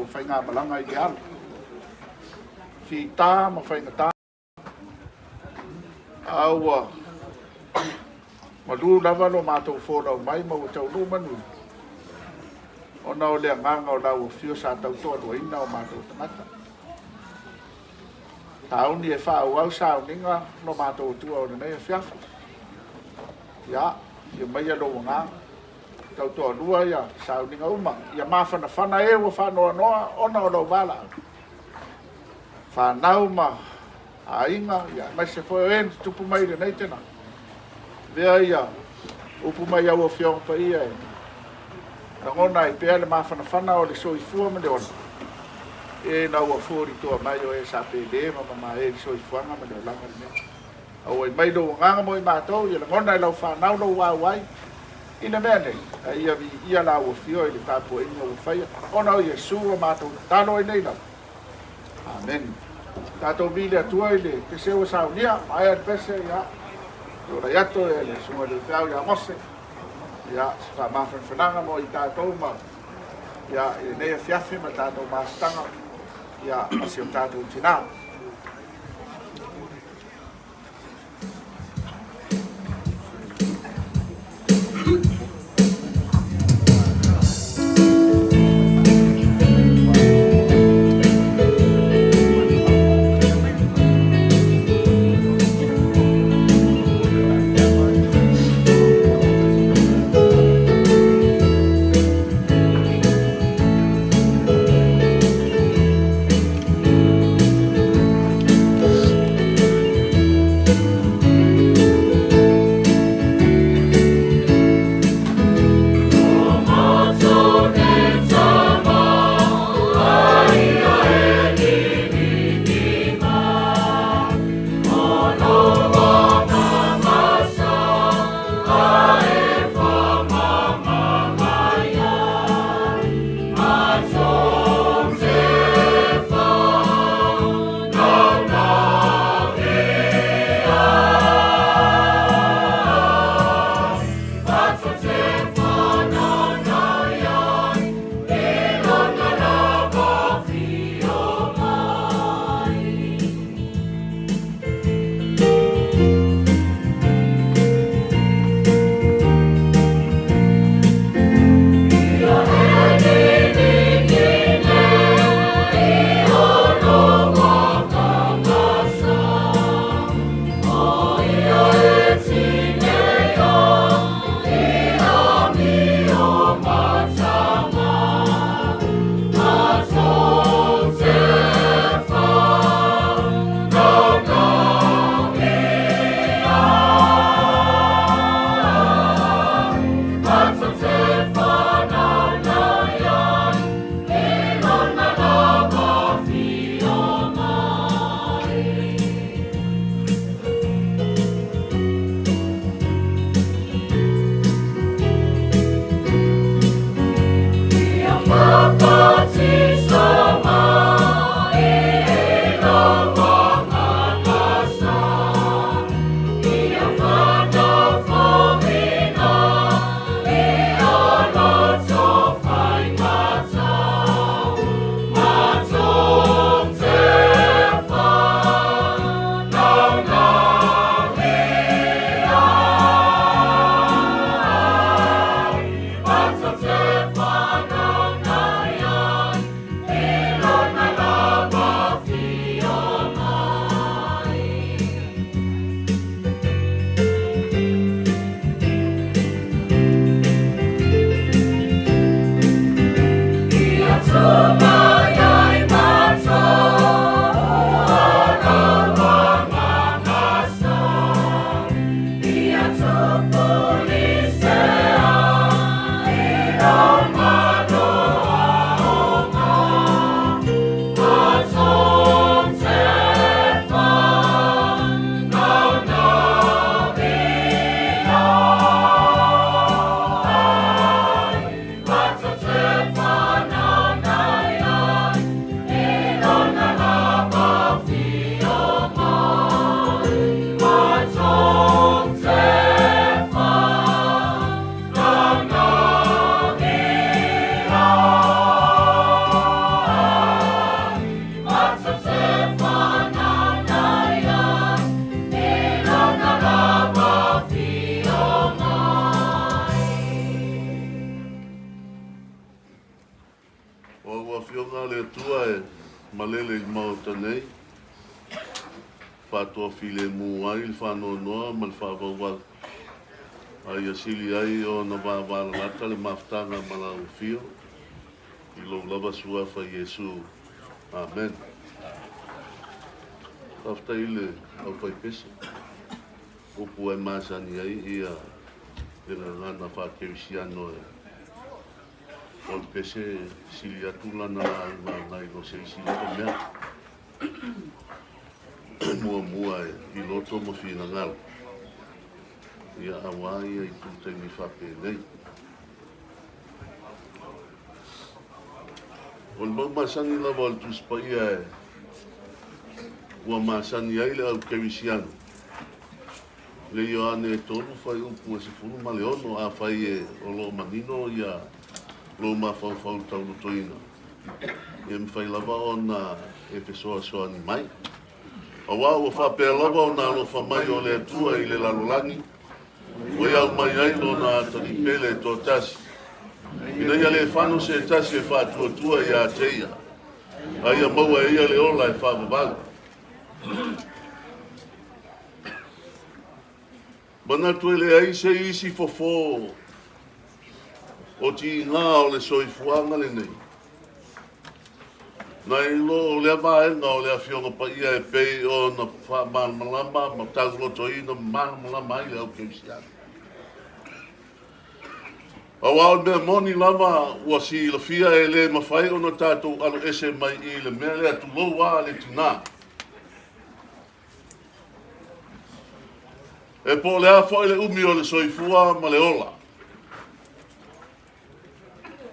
matou faigamalaga i le alo. Fita ma faigata, a ua malu lava lo matou folau mai ma ua taunuu manuia, ona o le agaga o lau afio sa tautoaluaina o matou tagata. Sauni e faaauau sauniga lo matou Atua o lenei afiafi. Ia, afio maia lou agaga, tautoalua ia sauniga uma, ia mafanafana e ua faanoanoa ona o lou valaau, fanau ma aiga, ia aemaise foi o e na tutupu mai i lenei tainaga. Avea ia upu mai au Afioga Paia e lagona ai pea le mafanafana o le soifua ma le ola, ina ua folitoa mai o e sa pele ma mamae i le soifuaga ma le olaga lenei. Auai mai lou agaga mo i matou, ia lagona e lau fanau lou auai i le mea nei, a ia viia lau afio i le tapuaiga ua faia, ona o Iesu ua matou tatalo ai nei lava. Amene. Tatou vi le Atua i le pese ua saunia, maea le pese, ia, tulai atu e le susuga i le faifeau ia Mose, ia, se faamafanafanaga mo i tatou ma, ia, i lenei afiafi ma le tatou mafutaga, ia, ma si o tatou tina. O au Afioga a le Atua e malele i le Maota nei, faatoafilemu ai le faanoanoa ma le faavauvau, a ia sili ai ona vavalalata le mafutaga ma lau afio, i lou lava Suafa Iesu. Amen. Faafetai i le aufaipese, upu e masani ai ia le gagana faakerisiano e O le pese e sili atu lana lauga nai lo se isi lava mea. Muamua i loto ma finagalo, ia auā ia itu taimi faapenei. O le mau masani lava o le Tusi Paia e ua masani ai le au kerisiano, Le Ioane 3 fuaiupu e 16, Afai e o lo o manino ia lou mafaufau taulotoina, ia mafai lava ona e fesoasoani mai. Auā ua faapea lava ona alofa mai o le Atua i le lalolagi, ua ia aumai ai lona atalii pele e toatasi, ina ia le fano se tasi e faatuatua ia te ia, a ia maua e ia le ola e faavavau. Manatu e leai se isi fofo o tiga o le soifuaga lenei, nai lo o lea vaega o le Afioga Paia e pei ona faamalamalama ma taulotoina ma malamalama ai le au kerisiano. Aua o le mea moni lava ua silafia e le mafai ona tatou aloese mai i le mea lea, tulou a le tina. E po o le a foi le umi o le soifua ma le ola,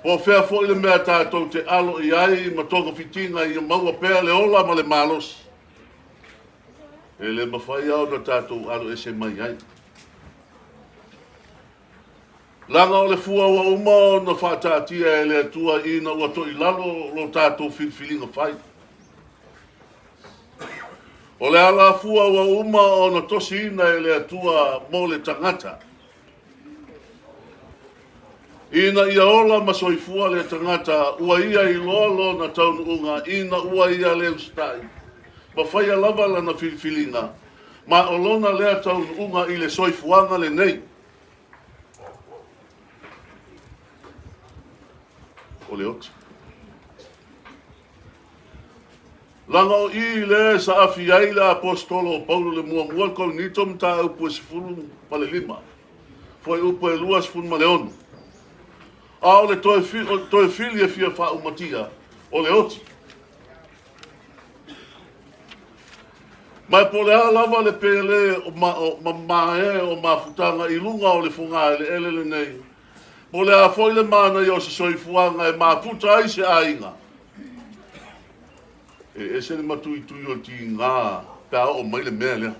po o fea foi le mea tatou te alo i ai ma togafitiga ia maua pea le ola ma le malosi, e le mafai lava ona tatou alo ese mai ai. Leaga o le fua ua uma ona faataatia e le Atua ina ua toilalo lo tatou filifiliga fai. O le alafua ua uma ona tosiina e le Atua mo le tagata, ina ia ola ma soifua le tagata ua ia iloa lona taunuuga ina ua ia le usitai ma faia lava lana filifiliga, ma o lona lea taunuuga i le soifuaga lenei. O le oti. Leaga o i lea e saafi ai le Aposetolo o Paulo le muamua Korinito mataupu e 15, fuaiupu e 26. A o le toe, toe fili e fia faaumatia, o le oti. Ma e po o le a lava le pele o ma, o, mamae o mafutaga i luga o le fogaeleele lenei, po o le a foi le manaia o se soifuaga e mafuta ai se aiga, e ese le matuitui o le tiga pe a oo mai le mea lea.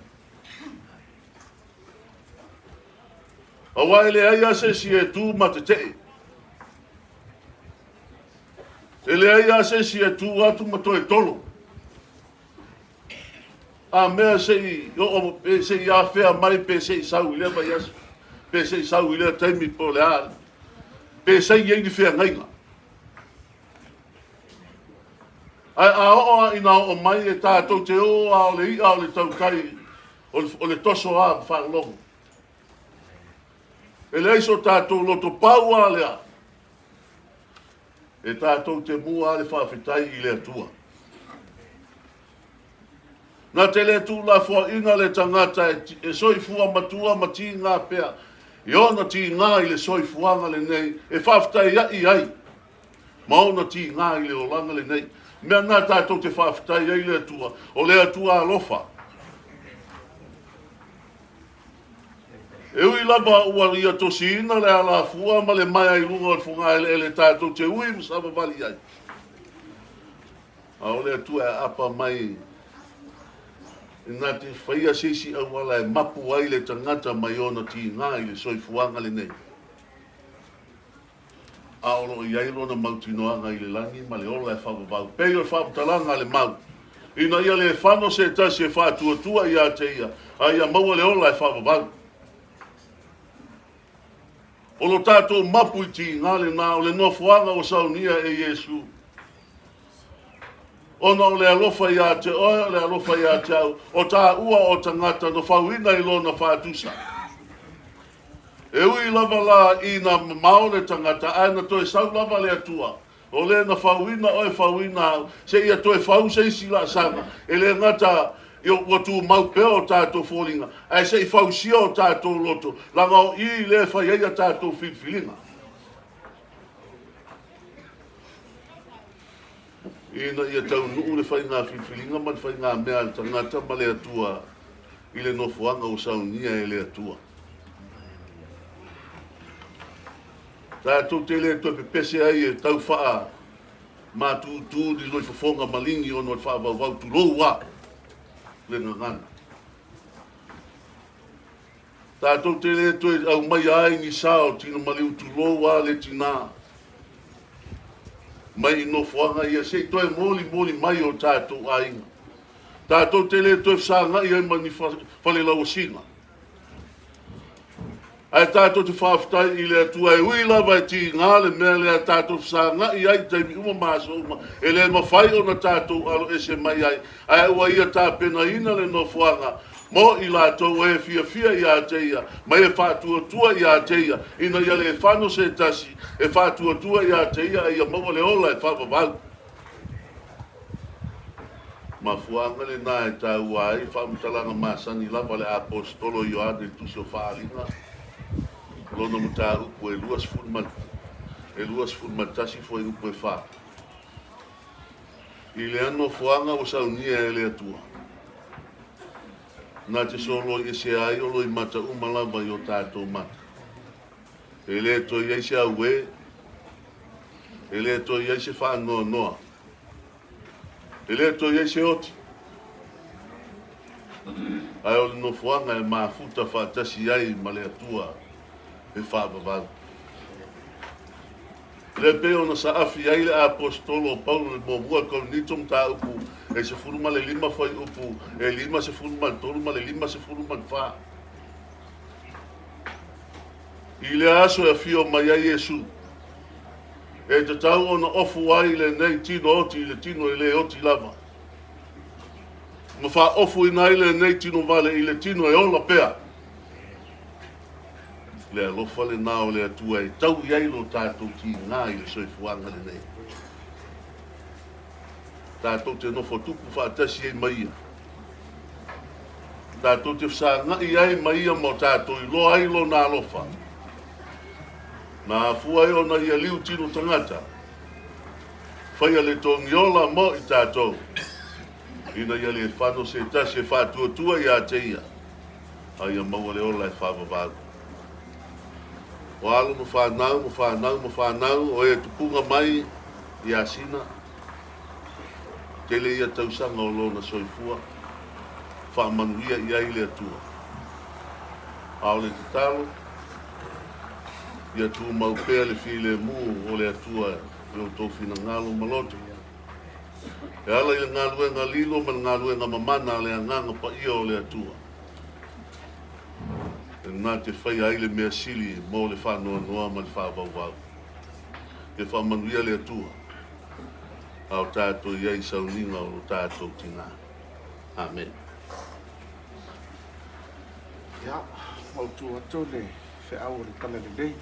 Aua e leai lava se isi e tu ma tetee. E leai lava se isi e tu atu ma toe tolo. A mea se i oo, pe se i afea mai, pe se i sau i lea vaiaso, pe se i sau i lea taimi, po o le a, pe se i ai ni feagaiga. Ae a oo lava ina oo mai e tatou te o a o le i'a o le tautai o le toso lava ma faalologo. E leai so tatou loto pau lava lea e tatou te mua lava le faafetai i le Atua. Na te le tuulafoaina le tagata e soifua matua ma tiga pea i ona tiga i le soifuaga lenei e faafetaia'i ai ma ona tiga i le olaga lenei. Mea na tatou te faafetai ai le Atua, o le Atua alofa. E ui lava ua ia tosiina le alafua ma le maea i luga o le fogaeleele tatou te ui ma savavali ai, a o le Atua e aapa mai na te faia se isi auala e mapu ai le tagata mai ona tiga i le soifuaga lenei. A o lo o i ai lona mautinoaga i le lagi ma le ola e faavavau, pei o le faamatalaga a le mau, ina ia le fano se tasi e faatuatua ia te ia, a ia maua le ola e faavavau. O lo tatou mapu i tiga lena, o le nofoaga ua saunia e Iesu. Ona o le alofa iā te oe, o le alofa iā te au, o tāua o tagata na fauina i lona faatusa. E ui lava la i na mamao le tagata, ae na toe sau lava le Atua, o le na fauina oe fauina au, seia toe fau se isi laasaga, e le gata i ua tumau pea o tatou foliga, ae se i fausia o tatou loto, laga o i lea e fai ai a tatou filifiliga. Ina ia taunuu le faiga filifiliga ma le faiga mea a le tagata ma le Atua i le nofoaga ua saunia e le Atua. Tatou te le toe pepese ai e tau faa matutu ni loifofoga maligi ona o le faavauvau tulou a le gagana. Tatou te le toe aumaia ai ni sao tino maliu tulou a le tinā mai i nofoaga ia se i toe molimoli mai o tatou aiga. Tatou te le toe fesagai ai ma ni falelauasiga. Ae tatou te faafetai i le Atua e ui lava e tiga le mea lea tatou fesagai ai i taimi uma ma aso uma, e le mafai ona tatou alo ese mai ai, ae ua Ia tapenaina le nofoaga mo i latou e fiafia ia te Ia, ma e faatuatua ia te Ia, ina ia le fano se tasi e faatuatua ia te Ia, a ia maua le ola e faavavau. Mafuaaga lena e taua ai faamatalaga masani lava a le Aposetolo Ioane i le Tusi o Faaaliga, lona mataupu e 21 fuaiupu e 4. I lea nofoaga ua saunia e le Atua, na te soloi ese ai o loimata uma lava i o tatou mata. E le toe i ai se auē, e le toe i ai se faanoanoa, e le toe i ai se oti, ae o le nofoaga e mafuta faatasi ai ma le Atua e faavavau. Lea pei ona saafi ai le Aposetolo o Paulo i le muamua e Korinito mataupu e 15 fuaiupu e 53 ma le 54. I lea aso e afio mai ai Iesu, e tatau ona ofu ai lenei tino oti i le tino e le oti lava, ma faaofuina ai lenei tino vale i le tino e ola pea. Le alofa lena o le Atua e taui ai lo tatou tiga i le soifuaga lenei. Tatou te nofo tupu faatasi ai ma Ia. Tatou te fesagai ai ma Ia ma o tatou iloa ai Lona alofa. Na afua ai ona Ia liu tino tagata, faia le togiola mo i tatou, ina ia le fano se tasi e faatuatua ia te Ia, a ia maua le ola e faavavau. O alo ma fanau ma fanau ma fanau o e tupuga mai i Asina, Tele ia tausaga o lona soifua, faamanuia i ai le Atua. A o le tatalo, ia tumau pea le filemu o le Atua i outou finagalo ma loto, e ala i le galuega lilo ma le galuega mamana a le Agaga Paia o le Atua, lena te faia ai le mea sili mo le faanoanoa ma le faavauvau. Ia faamanuia le Atua. A o tatou i ai i sauniga o lo tatou tinā. Amene. Ia, mautu atu le feau o le Talalelei.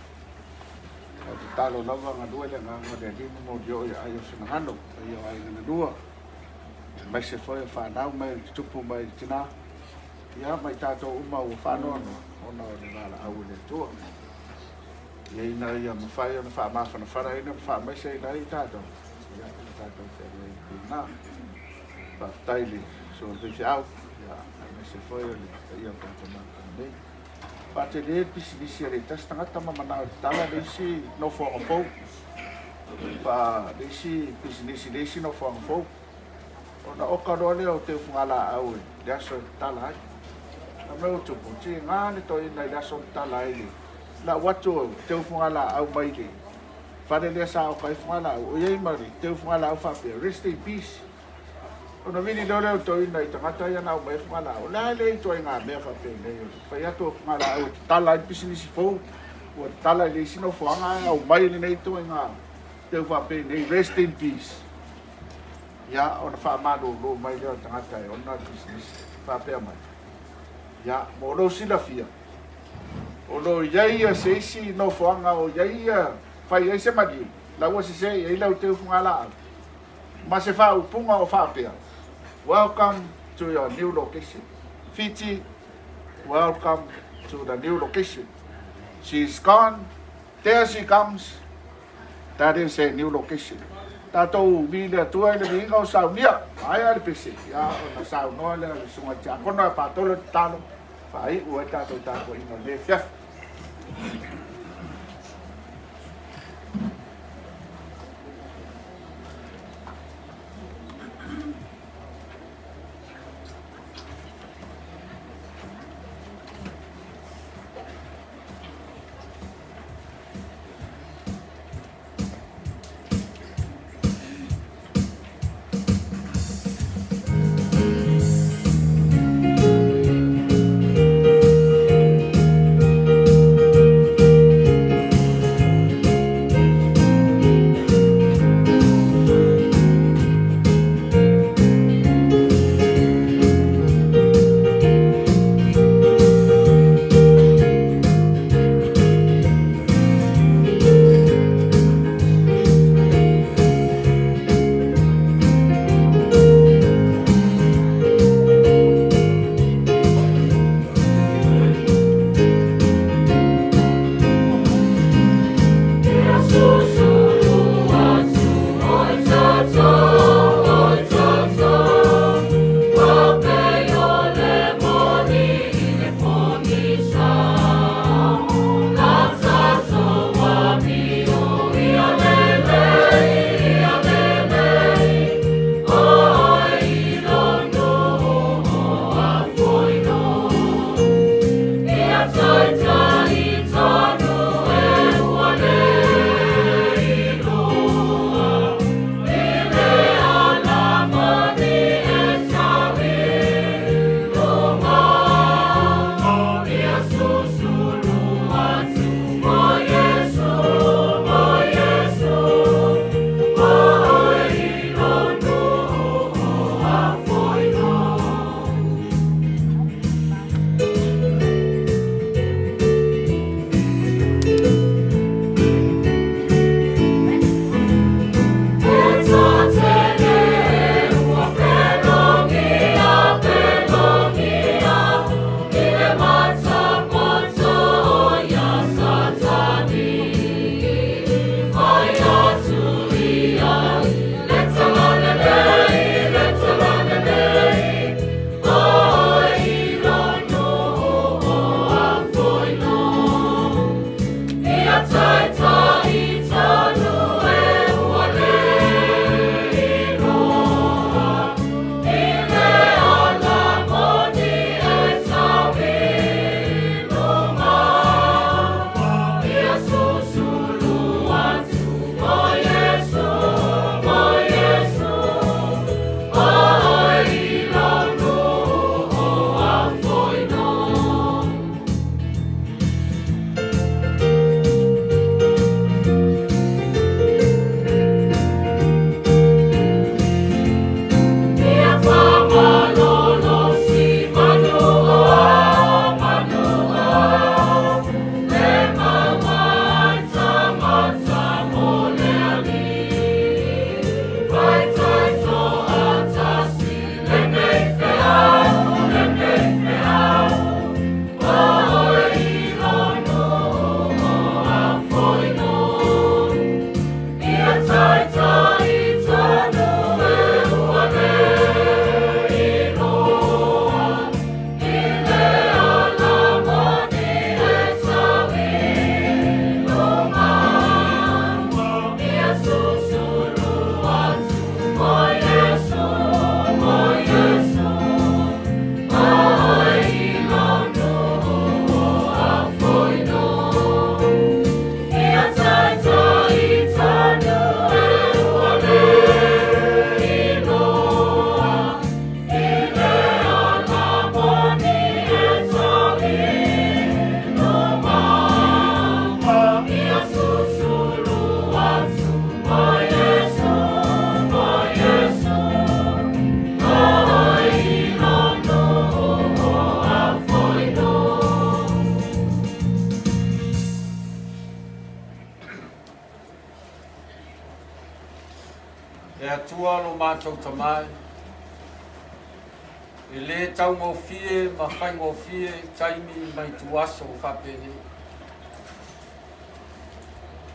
A o tatalo lava galue le agaga o le Alii ma molioo i aai o finagalo, paia o aiga na lua, aemaise foi o fanau mai le tutupu mai le tinā, ia ma i tatou uma ua faanoanoa ona o le valaau a le Atua. Ia ina ia mafai ona faamafanafanaina ma faamaiseina ai i tatou, ia ua tatou feagai ai pena. Faafetai i le susuga i le faifeau, ia aemaise foi o le paia o le tatou Maota nei. Faatele le pisinisi a le tasi tagata ma manao e tatala le isi nofoaga fou, fa le isi pisinisi i le isi nofoaga fou. Ona oka loa lea o teufugalaau i le aso e tatala ai. A mea ua tupu, tiga le toeaina i le aso na tatala ai le lau atu o teufugalaau mai le fale lea sa oka ai fugalaau, o i ai ma le teufugalaau faapea, Rest in peace. Ona vili loa lea o le toeaina i tagata ia na aumai ai fugalaau, o le a lea ituaiga mea faapenei o le fai atu o fugalaau e tatala ai le pisinisi fou, ua tatala i le isi nofoaga ae aumai lenei ituaiga teu faapenei, Rest in peace. Ia, ona faamalulu mai lea o le tagata e ona le pisinisi, faapea mai, Ia, mo lou silafia, o lo o i ai ia se isi nofoaga o i ai ia fai ai se maliu, la ua sese i ai lau teu fugalaau, ma se faaupuga o faapea, Welcome to your new location. Fiti, welcome to the new location. She's gone, there she comes, That is a new location. Tatou vi le Atua i le viiga o saunia. Aia le pese, ia ona saunoa lea o le susuga i le tiakono e faatolo le tatalo, faaiu ai tatou tapuaiga o lenei afiafi. matou Tama e, e lē taugofie ma faigofie taimi ma ituaso faapenei.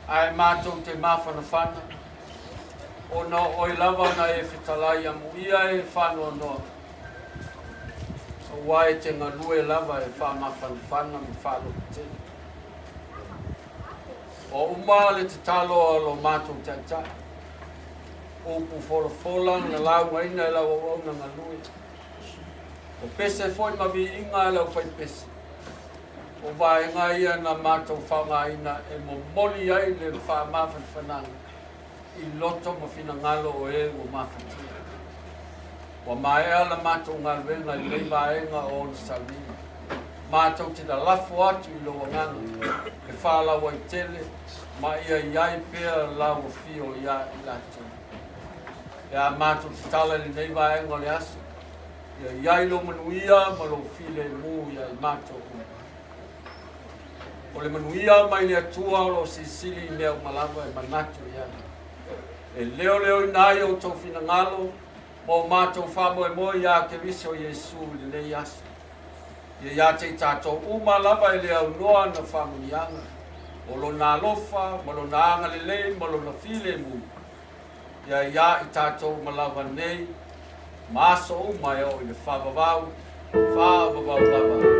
Ae matou te mafanafana, ona o oe lava na e fetalai amuia e faanoanoa, aua e te galue lava e faamafanafana ma faalototele. Ua uma le tatalo a lo matou Taitai, upu folafola na laugaina e lau auauna galue, o pese foi ma viiga a le aufaipese, o vaega ia na matou faogaina e momoli ai le faamafanafanaga i loto ma finagalo o e ua mafatia. Ua maea la matou galuega i lenei vaega o ona sauniga. Matou te lalafo atu i lou agaga e faalauaitele ma ia i ai pea lau afio iā i latou. E a matou tatala i lenei vaega o le aso, ia i ai lou manuia ma lou filemu iā i matou uma. O le manuia mai le Atua o lo o silisili i mea uma lava e manatu i ai. E leoleoina ai outou finagalo ma o matou faamoemoe iā Keriso Iesu i lenei aso. Ia ia te i tatou uma lava e le aunoa ana faamanuiaga, o Lona alofa ma Lona agalelei ma Lona filemu, ia ia i tatou uma lava nei ma aso uma e oo i le faavavau, faavavau lava.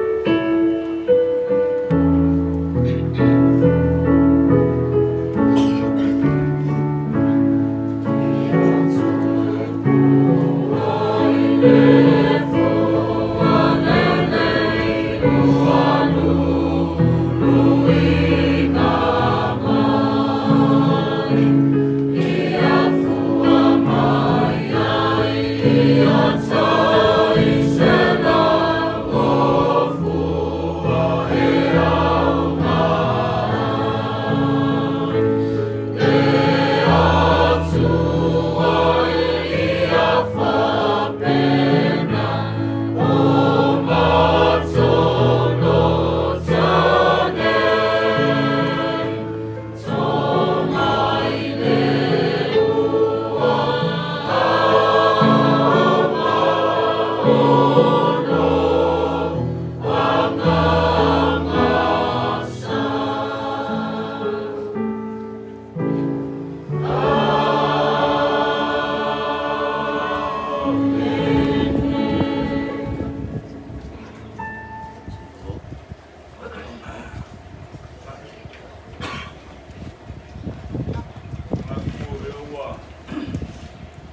Manatu o lea ua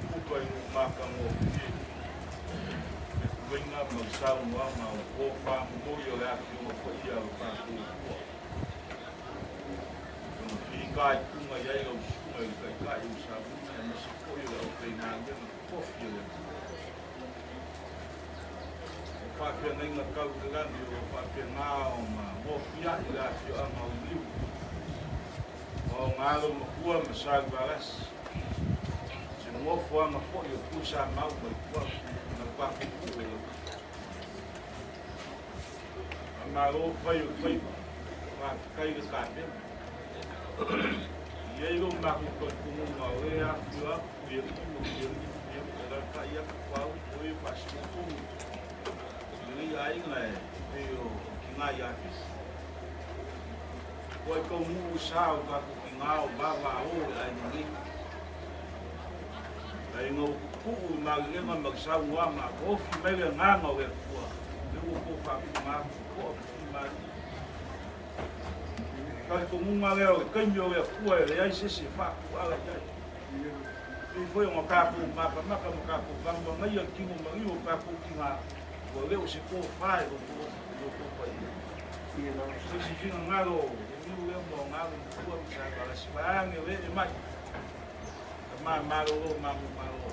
puka i nuu matagofie le tuleiga ma le saunoaga o le tofa momoli o le Afioga Paia a lo tatou Atua. Lona fitaituga i ai lau Susuga i le Taitai o Savuna aemaise foi o le aufaigaluega totofi a le Atua. O faafeagaiga tau i le lagi o lo o faapena ona nofiai le afioaga o Liliu, ma ona alo matua ma Salevalasi, se nofoaga foi o Tuisamau ma Ituau ma le tatou nuu o Laui'a. Faamalo fai o le faiva, faafetai le tapena. E i ai lo matou talitonuga o lea e afifio atu Puialii ma Puialii ma Puialii, e alaalatai atu Paauli o e faasino tonu i lenei aiga e pei o tina ia Fisi. Ua taunuu le sa o tatou tina o vavao i le aiga nei. Ae ina ua tutuu i maliega ma le saunoaga, ua ofi mai le agaga o le Atua, lea ua outou faafofoga atu, toa fimalie. Talitonuga lea o le taimi o le Atua e leai se isi e faatuala i ai. E pei foi ona tatou matamata ma tatou vanuvanaia le tino maliu o tatou tina, ua le o se tofa i lo outou paia. Se isi finagalo o Liliu lea ma ona alo matua ma Salevalasi, vaeane le ee mai, tama malolo mamu malo,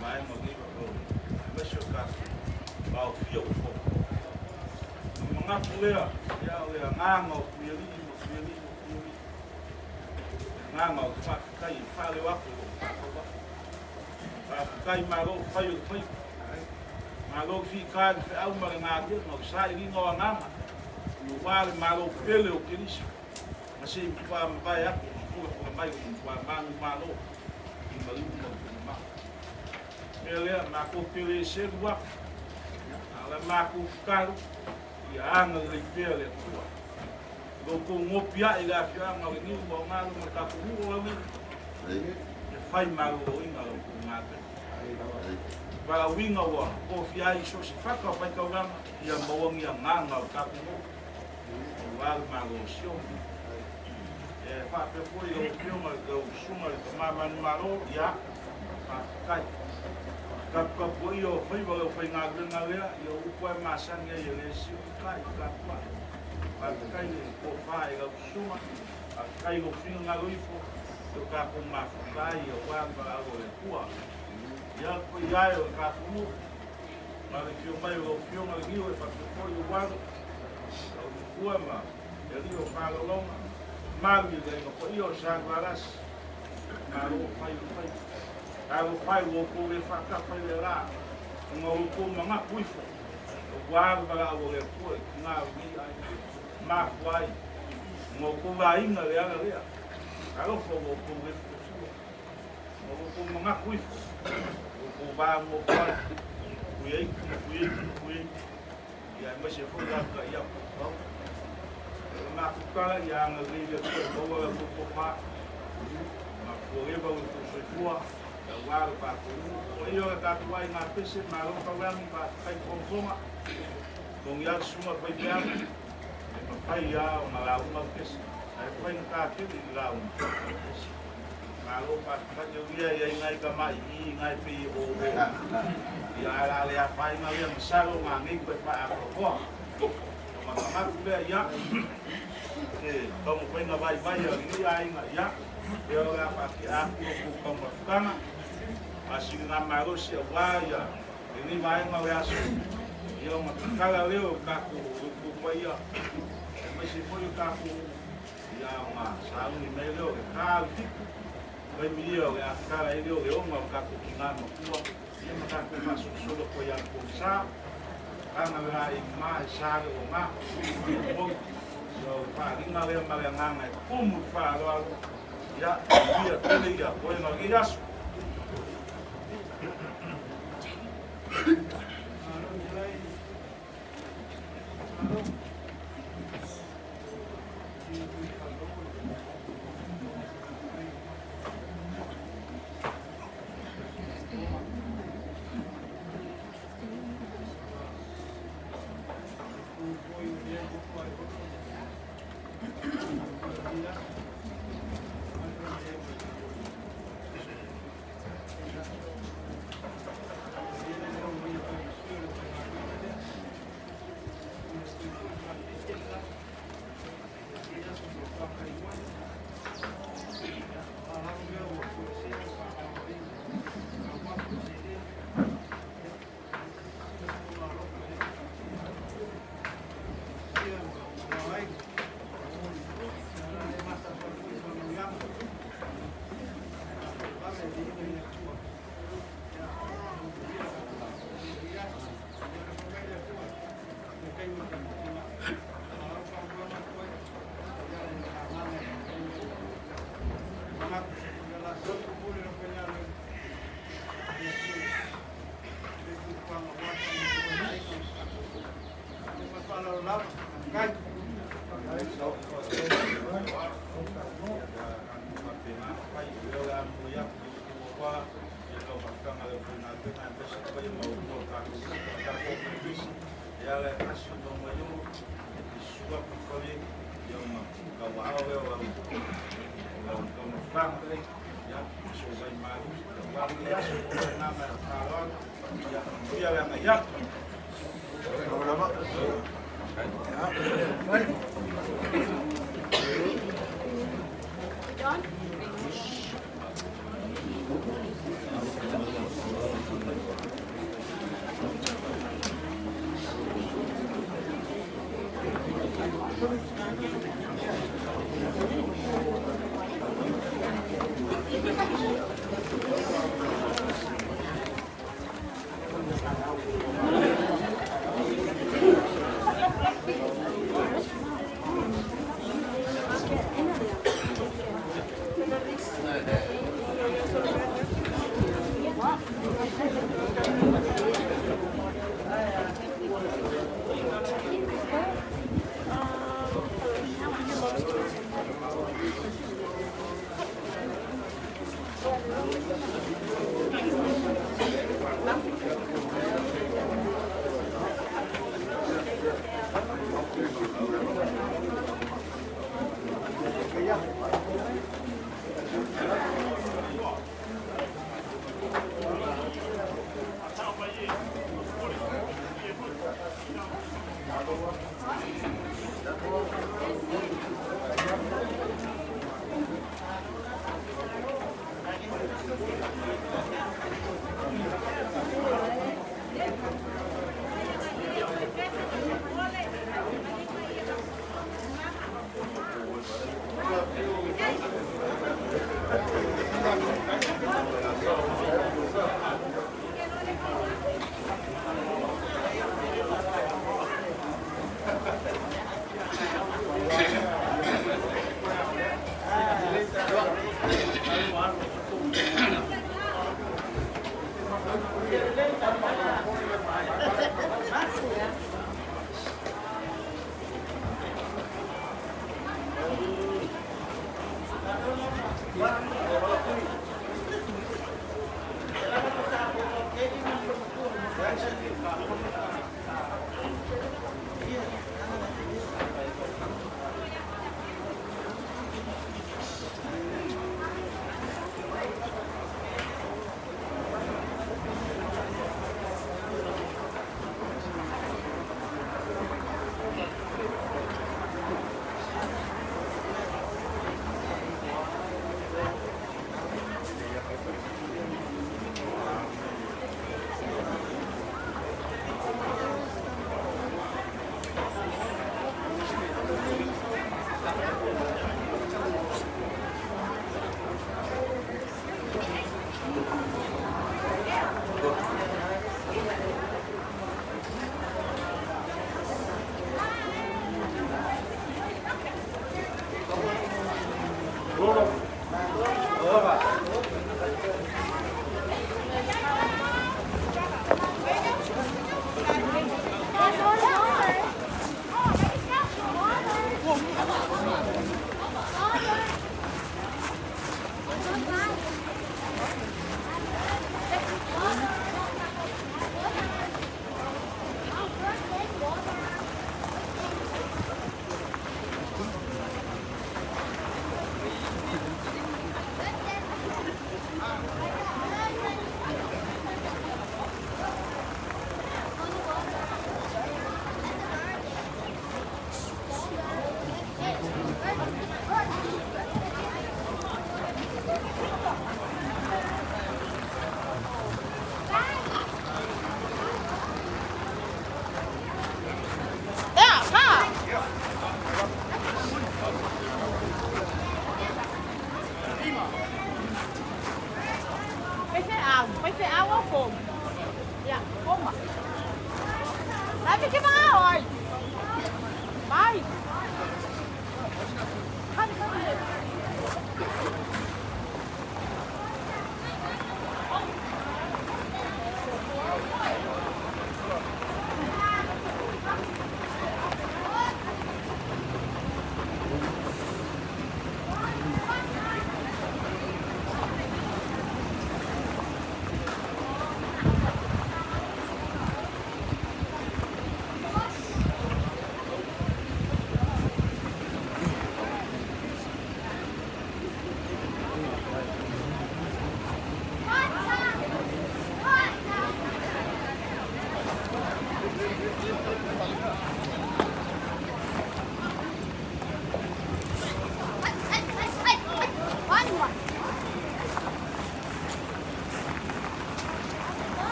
vaega o lenei vaavaaui, aemaise o tatou vaofia ua fono. Ona manatu lea, ia o le agaga o Puialii ma Puialii ma Puialii, le agaga o le faafetai e faaleo atu i lou faatauvaa. Faafetai malo fai o le faiva. Malo fika i le feau ma le galuega o le sailiga o agaga, aua le malo pele o Keriso, na se i matua mavae atu ma pulapula mai o le matua manumalo i maliu ma le mea lea, matou te le selu atu, a o le matou tatalo, ia agalelei pea le Atua. I lo outou gopi ae i le afioaga o Leniu ma Ogalu ma le tatou nuu o Laulii, ia fai maloloina la outou galuega. Valaauina ua tofia ai i so o se fata o faitaulaga, ia maua ni agaga o le tatou nuu, aua le Malo o Siona. E faapea foi lau Afioga i lau Susuga i le Tama Manumalo, ia, faafetai. Taputapuaia o faiva le aufaigaluega lea, ia o upu lava e masani ai e le sio i tapuai. Faafetai le tofa i lau Susuga, faafetai i lou finagalo ifo, i o tatou mafuta ai aua le valaau a le Atua. Ia, le paia e o le tatou nuu, ma le afio mai o lau Afioga i le Niu e faapea foi lou alo, lau Tupua ma le alii o Faalologa, malu i le aiga paia o Salevalasi, malo fai le faiva. Talofa e ua outou le faatafa i le la, ona o lo outou manatu ifo, aua le valaau a le Atua i tina o lenei aiga, mafua ai ona outou laina le ala lea. Talofa ua outou le fuafua, ona o lo outou manatu ifo, lo outou va nofo ai, Tuiaiti ma Tuiaiti ma Tuiaiti, ia aemaise foi la tai atu. O le matou tala ia agalelei le Atua e maua la outou tofa, ma fualeva lo outou soifua, aua lo tatou nuu. O ia o le tatou aiga pese, malo taulagi, faafetai fofoga, togi lava le susuga le faifeau, e mafai lava ona lauga le pese, ae faigata tele i le lauga a le pese. Malo faafetai, e ui lava e i ai nai tamai i na e pei e o o, ia ae o le a le afaina lea, masalo na nei toe faaatoatoa. Ona manatu lea, ia, se taumafaiga vaivai a lenei aiga, ia, lea o le a faatea atu lo outou taumafataga, faasiligamalosi aua ia lenei vaega o le aso, ia ona tatala lea o le tatou outou paia, aemaise foi o tatou Ia ona sauni mai lea o le ta o le fitu, taimi ia o le a tatala ai lea o le ona o tatou tina matua, ia ma tatou faasolosolo atu ai anapo i sa, taga le laei ma e sa le ona, ia moi, ia o le faaaliga lea ma le agaga e tumu i le faaaloalo, ia, manuia tele ia toega o lenei aso. E ala e tasi o Maumaiolo, e susu atu i fale, ia ona tauaao lea o lau lau taumafataga, ia so vai malu, ia wā le aso, o le nā mai faaaloalo, ia manuia le agai atu. John?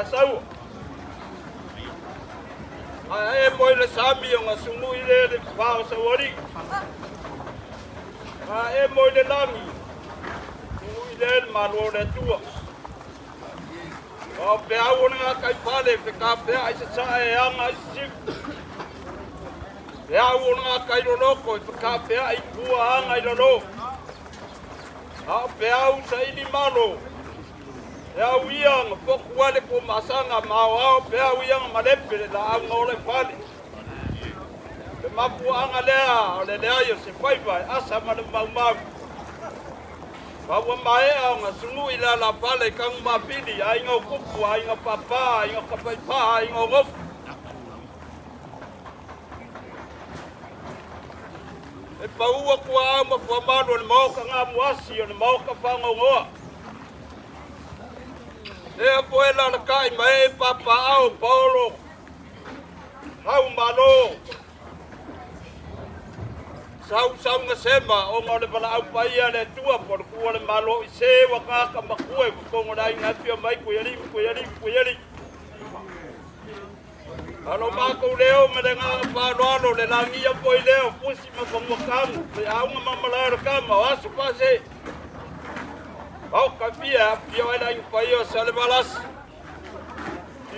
Saua. Ae mo i le sami o ngasumu i le le pao sauali. Ae mo i le lagi, sumu i le le malo le tua. O pe au o ngā kai pale, fe ka pea ai se sa e anga i siu. Pe au o ngā kai loloko, fe ka pea ai pua anga i lalo. A o pe au sa ili malo, E au ia nga poku ale ko masanga ma o ao pe au ia nga malepe le la au nga ole fale. Le mafuaanga lea o le leai o se faiva e asa ma le maumau. Ma ua maea ona sugui i le alafale i Kagumapili, aiga o Kupu, aiga Papa, aiga Kapaipā, aiga o Gofu. E paua kuaau ma fuamalu o le maoka gamuasi o le maoka fagogoa. Lea foi lalakai ma e papaao Paolo hau malo sausauga sema ona o le valaau paia a le Atua po o le ku o le Malo i se ua gata makua i totonu o le aiga afio mai Kuialii ma Kuialii ma Kuialii. Alo matou leo ma le agaga faaaloalo le lagia foi lea o Fusi ma Fanuatanu, Feauga ma Malae o le Kama o Aso Fase. Maoka fia afio ai le aiga paia o Salevalasi.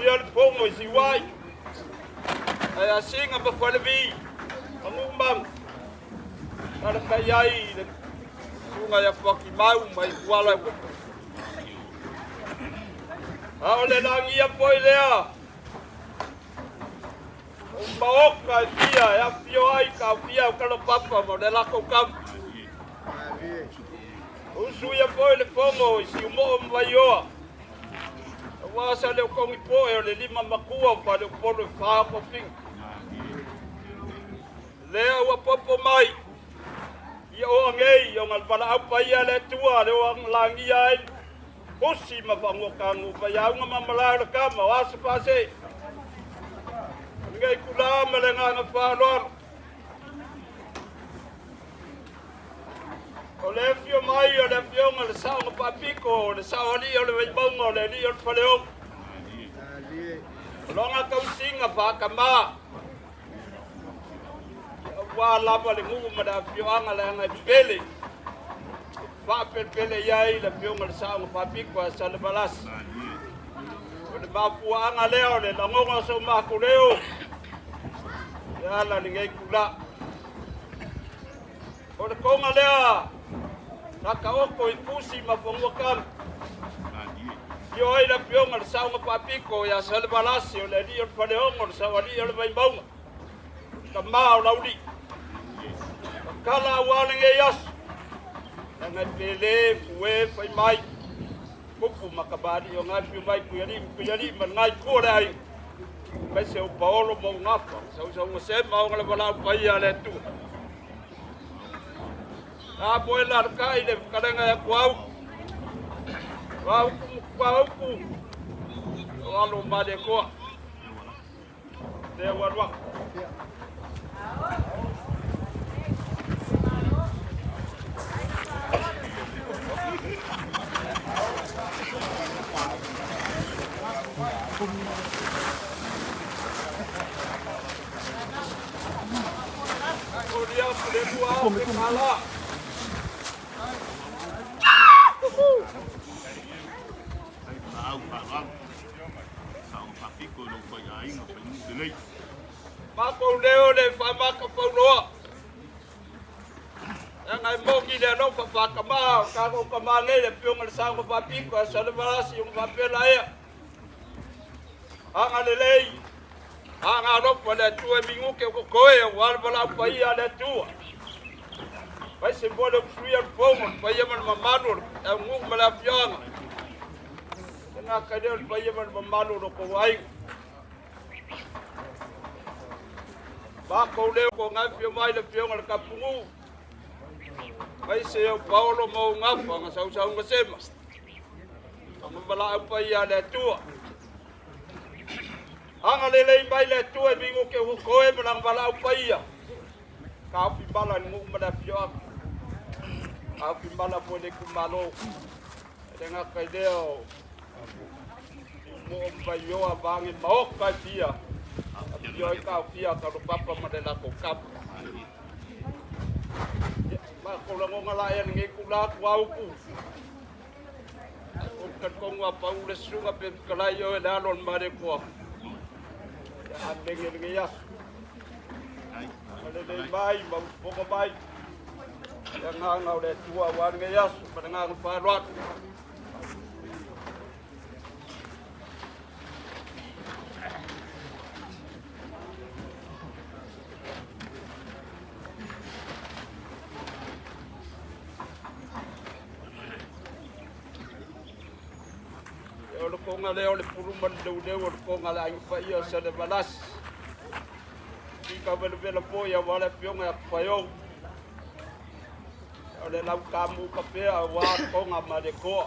Ia le pono i Siuai. Ae asiga ma Falevi, ma Nuumaga. Alakai ai le susuga ia Fuakimau ma Ituala e Kupu. A o le lagia foi lea o maoka e fia e afio ai ka fia o Kalopapa ma le lakou kama. Usuia foi le fono i Siumoo ma Vaioa. Aua sa le o kongi poe o le lima makua o Faleupolu e whā kofinga. Lea ua popo mai ia oa ngei o nga valaau paia le Atua le oa lagia ai pusi ma faguakagu faiauga ma malae o le kama o aso faasee. Lenei kula ma le agaga faaaloalo. O le afio mai o le afioga le saoga faapiko, o le saoalii o le Vaimauga, o le alii o le Faleogo. O lona tausiga faakamā. Aua lava le nuu ma le afioaga leaga e pele, faapelepele i ai le afioga le saoga faapito a Salevalasi. O le mafuaaga lea o le lagona o so matou leo e ala lenei tula. O le toga lea sa taoto i Fusi ma Fanuatanu. Afio ai le afioga le saoga faapito ia Salevalasi o le alii o le Faleono, le saoalii o le Vaimauga, tama o Lauli. Tatala aua lenei aso, leaga e pele pue fai mai, tupu ma kamali'i o ngafio mai Kuialii ma Kuialii ma lengai itu o le aiga, aemaise o Paolo ma Ugafa, sausauga sema ona le valaau paia a le Atua. A moe lalakai le fetalaiga ia Tuau. Tuauku ma Tuauku. O alo o Malietoa. Lea ua alu atu. Matou leo le faamaka fauloa. Leaga e moni le alofa faatamā o tatou tamā nei le Afioga i le Saoga Faapito a Salevalasi ona faapea laia. Agalelei, aga alofa le Atua e minute o totoe aua le valaau paia a le Atua. Fai se mo le usuia le fono, le paia ma le mamalu o le auguu ma le afioaga. E gata lea o le paia ma le mamalu o lo tou aiga. Matou leo ko ngafio mai le afioga le Kapunuu. Fai se o Paolo ma o gafa nga sausau sema. Valaau paia a le Atua. Agalelei mai le Atua e mingo ke hokoe ma lana valaau paia. Kaofi mala le nuu ma le afioaga. Kaofi mala foi le itumalo. E le gata i lea o Siumoo ma maioa vaage maoka e fia, afifio ai taofia a Kalopapa ma le latou tama. Ia, matou lagoga la ea lenei tula atu a upu. Ou te talitonu a pau le susuga pe fetalai oe le alo o le Malietoa. Ia, amene i lenei aso. Agalelei mai ma usufono mai le agaga o le Atua aua lenei aso ma le agaga faaaloalo. O le koga lea o le pulu ma le leuleu o le koga a le Aiga Paia o Salevalasi. I ka velavela foi aua le afioga ia Tufaiou. O le lau tamu ka pea aua le koga ma le toa.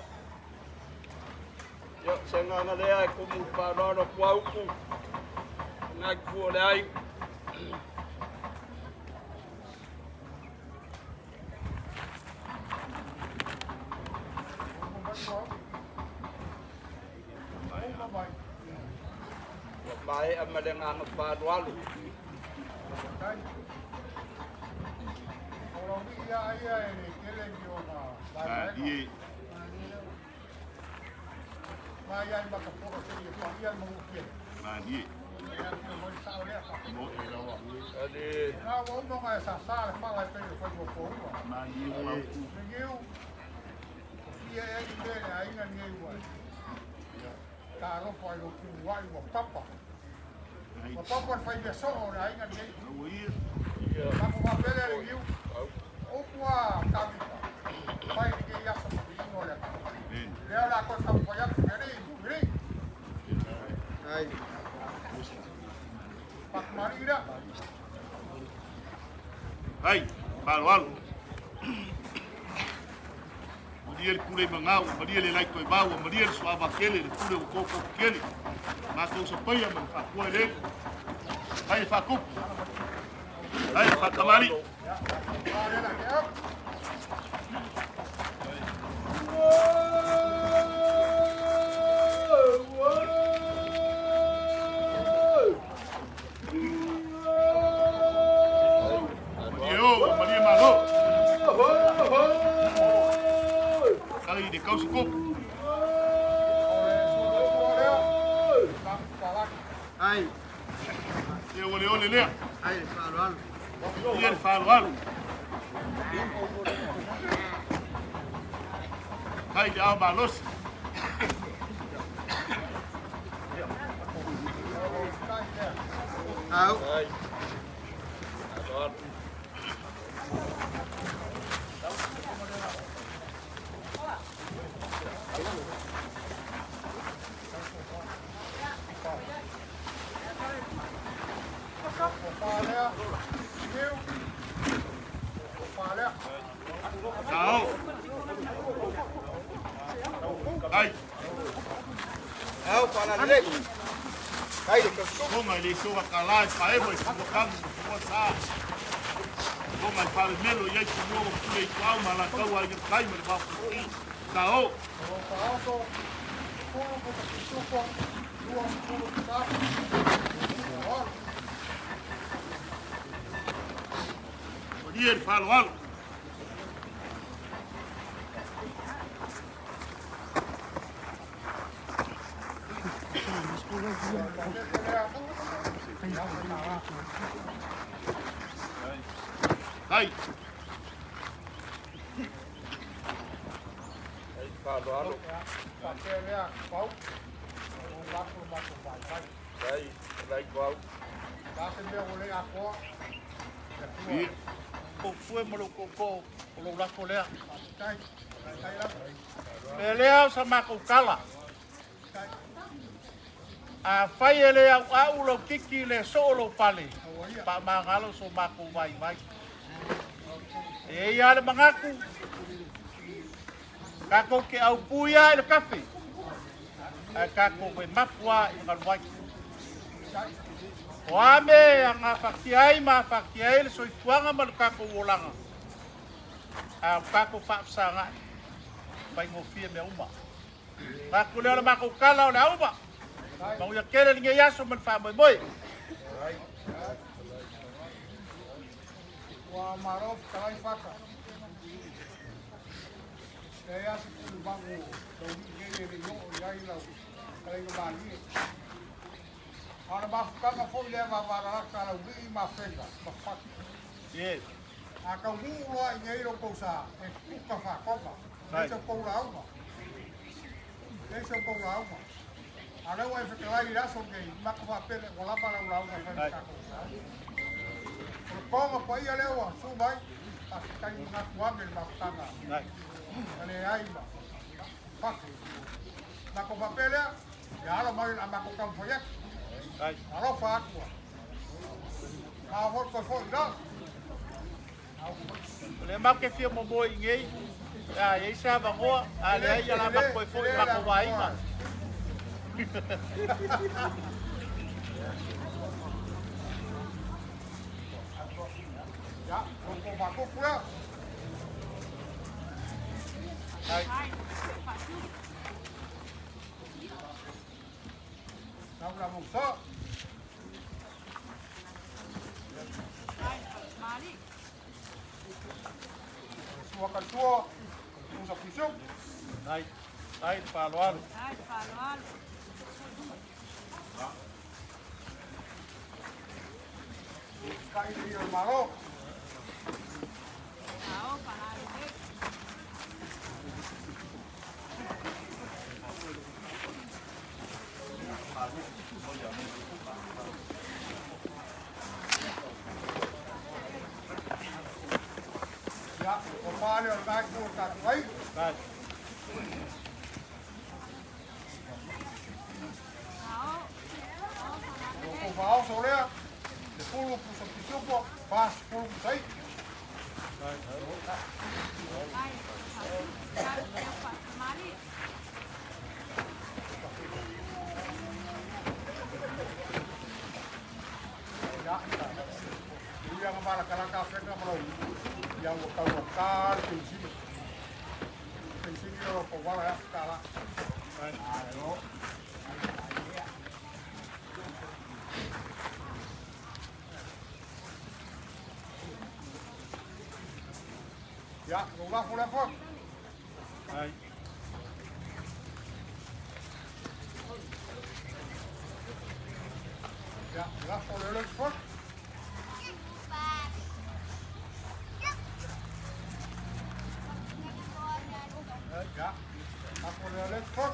Ia, se agaga lea e tumu i le faaaloalo atu a upu, nai tua o le aiga. Ua maea ma le agaga faaaloalo. Ai, faaaloalo. Malie le pule i magau, malie le laito e vau, malie le suava kele, le pule ua koko kele. Matou sapaia ma le faapua e le. Ai e faakupu. Ai e faakamali. Malie o, malie malo. Ai de kausi kupu. Ai. E ua le ole lea. Ai le faaaloalo. Ia le faaaloalo. Ai le ao malosi. Au. Sao. Ai. Au faalalelei. Ai le kausu. Tonga i le soga kala e faewa i fua kamu ma fua sa. Tonga i fale melo i ai fua wa pule i tuau ma la taua i kai ma le vao fuki. Sao. Malie le faaaloalo. Ai. Faaaloalo. Ai, lai ko au. Ia. Pue ma lou tootoo o lou lafo lea. E lea o sa matou tala. Afai e le auau lou titi le soo lou pale, faamagalo so matou vaivai. E i ai le manatu, tatou te aupui lava i le kafe, ae tatou te mapu lava i le galuai. O a mea e gafatia ai ma afatia ai le soifuaga ma le tatou olaga, a o tatou faafesagai, faigofie mea uma. Manatu lea o le matou tala o le auma. Manuia tele lenei aso ma le faamoemoe. Ua malo fetalai Fata. Leai lava se tulumagu o Taulii nei e le i oo i ai lau fetalaiga malie. A o le mafutaga foi lea vavalalata a Laulii ma Afega ma Fata. A taunuu loa i inei lo tou sa, e tuta faatoga. Leai se tou lauga. Leai se tou lauga. A o lea ua e fetalai i le aso lenei, matou faapea lea ua lava lau lauga e fai ma tatou. O le toga paia lea ua susu mai, faafetai manatu ane i le mafutaga na leai ma fatu. Matou faapea lea, ia alo mai o le a matou taumafai atu. Alofa atu. A foi toe foi i lalo. O lea matou te fia momoe i inei, pe a i ai se avanoa, a leai ia o le a matou toe foi i matou aiga. Ia, o tou makuku lea. Tau la mausa. Sua ka sua, usa pisu. Ai, ai faaaloalo. Ai faaaloalo. Tai le ia o malo. Ao faalalelei. Ia, o fale o le itu o le tatou ai. Ai. O tou faaoso lea, 10 pusa pisupo, 40 pusa i'i. Ai, faamalie. Ia, ia nga malakalaka afega ma lau ia ua taugata le penisini. Penisini o lo tou vala e $1,000. Ia, lou lafo lea foi. Ai. Ia, lafo le le foi. Ia, lafo le le foi.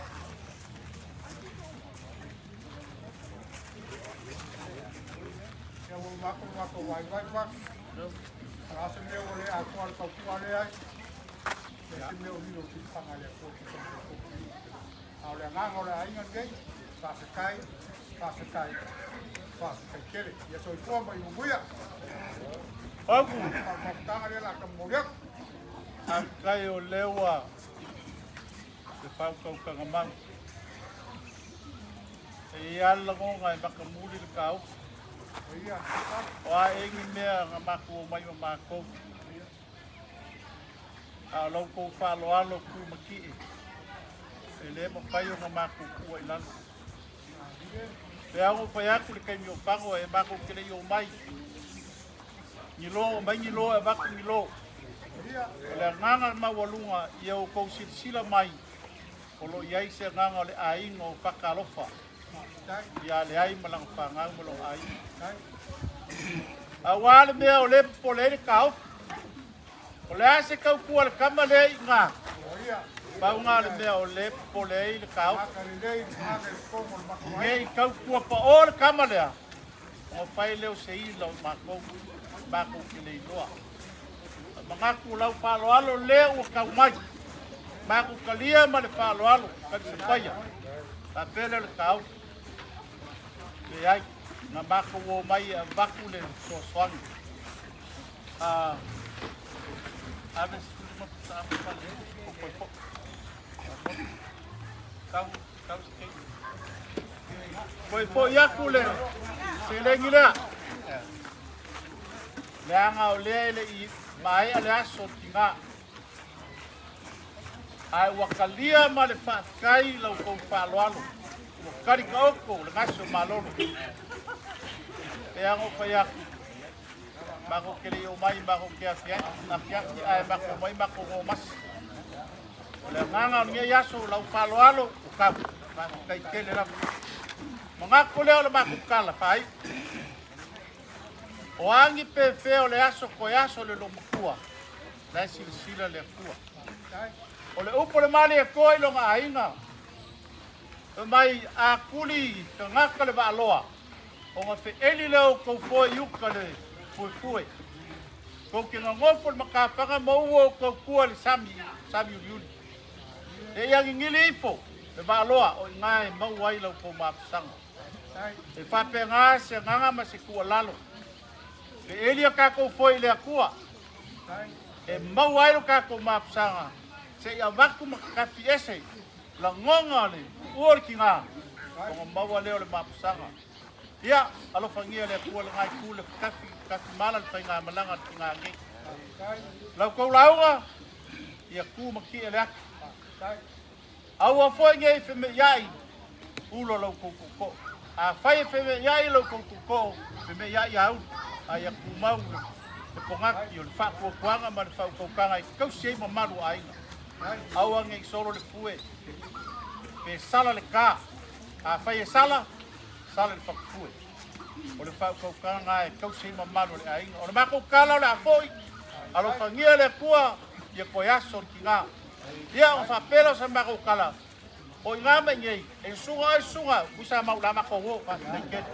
Ia ua matou matou vaivai foi. A se mea ua le atoa le tautua lea ai. Ia se mea o lilo silafaga a le Atua te tautua. A o le agaga o le aiga lenei, faafetai, faafetai, faafetai tele. Ia soifua ma ia manuia. Pauku. Faafetaga lea o le a ta momoli atu. Faafetai o lea ua le faautautaga mau. E i ai lava le lagona e matamuli le taupu. O a ea ni mea na matou omai ma matou. A o la outou faaaloalo tumatie, e le mafai ona matou tuua i lalo. Pe a ona fai atu le taimi o Pago e matou te le i omai. Ni lo, omai ni lo e avatu ni lo. O le agaga maualuga ia outou silasila mai o lo o i ai se agaga o le aiga o Fakalofa ia leai ma lana fanau ma lona aiga. Aua le mea o lea e popole ai le taofi. O le a se tautua a le tama lea i ina? Pau lena o le mea o lea e popole ai le taofi. Ne i tautua pao le tama lea, ona fai lea o se ila o matou, matou te le iloa. Manatu lau faaaloalo lea ua tau mai. Matou talia ma le faaaloalo, talisapaia. Faapea lea o le taofi. Leai, na matou omai e avatu le fesoasoani. Ave 15 pusa afa pale o koe po. Tau, tau se keiki. Koe foi aku le seleni lea. Leaga o lea e le i maea le aso tina. Ae ua talia ma le faafetai la outou faaaloalo. Ua kali taoto le gasi o malolo. Pei lava ona ou fai atu, matou te le i omai matou te afiafi ae matou omai matou nomasi. O le agaga o lenei aso, o lau faaaloalo ua tau. Faafetai tele lava. Manatu lea o le matou tala faaiu. O a ni pefea o le aso toe aso i le loomatua, la e silasila le Atua. O le upu a le Malietoa i lona aiga, Fai mai, a tuli tagata le vaaloa, ona feeli lea o outou foe i uta le fuefue. Tou te nonofo i le matafaga ma ua outou tua i le sami, sami uliuli. Seia gigili ifo le vaaloa, o i ina e maua ai la outou mapusaga. E faapena se agaga ma se tuualalo. Feeli a tatou foe i le Atua, e maua ai lo tatou mapusaga, seia avatu ma tatafi ese lagona o le ua o le tiga, ona maua lea o le mapusaga. Ia, alofagia le Atua lena itu le tafi, tafi mala le faigamalaga a le tiga nei. Lau tou lauga, ia tu ma tie le atu. Aua foi nei femeiai ulo lau tou tootoo. Afai e femeiai lau tou tootoo, femeiai auli, a ia tumau le pogati o le faatuatuaga ma le faautautaga e tausi ai mamalu o aiga. Aua ne i solo le pue, pe sala le ta. Afai e sala, sala i le fatufue. O le faautautaga e tausi ai mamalu o le aiga. O le matou tala o le a foi, alofagia le Atua ia toe aso le tiga. Ia ona faapea lea o sa matou tala, o i ina ma i inei, e susuga oe susuga, uisa mau la matou o, faafetai tele.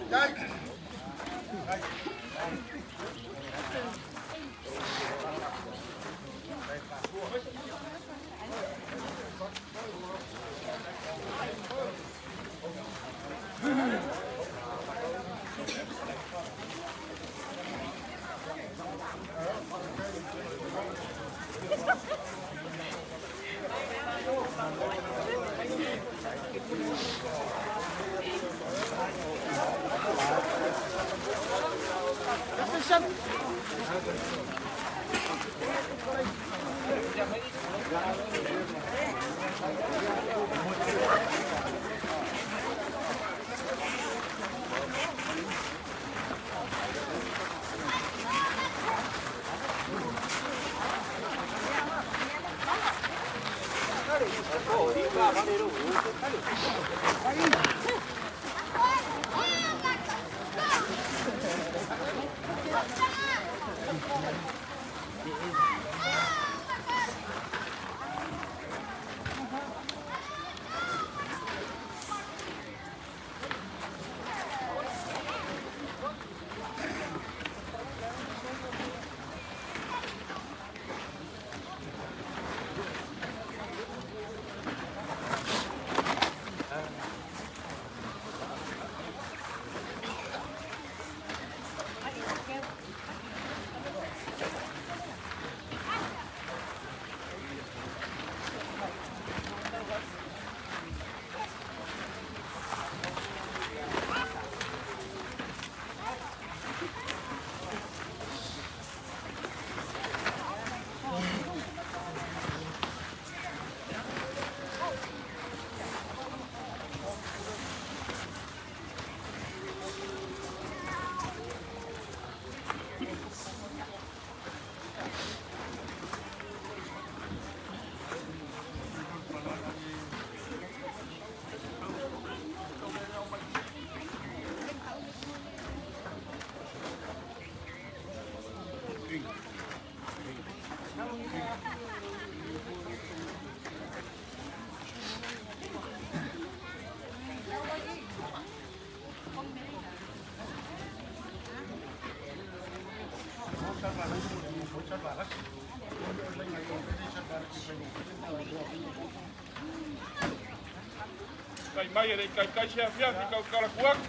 Tai mai e le i taitai se afiafi tau talaku atu.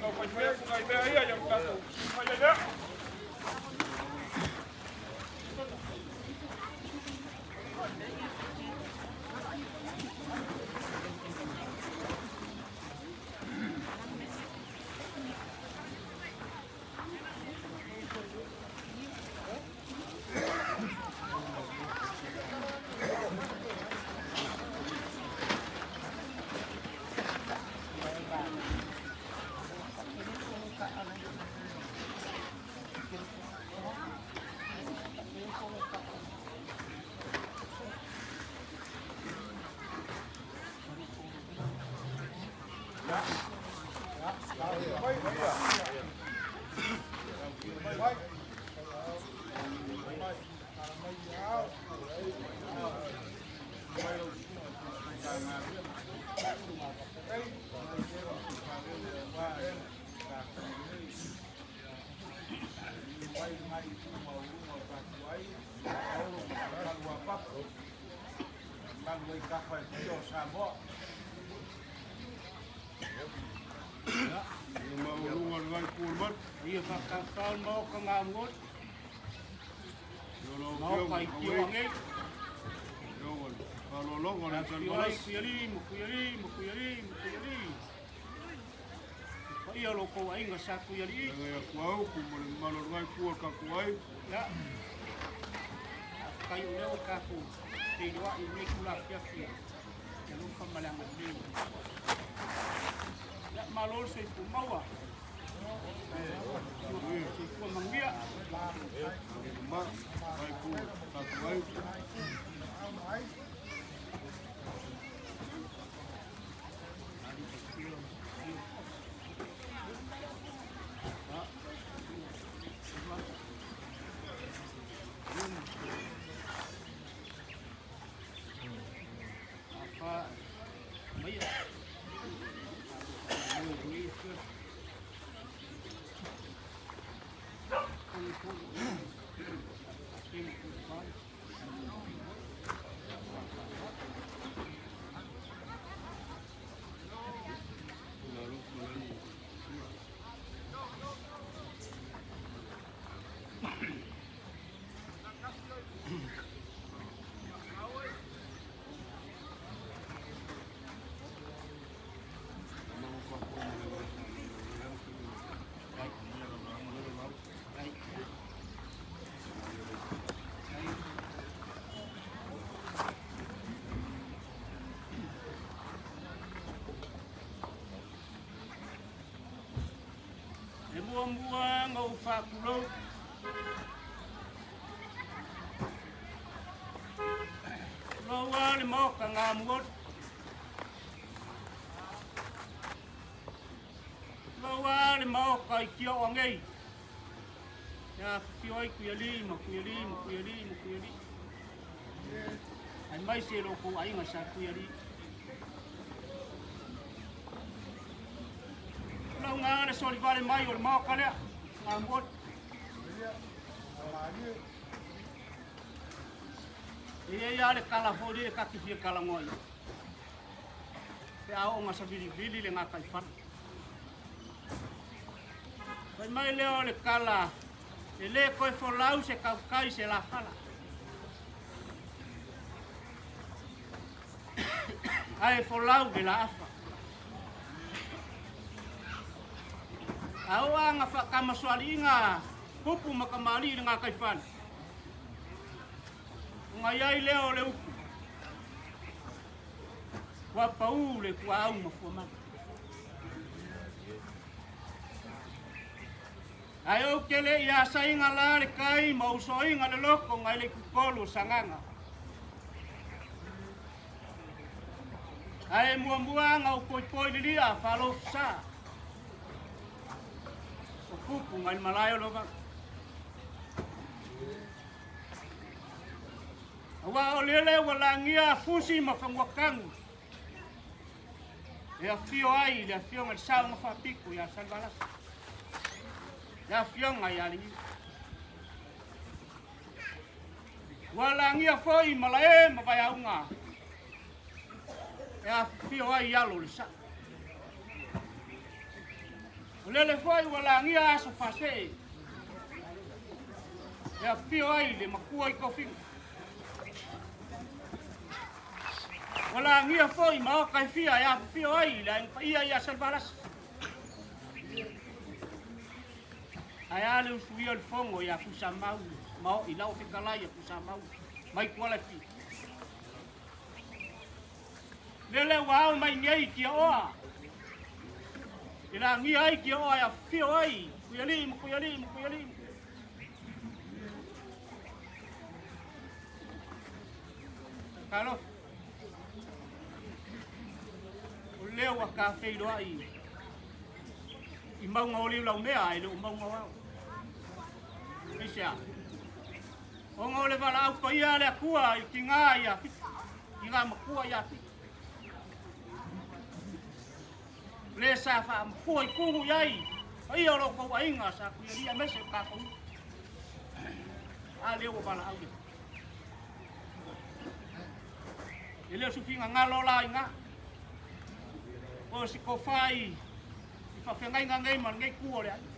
Tau faifai atu nai mea ia ia o tatou mai ai lea. Muamua ngau fakulou. Loa le moka ngā muot. Loa le moka i kia o ngei. Ia whio ai kuia li, ma kuia li, ma kuia li, ma kuia li. Ai mai se loko ainga sa kuia li. Lau ngā le soli vale mai o le moka lea. Ngā muot. E ia le kala fori e kaki fia kala ngoi. Te ao nga sa vili vili le ngā kai whana. Pai mai leo le kala, e le koe folau se kaukai se la whala. Ae folau le la afa. Ao anga whakamaswali inga pupu makamali le ngā kai whana. Ngai ai leo le upu. Kua pau le kua au mafua mana. Ai au kele ia sainga la le kai ma usoinga le loko ngai le kukolu sanganga. Ai mua ngau poi poi lilia falo sa. O pupu ngai malayo lova. Awa o lele ua langia fusi ma whanguakangu. E a fio ai le afioga le saoga faapiko iā Salivalasi. Le afioga iā Legiu. Ua lagia foi malae ma vaiauga. E afifio ai alo le saʻa. O lele foi ua lagia aso fasee. E afifio ai le makua i tofiga. Ua lagia foi ma oka e fia e afifio ai le aiga paia ia Salivalasi. Ae a le usuia o le fogo ia Kusamau ma o i lau fetalai ia Kusamau mai Kuala e fia. Lele ua ao mai nei kia oa. E lagia ai kia oa e afifio ai. Kuialii ma kuialii ma kuialii. Kalo. O lea ua ta feiloai i mauga o Liulaumea ae le o mauga o Ao. Aisea? Ona o le valaau paia a le Atua i tiga ia Fiti, tiga matua ia Fiti. Le sa faamatua i tumu i ai paia o lo outou aiga sa Tuialii aemaise o tatou nuu. A lea ua valaau le E le o se finagalo la i ina. O se tofa i faafeagaiga nei ma lenei tu o le aiga.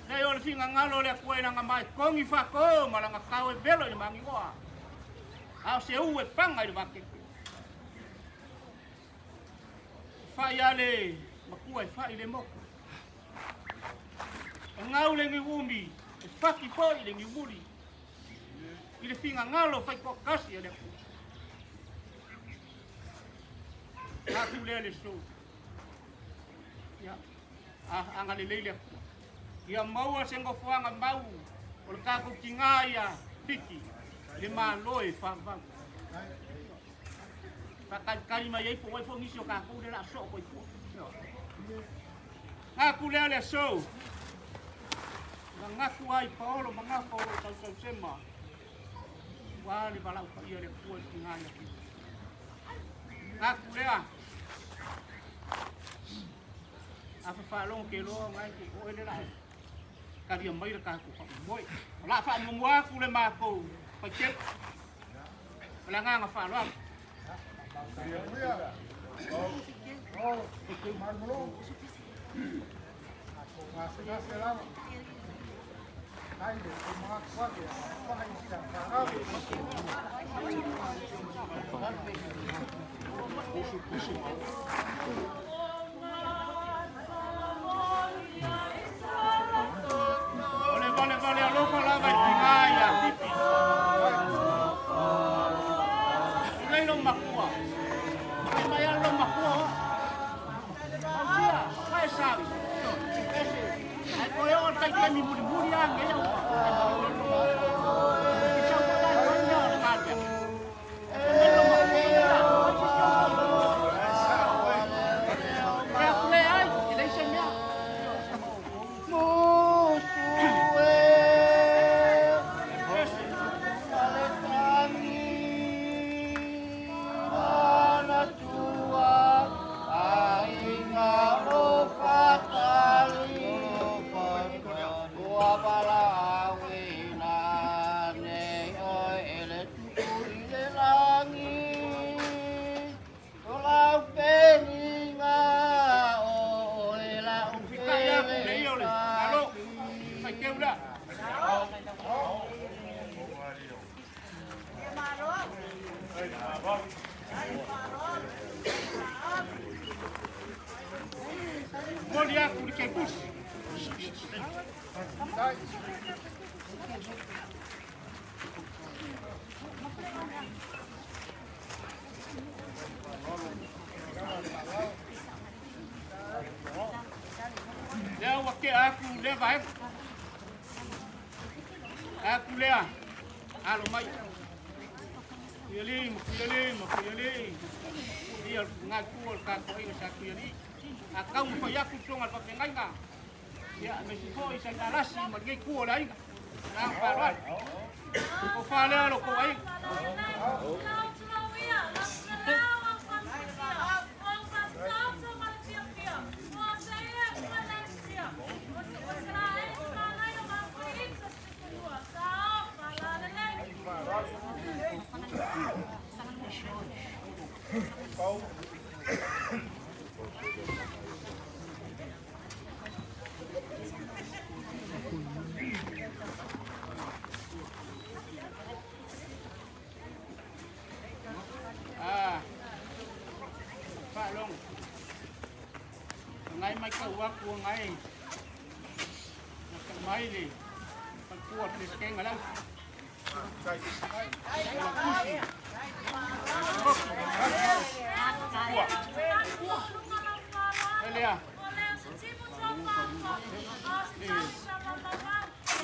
Leai o le finagalo o le Atua i lana maetogi faato ma lana tao e velo i le magigoa, a o se u e faga i le vakeke. E fai a le matua e fai le motu. E gau le niuumi, e faki foi le niumuli i le finagalo faitoatasi a le Atua. Atu lea le sou. Ia, agalelei le Atua. Ia maua se nofoaga mau o le tatou tiga ia Fiti i le Malo e faavavau. Faatalitali mai ai po o ai foi nisi o tatou lea o le a soo koe i tua. Gatu lea le aso. Gagatu ai paolo ma gafa o lo o tausausema. Ua le valaau paia le Atua i le tiga ia Fiti. Gatu lea. A fafaalogo ke loa ngai ke o ele la talia mai le tatou faamoemoe. O le a faamuamua atu le matou faitele. Ma le agaga faaaloalo. O le valevale alofa lava i tiga ia Fifi. Tulei lou makua. Fai mai lava lou makua o. Ausia, fae savi. Ese. Ai koe o tai taimi mulimuli a ngei au. I sau foi lai fai mea o le galuega. Fai mai lou makua ia. E aku le ai, e leai se mea. Fikai aku le ia o le Malo, faiteu lea. Momoli aku le kepusi. Lea ua tea atu lea vaega. Atu lea, alo mai. Tuialii ma Tuialii ma Tuialii. Ia ngai tua o le tatou aiga sa Tuialii. A taumafai atu toga le faafeagaiga. Ia, aemaise foi sa Alasi ma lenei itu o le aiga. Le agaga faaaloalo. Tofa lea lo outou aiga. Ah, faalogo. Ngai mai kau aku ngai. Na mai le faletua le Peresetene lau. Elea.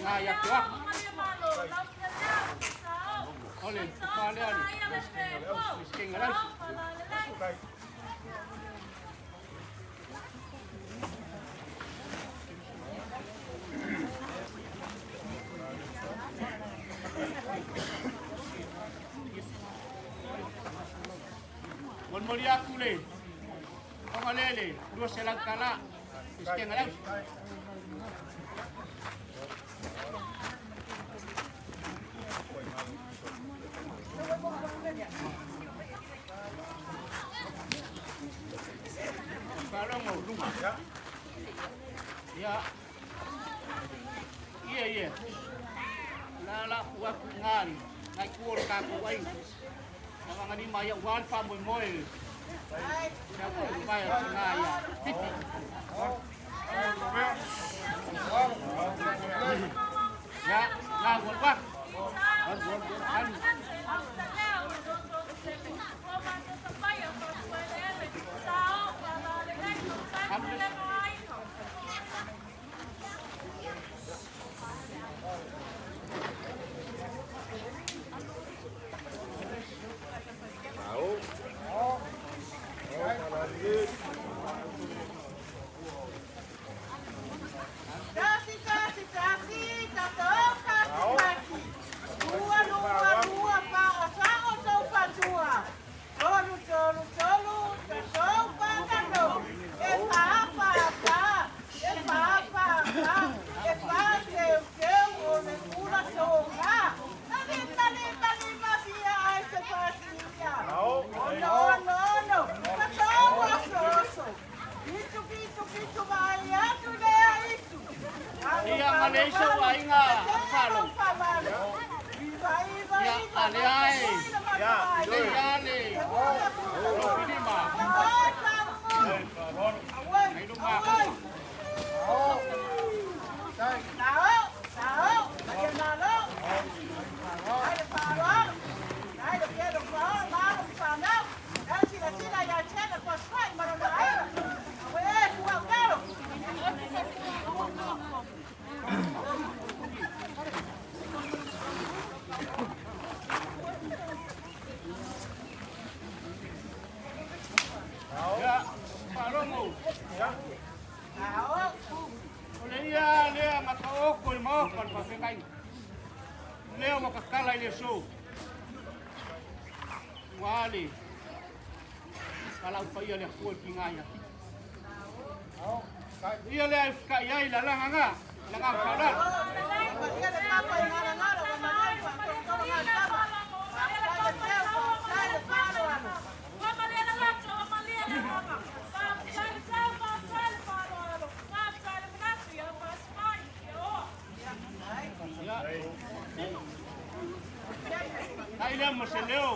Ngai aku aku. Ole, pa lea le. Peresetene lau. Molimoli atu le Fagalele $200 Pesitega Leausa. Faalogo luga. Ia. Ia ia. La la ku aku ngali. Ngai ku o le tatou aiga. Lima ia ua le faamoemoe. Ia ku mai o tina ia. Fiti. Ia, la ua lua. Alu. Tasi, tasi, tasi, tato, kasi, kasi. Lua, lua, lua, pa, sao, tau, pa, tua. Tolu, tolu, tolu, tato, pa, tato. E, pa, pa, pa, e, pa, pa, pa, e, pa, teu, teu, o, le, kula, tonga. Tali, tali, tali, ma, fia, ai, se, pa, sia. Ono, ono, ono, tato, aso, aso. Itu, itu, itu, mai, atu, lea, itu. Ia ma le isa o aiga falo. Ia ale ai. Le ia le. Lo filima. Ai luma. Ia, faalogo. O le ia lea mataoko i maoka o le faafeagaiga. Lea ua kakala i le aso. Ua ale. Palau paia le Atua i tiga ia Fiti. Ia lea e fekai ai le alaga nga, le agaga faaaloalo. Ia. Tai lea ma se leo,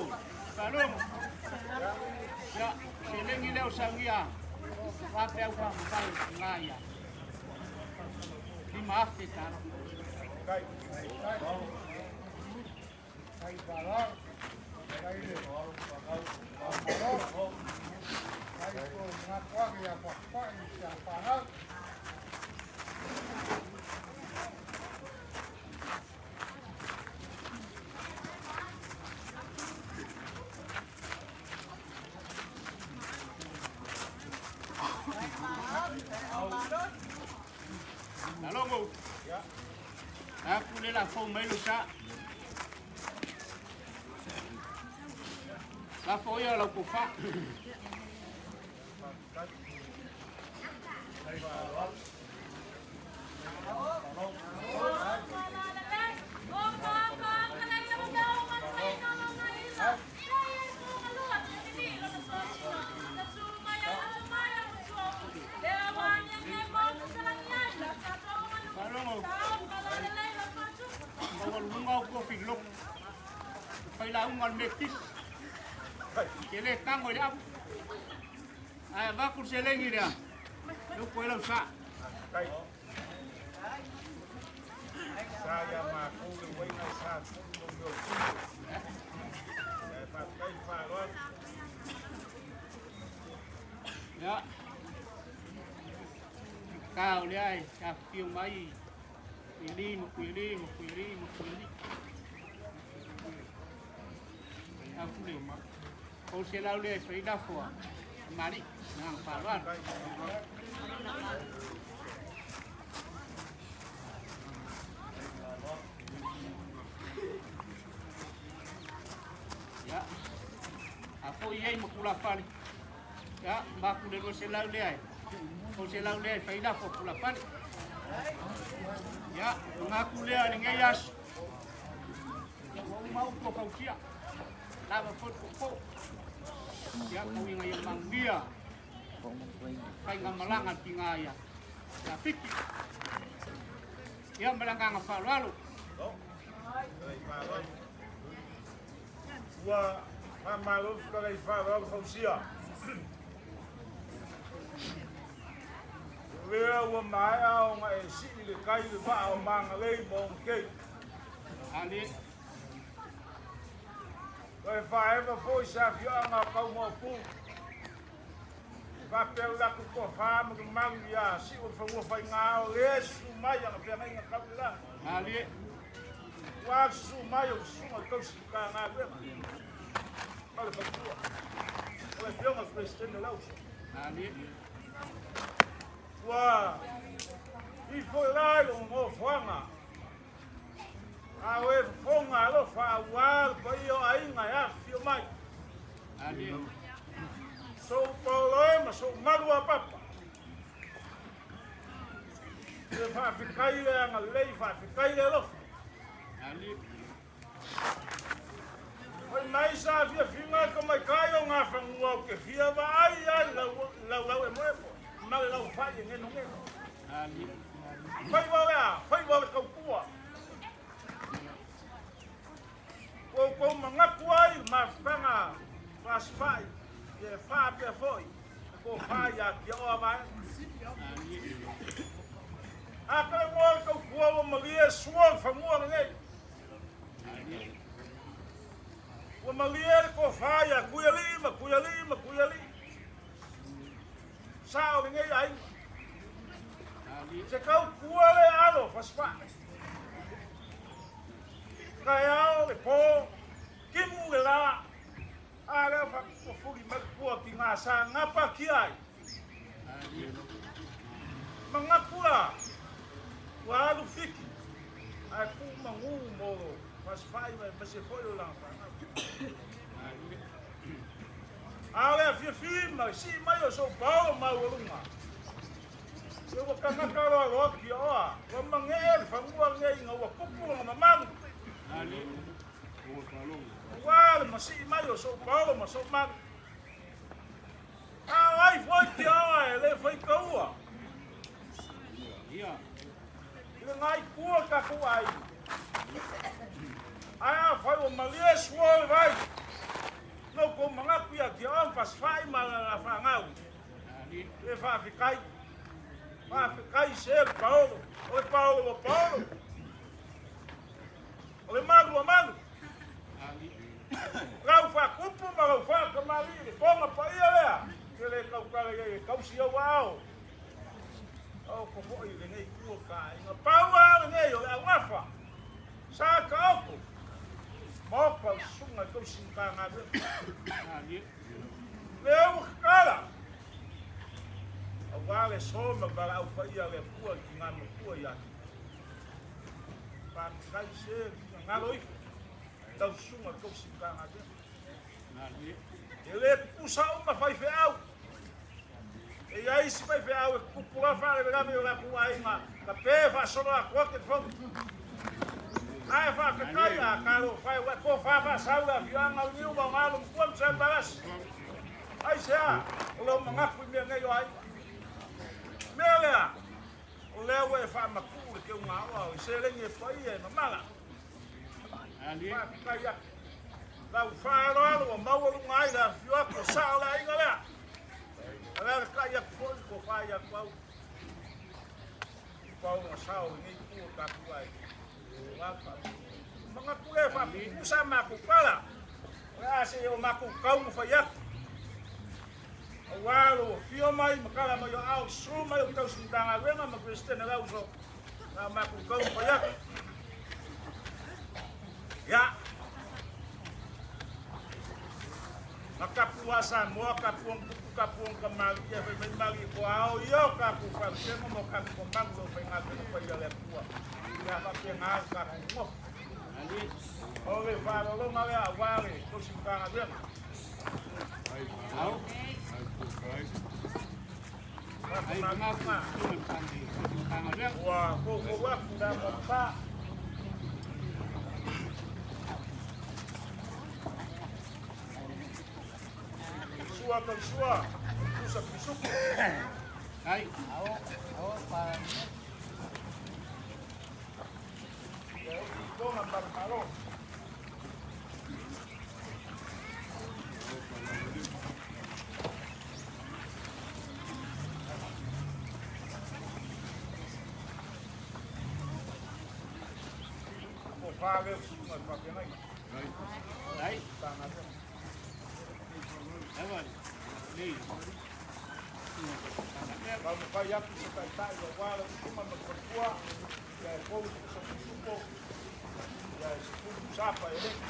faalogo. Ia, seleni lea o saunia. Faapea ua faamavae i tiga ia. $5,000. Faalogo. Aku le la fou mai lo sa. La fou ia lau tofa. Faalogo. Maualuluga au kofi loku. Failauga o le metisi. Ke le tago i le apu. Ae avatu le seleni lea. E upu ai lau sa. Sa ia matou le uaina e sa tonu lo mea o tino. Ia e faafetai le faaaloalo. Ia. Tao lea e afifio mai Kuialii ma Kuialii ma Kuialii ma Kuialii. Afule. $100 lea e fai lafo a Kamali'i. Ma le agaga faaaloalo. Ia, a foi i ai ma tulafale, ia, maku le 200 lea e, $100 lea e fai lafo a tulafale. Ia, manatu lea i lenei aso, ia, ua uma upu o fausia, lava foi le poupou. Ia, tau ina ia manuia faigamalaga a le tiga ia Fiti. Ia, ma le agaga faaaloalo. Ua faamalo fetalai faaaloalo fausia. O lea ua maea ona e sii le tai i le vaa o Magalei ma ona keiki. Ale. Toe faaewa foi se afioaga o Kaumaopu. E faapea le latou toafa ma le malu ia Siu o le fanua faiga o lea e susu mai ana feagaiga tau i le lagi. Ale. Ua susu mai o le susuga i le tausi Matagaluega ma le faletua o le afioga i le Peresetene o le Auso. Ale. Ua ifo i la i lona nofoaga a o e fofoga alofa aua le paia o aiga e afifio mai. Ale. Sou paolo e ma sou malu a papa. E faafetai le agalelei, faafetai le alofa. Ale. Fai mai sa afiafiga e tamaitai o Gafanua ou te fia vaai ai i lau lau emoemo ma le lau fai e genogeno. Faiva o le a? Faiva o le tautua. Ua outou manatu ai i le mafutaga faasifai e faapea foi le tofa ia Tiaoa Vaega. A talanoa le tautua ua malie sua le fanua lenei. Ua malie le tofa ia Tuialii ma Tuialii ma Tuialii. Sao lenei aiga. Se tautua le alo fasifai. Taeao le po, timu le la, a lea faafuli mai le pua ki ngā sa ngapa ki ai. Manatu la, ua alu fiki, ae tuu manu mo fasifai ma aemaise foi o lana fanau. A o le afiafi ma le sii mai o sou paolo maualuga, se ua tagata loaloa kiaoa, ua magee le fanua lenei ina ua tupu lona mamalu. Aua le masii mai o sou paolo ma sou malu. A o ai foi kiaoa e le faitaua i le gaikua o tatou aiga. Ae afai ua malie sua le vai, na outou manatu ia kiaoa ma pasifai ma la fanau, e faafetai. Faafetai se le paolo, o le paolo ua paolo, o le malu ua malu. Lau faatupu ma lau faatamalii le fofoga paia lea, e le tautala i ai e tausi ou aao. O ko foi lenei tua ka aiga. Pau lava lenei o le augafa, sa taoto, maota o le susuga i tausi Matagaluega. Lea ua tatala, aua le so ma le valaau paia a le Atua i tina matua ia Tito. Faafetai se le finagalo ifo i lau susuga i le tausi Matagaluega. E le tutusa uma faifeau. E i ai isi faifeau e tutupu loa faalavelave i o latou aiga, tape faasolo atoa telefoni. Ae faafetai a talofa e, ua e tofa faasau le afioaga o Niu ma ona alo matua ma Saibalasi. Aisea? O lou manatu i mea nei o aiga. Mea lea, o lea ua e faamatuu le keugaoa o le seleni e paia e mamala. Faafetai atu. Lau faaaloalo ua maualuga ai le afifio atu o sao o le aiga lea. Alalatai atu foi le tofa ia Tuau. Pau ma sao lenei itu o tatou aiga. Manatu lea faapupusa matou pala. O le a se o matou taumafai atu. Aua lou afio mai ma tala mai o aao susu mai o tausi Matagaluega ma Peresetene o le Auso. Na matou taumafai atu. Ia. Na Tua Samoa ka puang tupu ka puang ka mali ia fai mai mali ko ao ia o ka ku fale mo ka ku mangu lo fai ngā pena pai ale tua. Ia fa pe ngā ka ku ngo. O le faalologa lea auā le tausi matagaluega. Ua foufou atu le amo pa. Sua tausi pusa pisuku. Ai. Ia tonga malo. O whāle o sunga i whapenai. Ai. Tāna lea. Ewa. Nei. Taumafai atu se taitai auā le usuga ma le faletua, ia e pou se pisupo, ia e sefulu sapa e leki.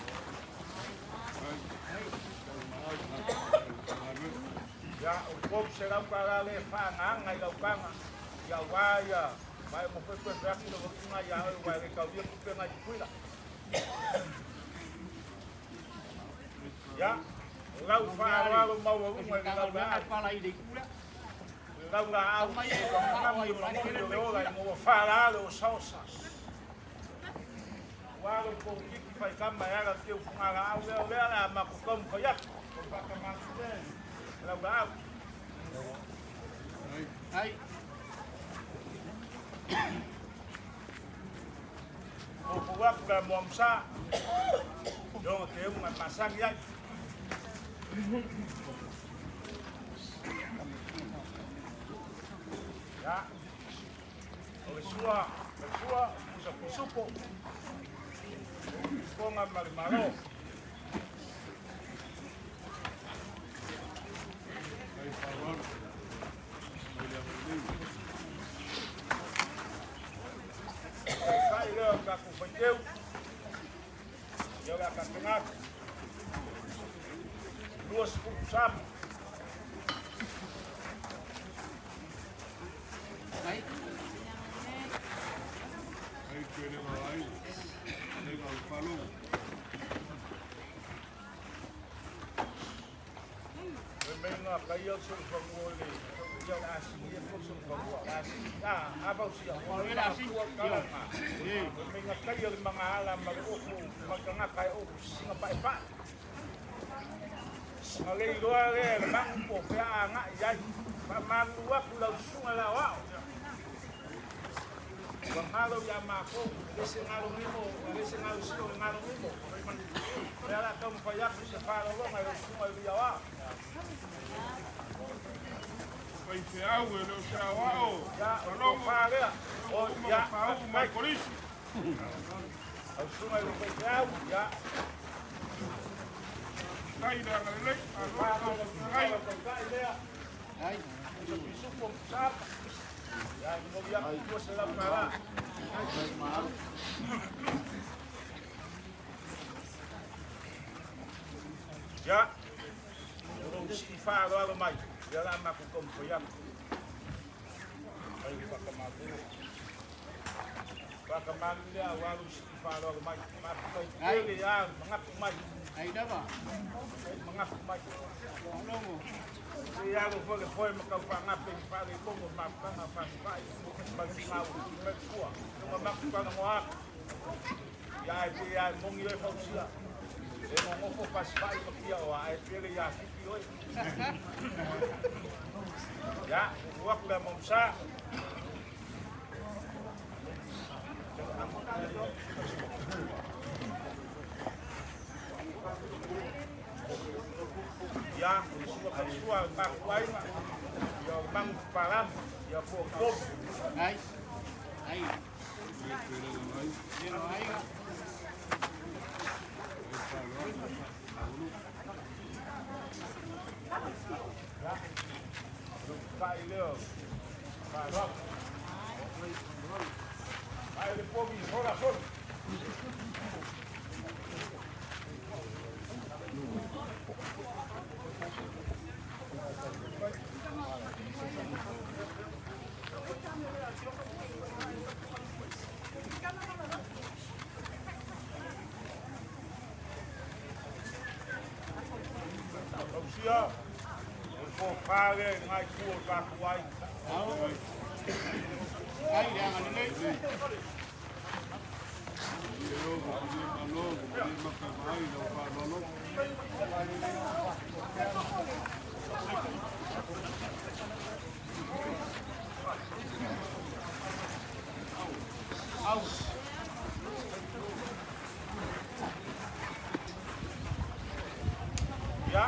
Ia o pou se laukalā lē faagaaga i laukaga, ia auā ia vae mo fefuefeaki le valiuga iā oe uae le taulia tupega i Tutuila. Ia, o lau faaaloalo maualuga i le laulaau. Le laulaau, mami o lagoni o le ola ina ua faalā le osaosa. Ua alo i polokiki faikama e ala i teu fugalaau lea o lea le a matou taumafai atu. O le faatamāsu lea i le laulaau. Ai. Foufou atu le amoamasā, i ona teuga e masani ai. Ia, o le sua, le sua, pusa pisupo, tonga ma le malo. Taitai lea o tatou faiteu, ia o le a tapena atu. 20 sapa. Ai. Meinga kai o solofanua le ia o le asigi e po solofanua o le asigi a fausia o le asigi kalaga. Meinga kai o le magaala ma le ofu ma tagata e ofu sisiga paepae. Na le iloa lea e le magu po o fea agai i ai. Faamalu atu lau susuga i le aoao. Ua galo iā makou, e le se galo nemo, e le se galo sio le galo nemo. O lea o le a taumafai atu se faalologa i lau susuga i le aoao. Faifeau e le o se aoao. Ia, o le tofa lea. O, ia, Faaupu mai Kolisi. Lau susuga i le faifeau, ia. Tai le agalelei, Tofa malo lea, le lau susuga tausagai. i lau taitai lea. Ai. Pusa pisupo ma sapa. Ia, momoli atu $200. Ia, o lou sii faaaloalo mai, ia la matou taumafai atu. Ai le faatamalii. Faatamalii lea auā lou sii faaaloalo mai. Faafetai tele lava le manatu mai. Ai lava. Manatu mai. Logo. Se alo foi le foe ma taufaagape i faaletonu o le mafutaga fasifai ma le tiga ua tusi mai le sua. Luga matou talanoa atu. Ia ae pe a e moni oe fausia. E nonofo fasifai ma pia oa ae pele ia Fiti oe. Ia, tuu atu le amoamasa. Ia, o le sua faisua o le matou aiga, ia o le magu papalagi, ia po o povi. Ai. Ai. Lelo aiga. Ia, tai lea o faaaloalo. Ai le povi sola soli. Tausia, o le tofa lea i lena itu o le tatou aiga. Ai le agalelei. Ia.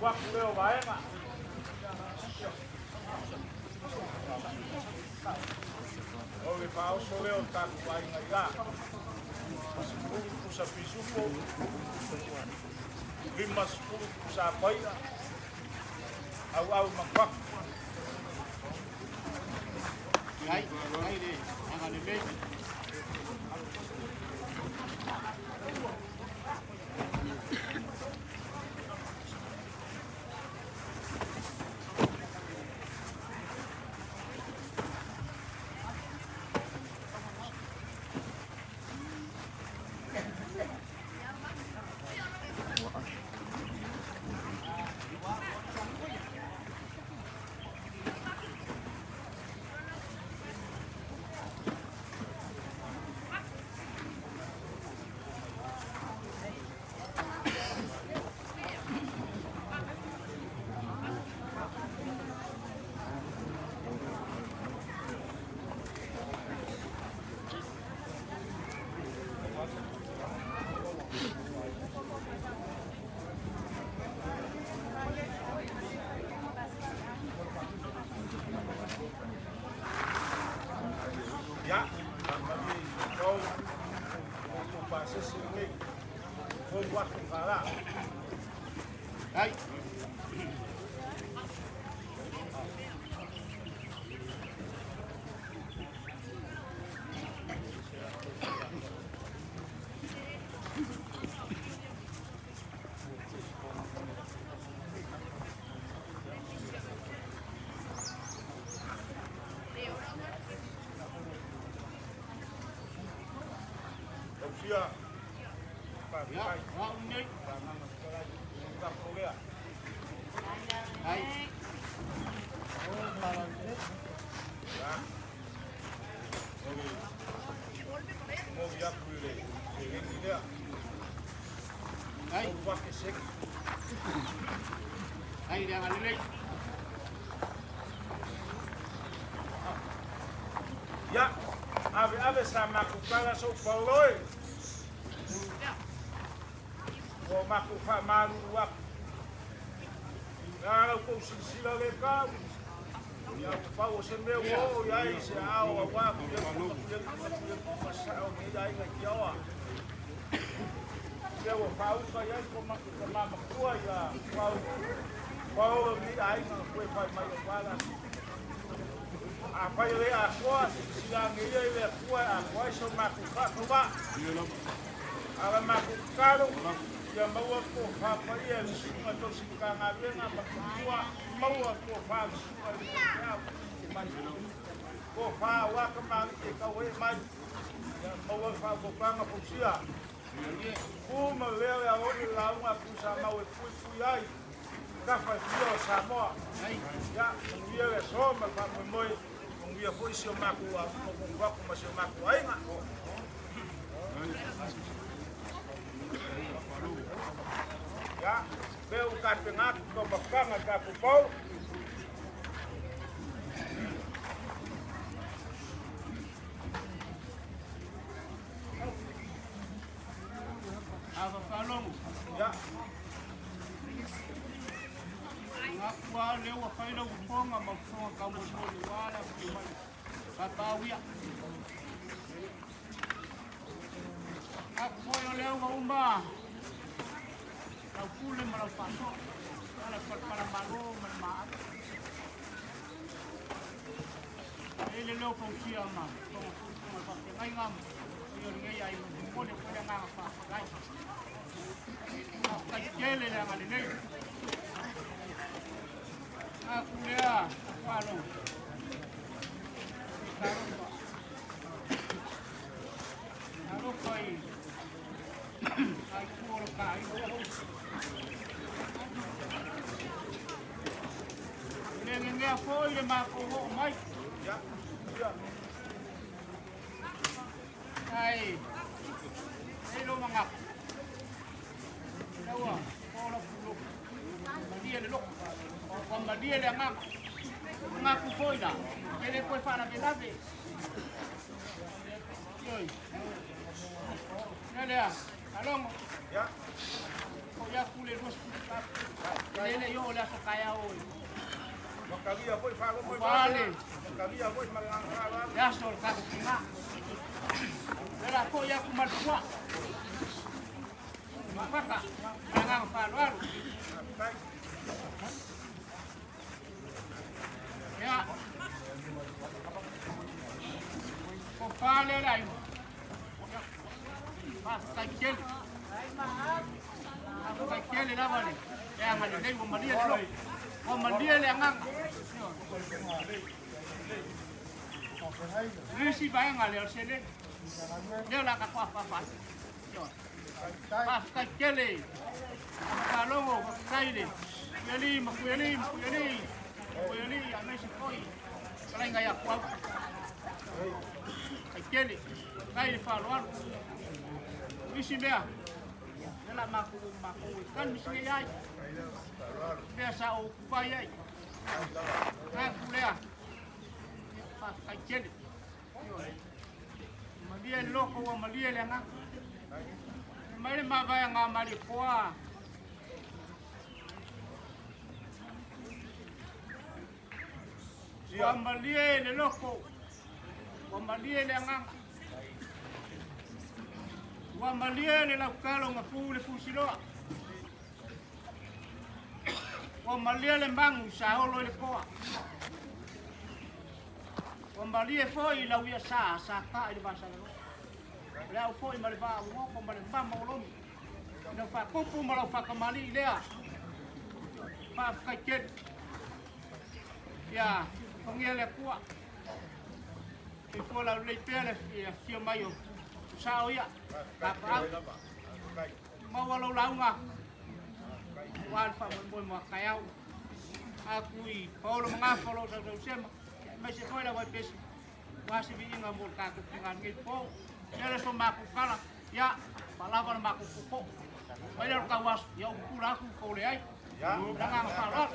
Mapu lea o vaega. O le faaoso lea o le tatou aiga i la. 10 pusa pisupo, 50 pusa paia, auau manufatu. Ai, ai le agalelei. Ia, faamalie i tou, o tou pasese lenei, 3,000 tala. Ai. Tausia, Ia, faafetai. o au nei. Faagaga fetalai, tapo lea. Ai. Ia, o le momoli atu i le seleni lea. Ai. 3,000 seki. Ai le agalelei. Ia, ave ave sa matou tala sou pauloe. Ua matou faamalulu atu. La lau tou silasila le kau. Ia ua pau o se mea ua oo i ai se ao auā Tuialii ma sao nei aiga i Tiaoa. Mea ua faauka i ai ko matou tamā matua ia Pau Paolo nei aiga na toe fai mai auā la Afai e le atoa, silasila ane ia i le Atua e atoa ai so matou faatauvaa. A o le matou tatalo, ia maua le tofa paia i le susuga tausi Matagaluega ma le faletua, maua le tofa i le susuga i le faifeau, tofa aua tamalii e tauee mai, ia maua le faautautaga fausia. Tu ma lea le ao'i le lauga a Tuisamau e puipui ai tafa e fia o Samoa. Ia, manuia le aso ma le faamoemoe, manuia foi si o matou matou ma si o matou aiga. Ia, lea ua tapena atu taumafataga i le tatou pau. Ava faalogo. Ia. Ngaku a lea ua fai lau fofoga ma fofoga taumolimoli aua le afifio mai papau ia. Ngaku foi o lea ua uma lau pule ma lau faasoa, ala palapala malo ma le maau. E i le leo fausia ma fofoga faafeagaiga ma o lenei aiga, e momoli atu ai le agaga faafetai. Faafetai tele le agalelei. Aku lea faalogo. Talofa. Talofa i ai tua o lo ka aiga. Le gegea foi le matou oo mai. Ai, ei lo manatu. Ua o la malie le loto, ua malie le agaga. Manatu foi la, e le toe faalavelave. Ioe. Ia lea, alogo. Foi atu le 24. Le le i oo le aso taeao e. Ua le. Le aso o le tatou tina. Le la foi atu ma le puaa. Mafaka, ma le agaga faaaloalo. Ia. O pale le aiga. Ia. Faafetai tele. Faafetai tele lava le le agalelei ua malie le loto. Ua malie le agaga. Le isi vaega lea o le seleni. Lea o le a tatou afaafa ai. Faafetai tele. Faalogo, faafetai le Tuialii ma Tuialii ma Tuialii. Tuialii aemaise foi fetalaiga ia Tuau. Faafetai tele. Faafetai le faaaloalo. O isi mea, lea la matou matou e tali nei ai. Mea sa ou fai ai. Atu lea. Faafetai tele. Malie le loto ua malie le agaga. Mai le mavaega a Malietoa. Ua malie le loto, ua malie le agaga. Ua malie le lautalo na pu le fusiloa. Ua malie le magu sa olo i le toa. Ua malie foi lau ia sa sa ta i le vasalalo. O le au foi ma le vaa ua ma le mama o lomi. I lau faatupu ma lau faatamalii lea. Faafetai tele. Ia, fagia le Atua. Soifua laulelei pea le afifio mai o sao ia. Tapaau. Maua lau lauga. Aua le faamoemoe mo a taeao. Atu i Paolo ma Gafa o lo o sausausema. Aemaise foi le auaipesi. Aua se viiga mo le tatou tina lenei po. Ia le so matou tala. Ia, faalava le matou popo. Mai lea o le tauaso, ia ou pupula atu tou leai. Le agaga faaaloalo.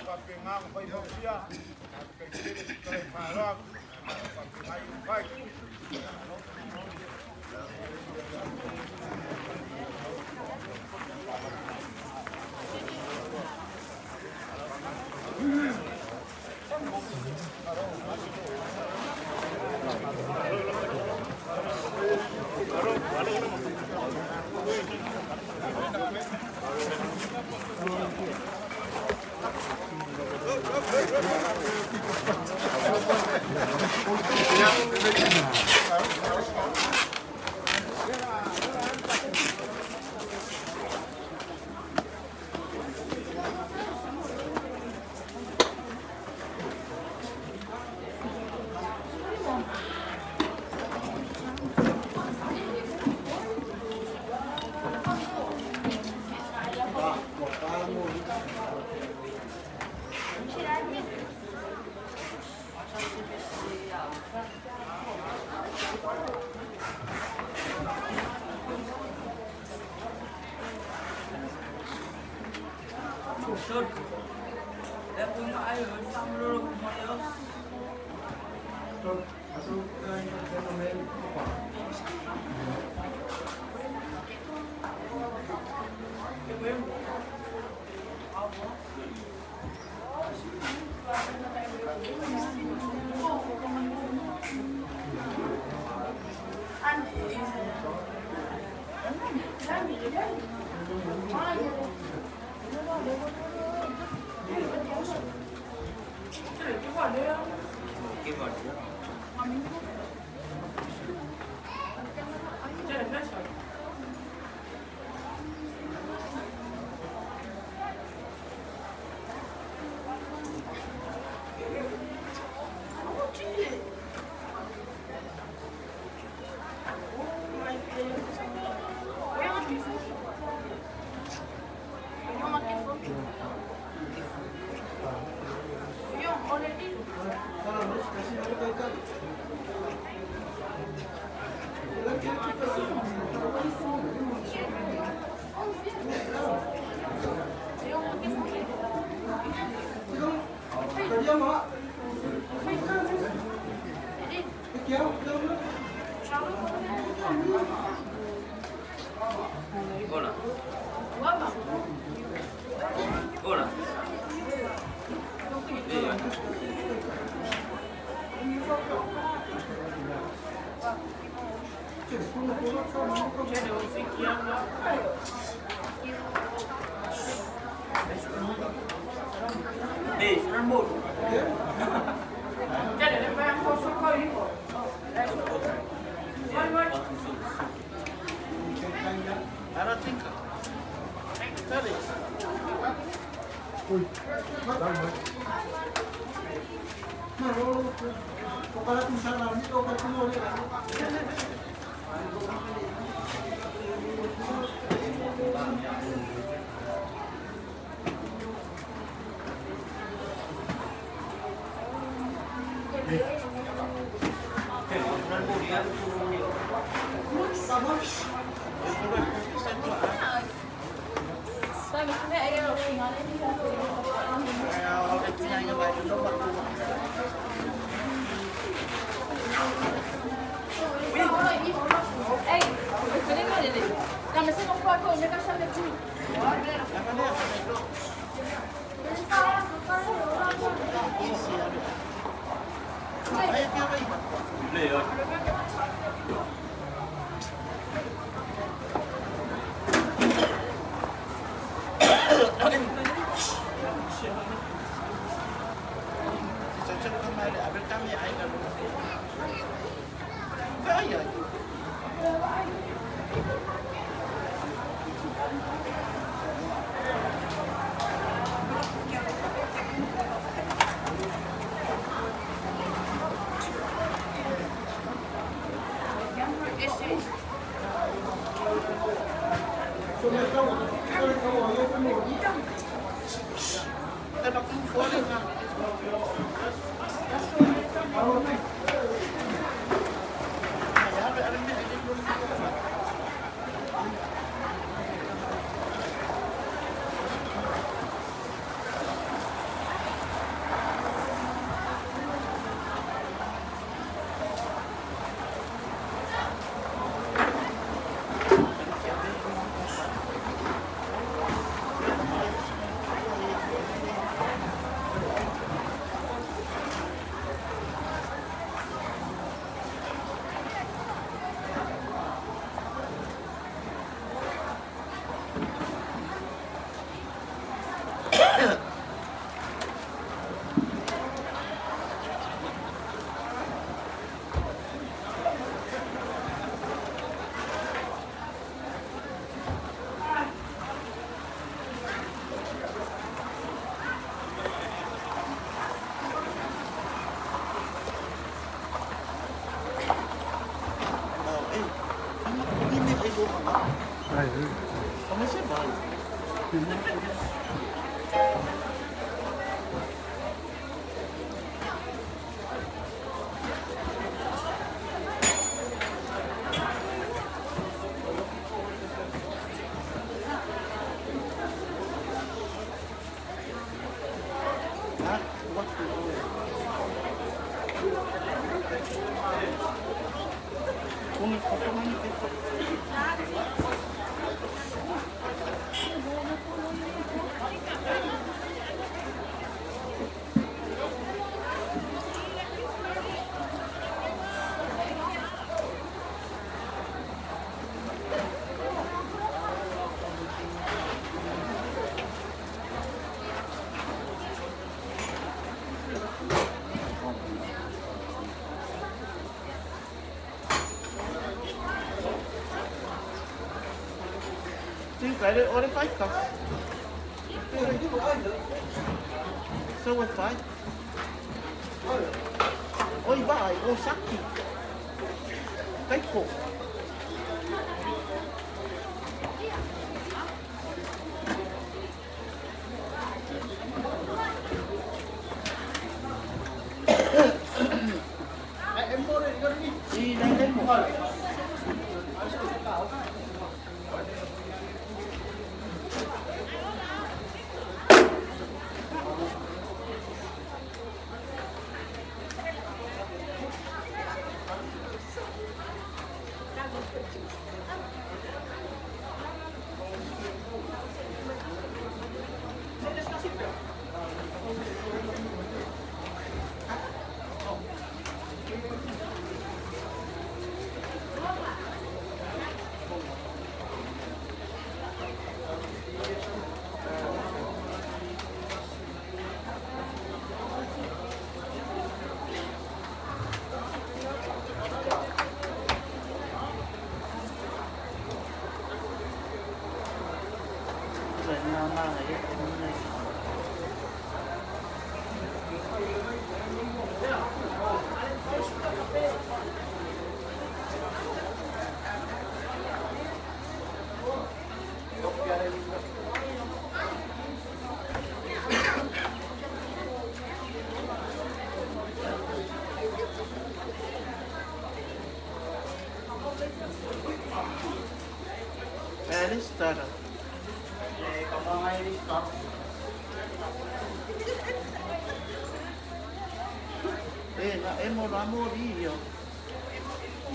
Na emo loa moli ia.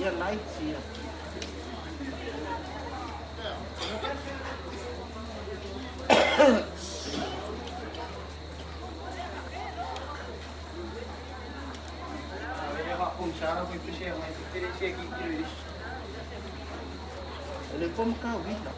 Ia lights ia. E le po ma ka uila.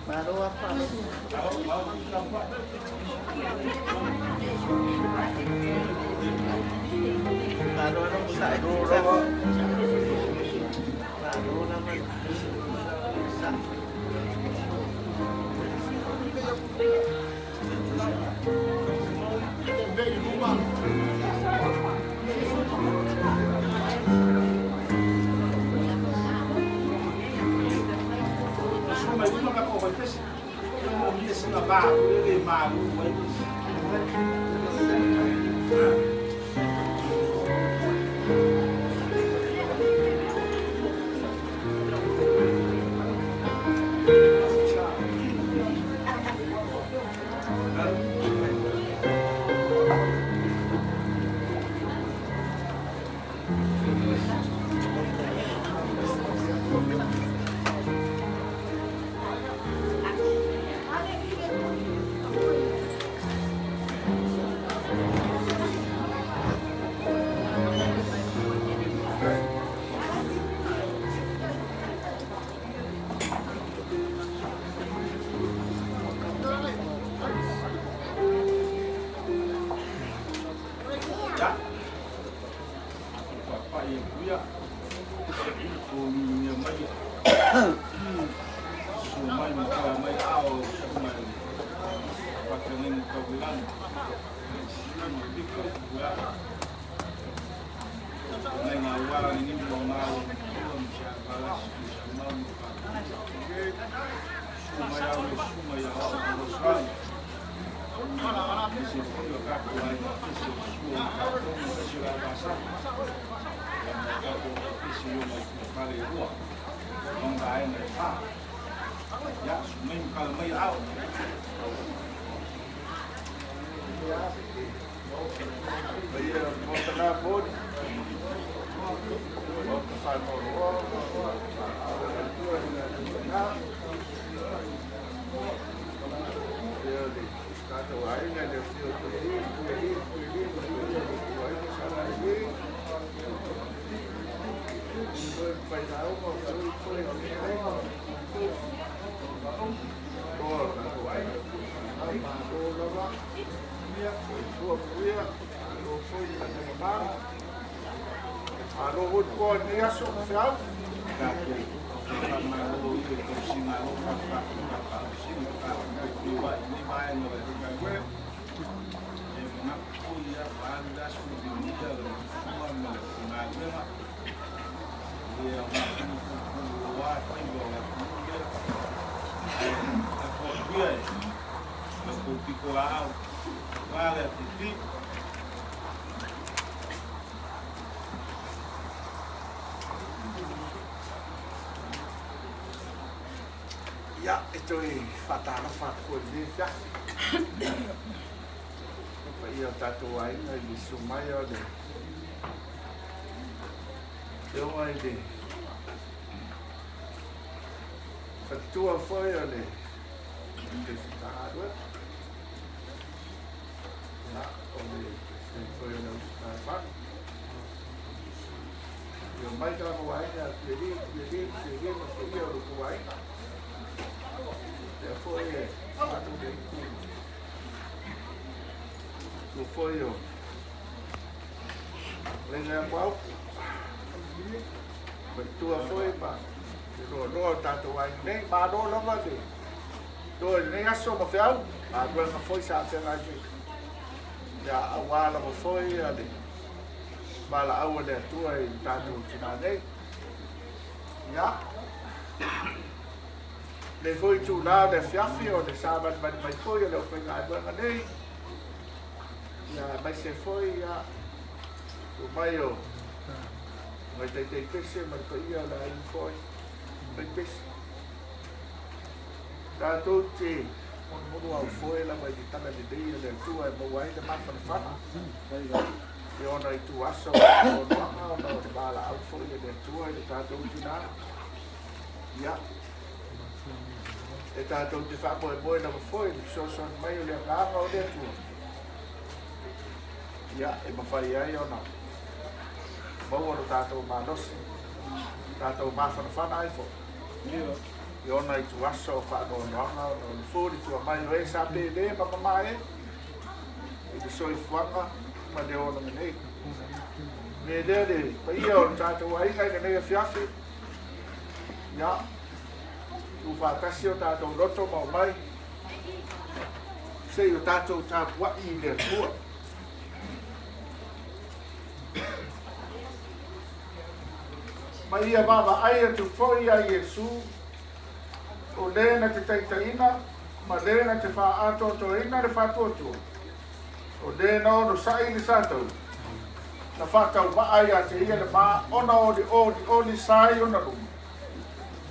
Malo a Malo na sa Malo naman sa. Falelua, ma ona vaega e fa. Ia, susu mai ma tala mai aao. Paia o le Maota na moni. Maota whanoroa, o le Atua i le Atua na. Ia le tātou aiga i le afio o Tuialii, Tuialii, Tuialii, Tuialii, Tuialii, Tuialii, Failauga o Tui Tui o le Aiga, Toa o tātou aiga, Malo lava, Soifua manuia, malo foi le lata Malo foi le toa i lenei aso ma feau. Tatou faamalo i le tausiga alofa a le Faamasinoga tatou feiloai i lenei vaega o le galuega. E manatu foi ia ua alu le aso ma vilia le Nofoa ma le galuega. E le aoga tonu puupuu lava faiva o le atunuu lea. Ae lafo atu ia i la outou pitolaau aua le afiafi. Ia, e toe faatalofa atu foi i lenei afiafi. Le paia o tatou aiga i le susu mai o le Afioga i le Faletua foi o le Matagaluega. Ia, o le Peresetene foi o le Ausetaifano. Ia mai tatou aiga, Tuialii, Tuialii, Tuialii ma le paia o lo outou aiga. Lea foi e avatu le upu tu foi o Lenga ia Muaaupu. Faletua foi ma le loaloa o tatou aiga nei. Malo lava le toa i lenei aso ma feau. Galuega foi sa feagai nei. Ia aua lava foi le valaau a le Atua i le tatou tina nei. Ia, lenei foi itula o le afiafi o le savalivali mai foi o le aufaigaluega nei. Ia, aemaise foi ia, tu mai o ngai taitai pese ma le paia o le aiga foi, mai pese. Tatou te monomono au foe lava i le tala lelei a le Atua e maua ai le mafanafana i ona ituaso o faanoanoaga ona o le valaau foi a le Atua i le tatou tina. Ia, e tatou te faamoemoe lava foi i le fesoasoani mai o le Agaga o le Atua. Ia, e mafai ai ona maua lo tatou malosi, tatou mafanafana ai foi. I ona ituaso o faanoanoaga ona o le fuli tua mai o e sa pele ma mamae i le soifuaga ma le olaga nei. Me lea le paia o le tatou aiga i lenei afiafi. Ia, tuufaatasi o tatou loto ma omai se i o tatou tapuai i le Atua. Ma ia vaavaai atu foi ia Iesu, o le na te taitaiina ma le na te faaatoatoaina le faatuatua, o le na onosai i le sataua, na faatauvaa ia te ia le ma ona o le olioli sa i ona luma,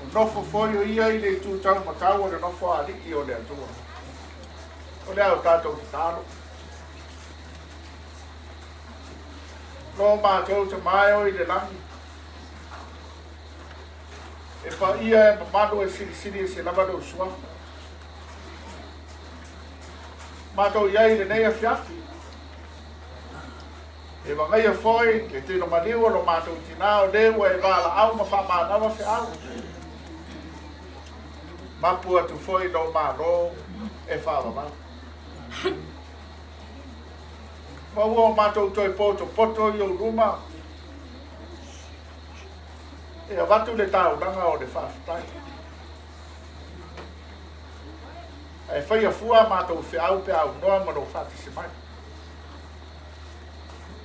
o nofo foi o ia i le itu taumatau o le nofoalii o le Atua. O le a o tatou tatalo. Lo matou Tama e o i le lagi, e paia e mamalu e silisili ese lava lou suafa. Matou i ai i lenei afiafi, e vagaia foi le tino maliu o lo matou tina o le ua e valaau ma faamanawa feau. Mapu atu foi lou malo e faavavau. Ma ua o matou toe potopoto i ou luma, e avatu le taulaga o le faafetai. Ae faia fua a matou feau pe aunoa ma lou faatasi mai.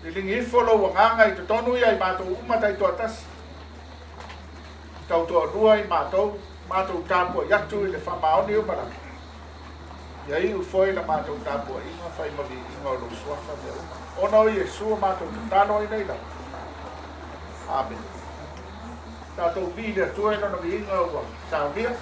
Liligi ifo lou agaga i totonu ia i matou uma taitoatasi. Tautoalua i matou, matou tapuai atu i le faamaoni o malama. Ia iu foi la matou tapuaiga fai ma viiga o lou suafa mea uma. Ona o Iesu o matou tatalo ai nei lava. Amene. Tatou vii i le Atua i Lona viiga ua saunia.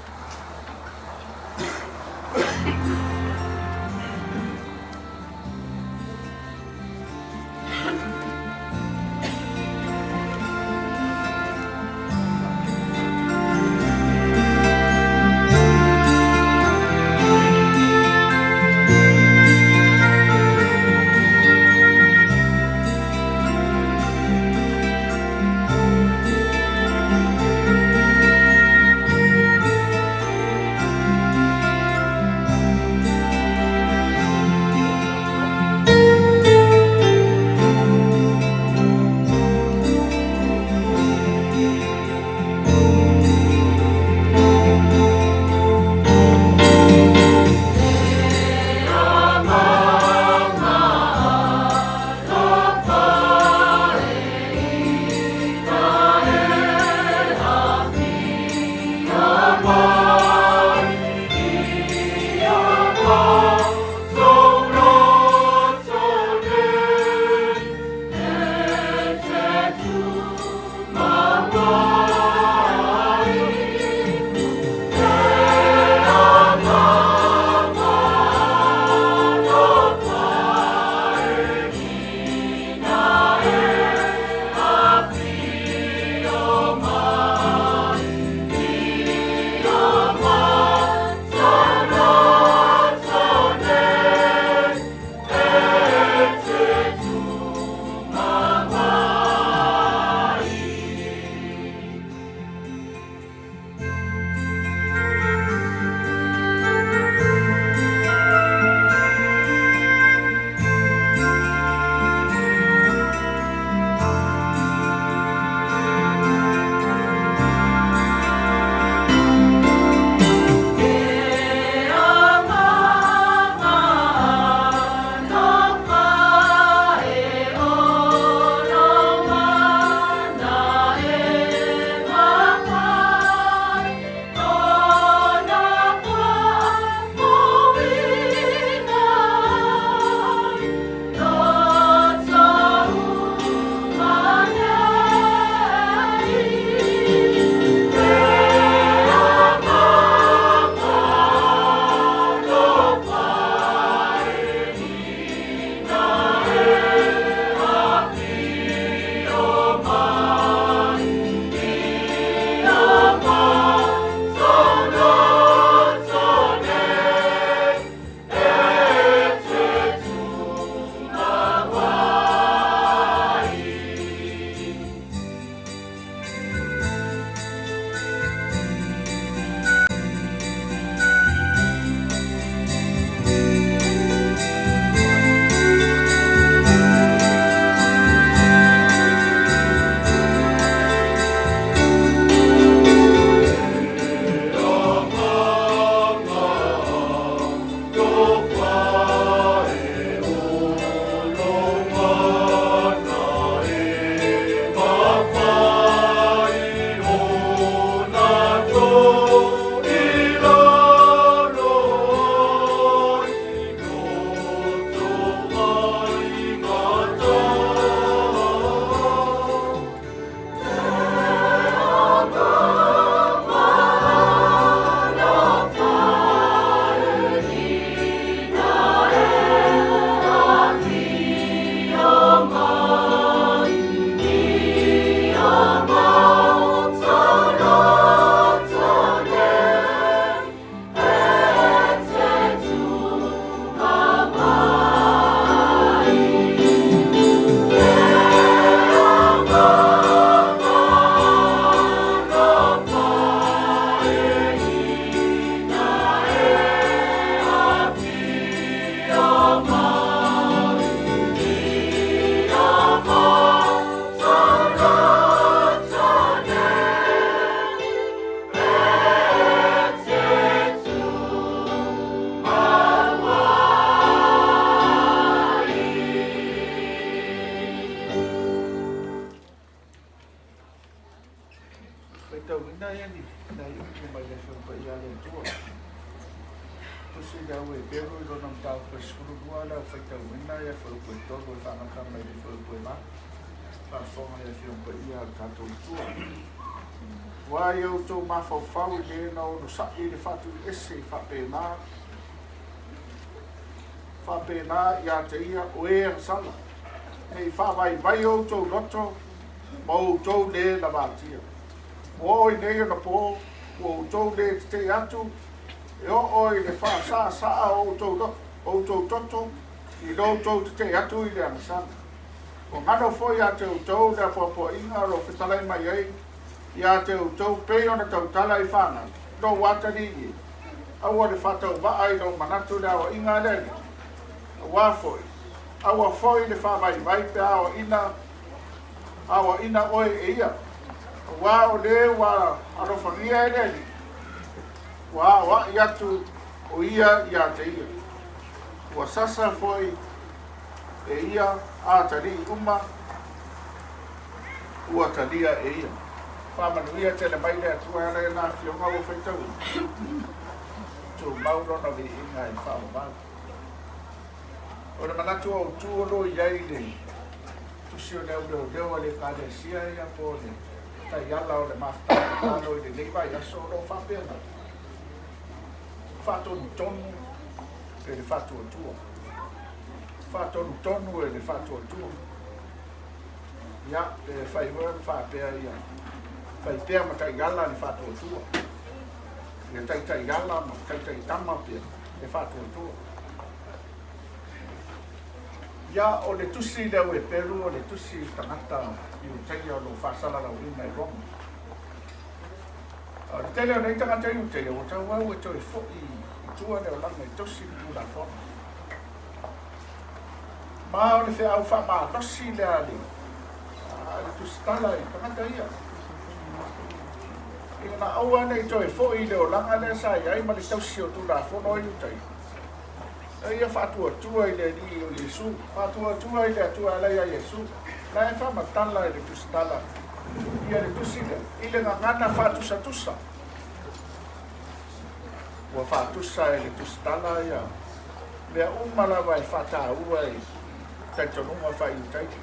Faitauina ia ni nai upu mai le Afioga Paia a le Atua. Tusi le au Heperu i lona mataupu e 12 le au faitauina ia fuaiupu e 3 e faagata mai le fuaiupu e 8. Faafofoga i le Afioga Paia a le tatou Atua. Ua i outou mafaufau i le na onosaʻi i le faatuiese faapena, faapena ia te ia o e agasala, ne i faavaivai outou loto ma outou lē lavatia. Ua oo i nei ona pō, ua outou lē tetee atu e oo i le faasaasaa o outou, outou toto i lo outou tetee atu i le agasala. Ua galo foi ia te outou le apoapoaiga o lo o fetalai mai ai ia te outou pei ona tautala i fanau, lou atalii e, aua le faatauvaa i lou manatu le aoaiga a le Alii, aua foi, aua foi le faavaivai pe a aoaina, aoaina oe e ia, aua o le ua alofagia e le Alii, ua aoai atu o ia ia te ia. Ua sasa foi e ia atalii uma ua talia e ia. Faamanuia tele mai le Atua e ala i ana afioga ua faitauina. Tumau lona viiga i le faavavau. O le manatu autu o lo o i ai i le tusi o le au leoleo a le Ekalesia ia po o le taiala o le mafutaga tatalo i lenei vaiaso o lo o faapena, faatonutonu e le faatuatua. Faatonutonu e le faatuatua. Ia, pe fai foi ona faapea ia, fai pea ma taiala le faatuatua. Ia taitaiala ma taitaitama pea le faatuatua. Ia, o le tusi lea ua Eperu, o le tusi tagata Iutaia o lo o faasalalauina i Roma. O le tele o nei tagata Iutaia ua tauau e toe foi i tua le olaga e tausi le Tulafono. Ma o le feau faamalosi lea a le, a le tusitala i tagata ia. Ina aua ne i toe foi i le olaga lea sa i ai ma le tausi o Tulafono a Iutaia. A ia faatuatua i le Alii o Iesu, faatuatua i le Atua e ala ia Iesu, la e faamatala e le tusitala ia le tusi lea, i le gagana faatusatusa. Ua faatusa e le tusitala ia mea uma lava e faataua i talitonuga faa-Iutaia.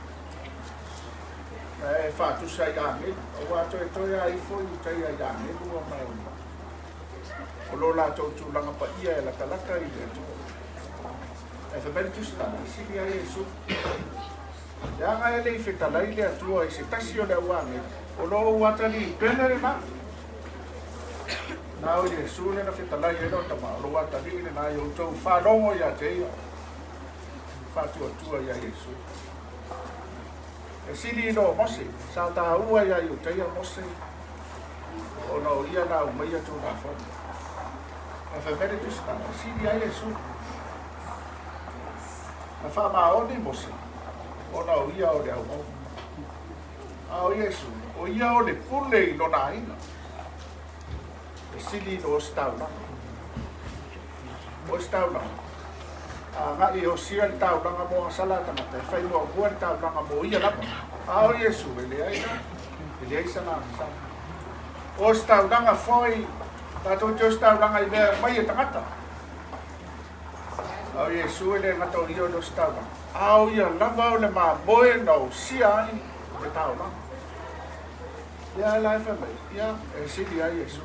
E faatusa i agelu, aua toetoe a ifo Iutaia i agelu ona o lo latou tulaga paia e latalata i le Atua. Ae fai mai le tusitala, e sili ai Iesu. Leaga e le i fetalai le Atua i se tasi o le au agelu, o lo ou atalii pele lena. Na o Iesu lea na fetalai ai lona tama, o lou atalii lena i outou faalogo ia te ia, faatuatua ia Iesu. E sili i lo Mose, sa taua ia Iutaia Mose, ona o ia na aumaia Tulafono. Ae fai mai le Tusitala, e sili ai Iesu. Na faamaoni Mose, ona o ia o le auauna. A o Iesu, o ia o le pule i lona aiga. E sili i lo ositaulaga. O ositaulaga, a agai e osia le taulaga mo agasala a tagata, e fai muamua le taulaga mo ia lava. A o Iesu, e leai la, e leai sana agasala. O ositaulaga foi, tatou te ositaulaga i mea e aumai e tagata. A o Iesu e le gata o ia o le ositaulaga, a o ia lava o le mamoe na osia ai le taulaga. Ia la e fai mai, ia, e sili ai Iesu.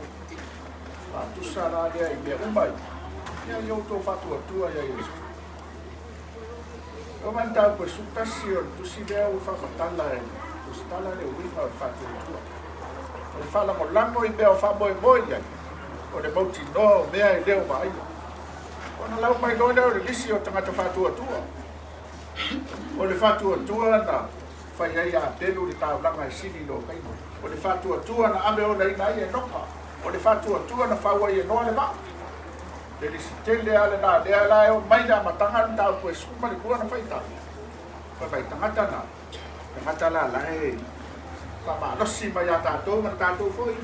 Faatusa la lea i mea uma ia, ia ia outou faatuatua ia Iesu. E oo mai le mataupu e 11 o le tusi lea ua faamatala e tusitala le uiga o le faatuatua. O le faalagolago i mea o faamoemoe i ai, o le mautinoa o mea e le o vaaia. Ona lau mai loa lea o le lisi o tagata faatuatua. O le faatuatua na fai ai a Apelu le taulaga e sili i lo Kaina. O le faatuatua na ave olaina ai Enoka. O le faatuatua na fau ai e Noa le vaa. Le lisi tele lava lena, lea la e oo mai le amataga o le mataupu e 12 na faitau. Fai mai, tagata na, tagata la la e faamalosi mai ia tatou ma le tatou foi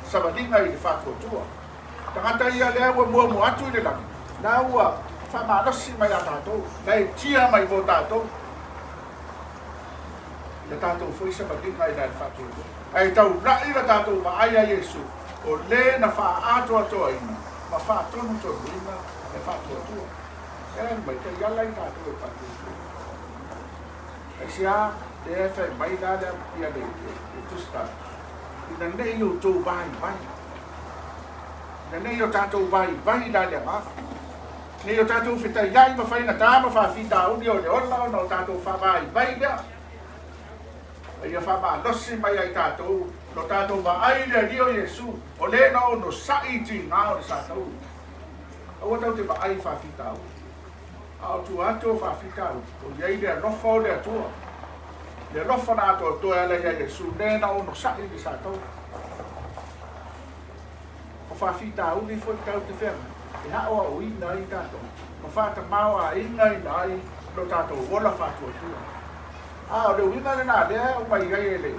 savaliga i le faatuatua. Tagata ia lea ua muamua atu i le lagi, la ua faamalosi mai ia tatou, la e tia mai mo tatou. Ia tatou foi savaliga i la le faatuatua. Ae taulai la tatou vaai ia Iesu, o le na faaatoatoaina ma faatonutonuina le faatuatua. E mai taiala i tatou e le faatuatua. Aisea lea e fai mai la lea ia le tusitala? Ina ne i outou vaivai, ina ne i o tatou vaivai la le agaga, ne i o tatou fetaiai ma faigata ma faafitauli o le ola ona o tatou faavaivai lea, a ia faamalosi mai ia i tatou lo tatou vaai i le Alii o Iesu, o le na onosai i tiga o le sataua. Aua tatou te vaai i faafitauli, a o tua atu o faafitauli, o i ai le alofa o le Atua, le alofa na atoatoa e ala ia Iesu, le na onosai i le sataua. O faafitauli foi tatou te feagai, e aoaoina ai tatou ma faatamaoaigaina ai lo tatou ola faatuatua. A o le uiga lena lea e aumai ai e le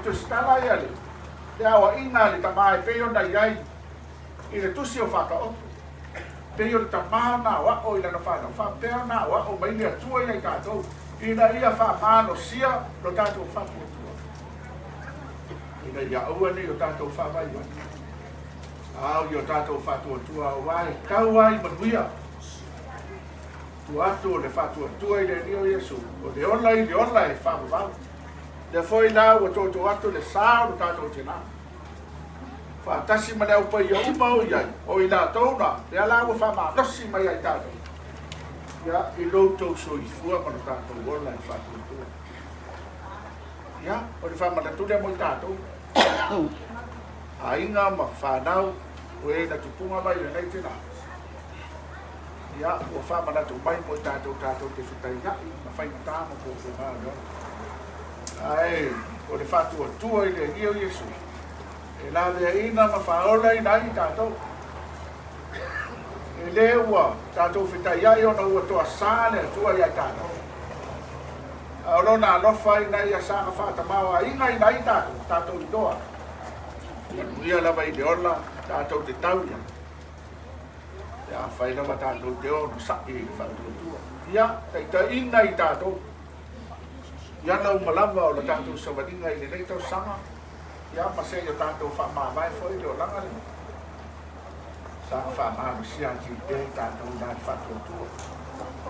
Tusitala ia le aoaiga a le tama e pei ona i ai i le tusi o Faataoto. Pei o le tama na aoao i lana fanau, faapea ona aoao mai le Atua ia i tatou, ina ia faamalosia lo tatou faatuatua, ina ia aua ne i o tatou faavaivai, a o i o tatou faatuatua aua e tau ai manuia. Tua atu o le faatuatua i le Alii o Iesu, o le ola i le ola e faavavau. Lea foi la ua tootoo atu le sa o lo tatou tina, faatasi ma le au paia uma o i ai, o i latou na, lea la ua faamalosi mai ai tatou, ia, i lo outou soifua ma lo tatou ola e faatuatua. Ia, o le faamanatu lea mo i tatou, aiga ma fanau, o e na tupuga mai lenei tina. Ia, ua faamanatu mai mo i tatou, tatou te fetaiai ma faigata ma puapuaga o le ola. Ae o le faatuatua i le Alii o Iesu, e laveaiina ma faaolaina ai i tatou. E le ua tatou fetaiai ona ua toasā le Atua ia i tatou. A o Lona alofa ina ia saga faatamaoaigaina ai tatou, tatou iloa, manuia lava i le ola tatou te tau i ai. Pe afai lava tatou te onosai i le faatuatua, ia taitaiina i tatou i ala uma lava o le tatou savaliga i lenei tausaga, ia ma se i o tatou faamavae foi le olaga lenei. Saga faamalosia atili pea i tatou i la le faatuatua.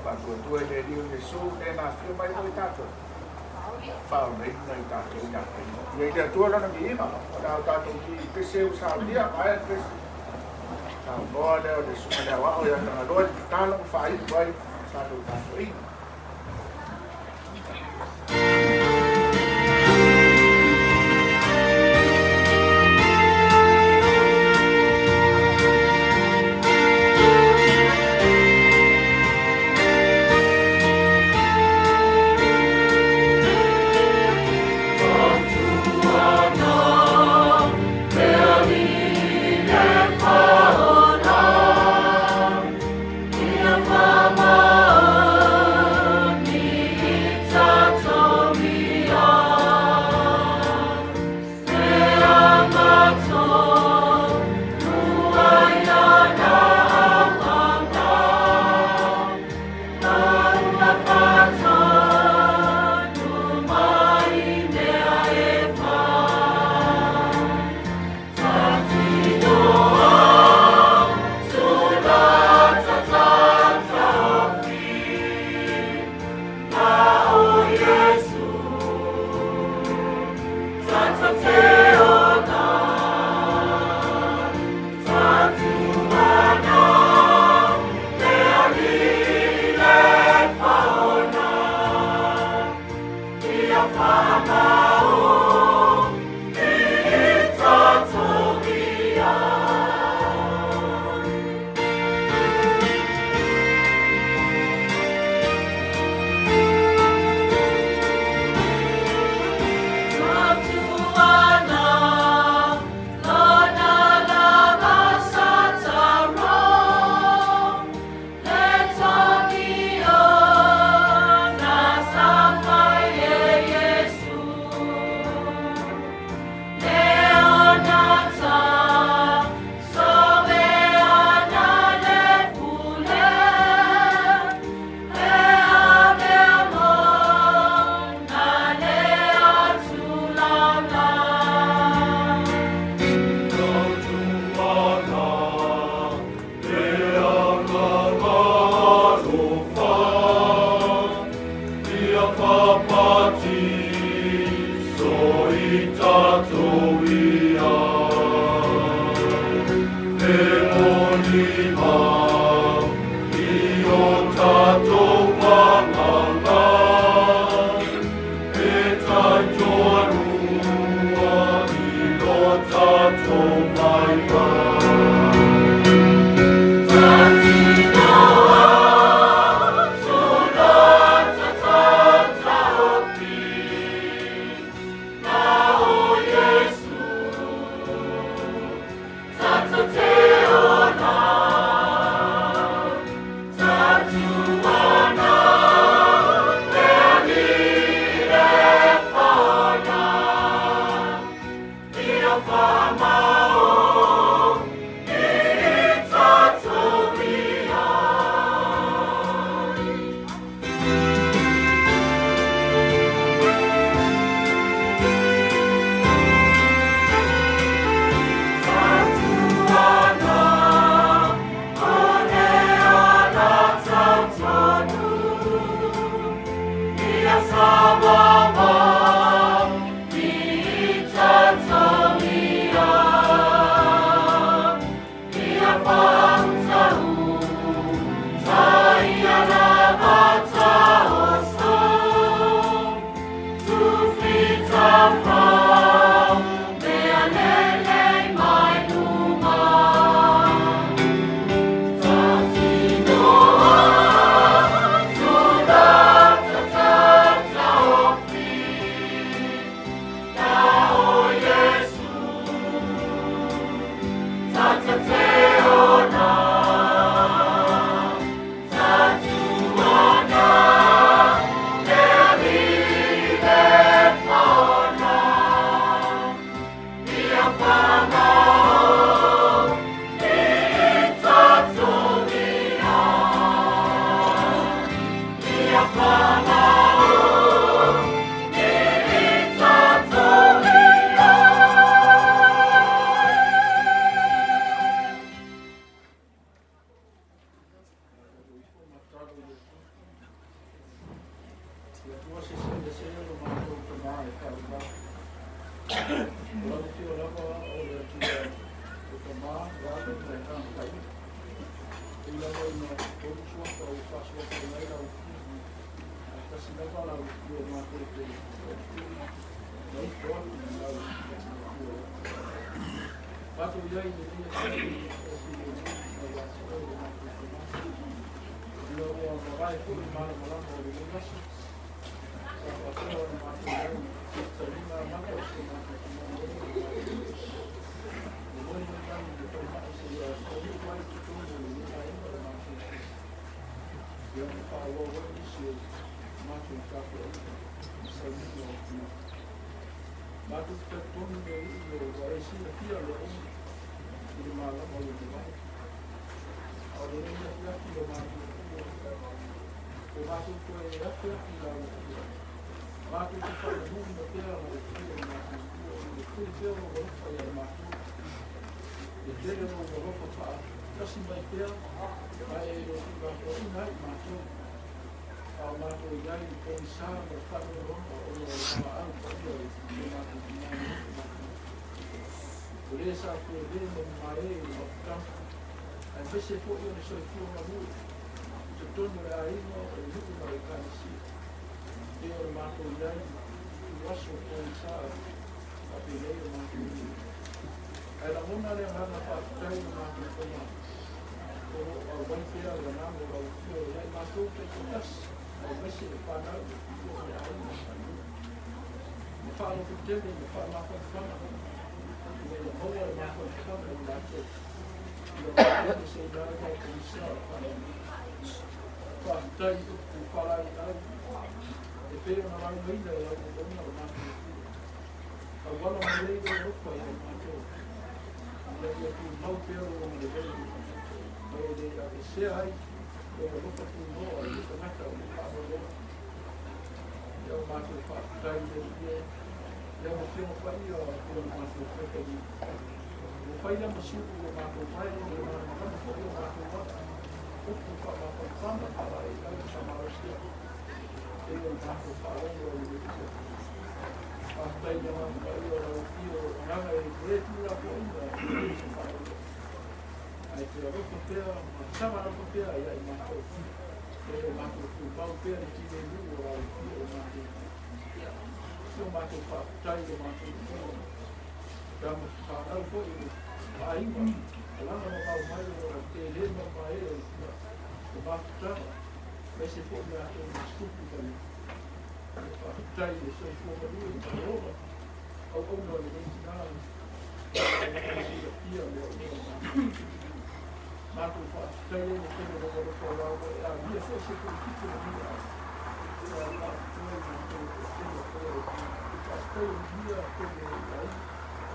Faatuatua i le Alii o Iesu, le na afio mai mo i tatou, faaolaina i tatou ia te Ia. Ia i le Atua lona viiga, o le a o tatou i pese ua saunia, maea le pese. Saunoa lea o le Susuga i le Aoao ia Tagaloa i le tatalo ma faaiu ai tatou tapuaiga.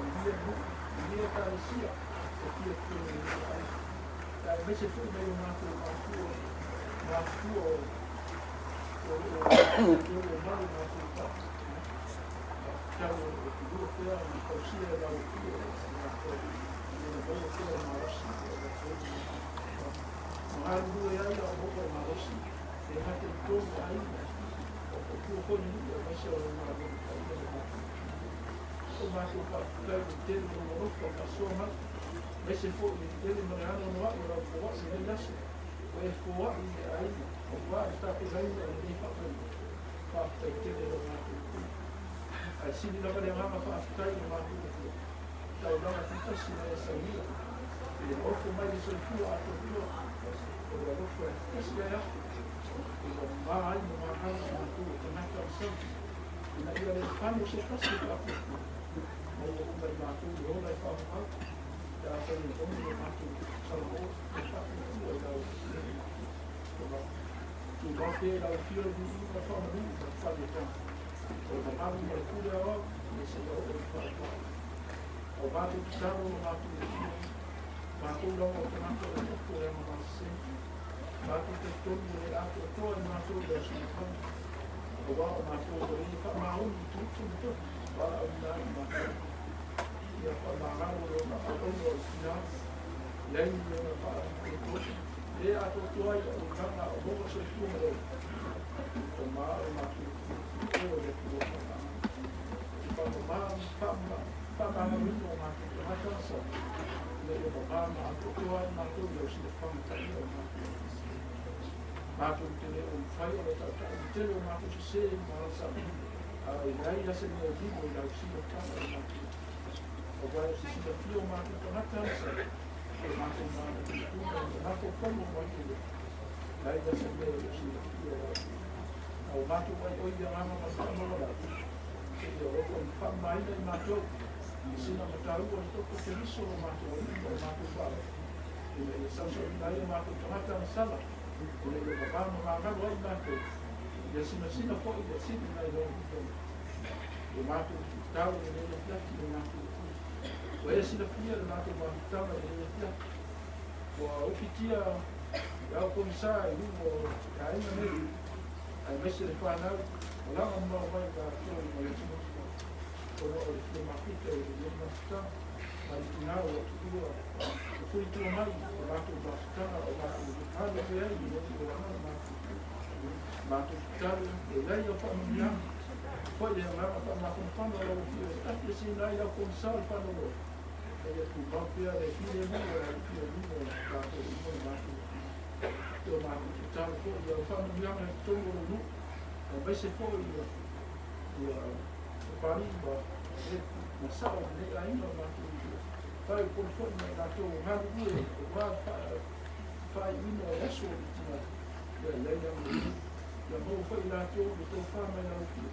Manuia nuu, manuia Ekalesia e fia totonu o lenei aiga. Aemaise foi nai o matou matua matutua o o lo o latou e mau matou papa. Faafetai o lo o tulua pea ma tausia e lau Afio i latou ina ia maua pea le malosi e avatu ai le matou ma galulue ai a o maua le malosi e le gata i totonu o aiga a o tautua foi le nuu aemaise o le galuega paia le matou O matou faafetai i le tele o lou alofa faasoa mai, aemaise foi le tele ma le anoanoai o lau foai i lenei aso, ua e foai i le aiga aua le tapenaina o lenei faafaiva. Faafetai tele i lo matou Atua. Ae sili lava le agaga faafetai i lo matou Atua, taulaga tutasi na e saunia i le ofo mai le soifua atoatoa o le alofa e tasi ae afe ua mama ai ma magalo matou o tagata o le sami. Ina ia le fano se tasi e faapuupuu, maua uma e matou le ola e faavavau, pe afai e moni lo matou salamo e faapuupuu ai lau Afioga. Tumau pea i lau Afioga le viiga ma le faamanu ma le faaletonu o le mamalu ma le pule aoao ia seia oo i le faavavau. A o matou tatalo lo matou Atua, matou lava o tagata o le toto e agavasese, matou talitonu ua le atoatoa i matou i lau silafaga, Aua o matou ua le faamaoni i tuutu ma tofi valaauina ai i matou. Ia faamagalo lona auauna o le tina, leai ni ona faaletonu, le atoatoa ai auaunaga a o maua soifua ma le ola. Tama o matou o le Atua faamagalo. I faamama faamagaloina o matou tagata na sau, ina ia mama ma atoatoa ai matou i lau silafaga paia o matou. Matou te le o mafai ona tautau i le tele o matou sese ma alasala, a e leai la se mea e lilo i lau silafaga i matou. Aua e se silafia o matou tagata alasala, o le matou manatunatuga i le mafaufauga o matou loto, leai la se mea e le o silafia e lau Afioga. A o matou aioi i le agaga ma le faamaualalo, seia alofa ma faamamaina i matou i sina mataua i le toto Keriso lo matou Alii ma lo matou Faaola, ina ia sausauina ai o matou tagata agasala, ina ia vavā ma magalo ai matou, ia sinasina foi le sili nai lo tonu. Ua matou tatalo i lenei afiafi i le matou Atua. Ua e silafia le matou mafutaga i lenei afiafi. Ua ufitia le ao pogisa i luga o le aiga nei, aemaise le fanau malaga mamao mai i latou mai atunuu mamao, ona o le fia mafuta i lenei mafutaga ma le tina ua tuua ma fulitua mai le matou mafutaga o matou galulue ai i lou olaga o matou. Matou tatalo e leai au faamanuiaga foi le agaga faamafanafana o lau Afio e asiasiina ai lau pogisa o le faanoanoa, a ia tumau pea le filemu o lau Afio i luga o tatou uma le matou Atua. O matou tatalo foi i au faamanuiaga i totonu o lou nuu, aemaise foi ia ia Papalii ma ma sao o lenei aiga o matou Atua. Fai upolu foi ma i latou o galulue aua le faaiuina o le aso o le tina ia i ai agalelei. Ia maua foi i latou le tofa mai lau Afio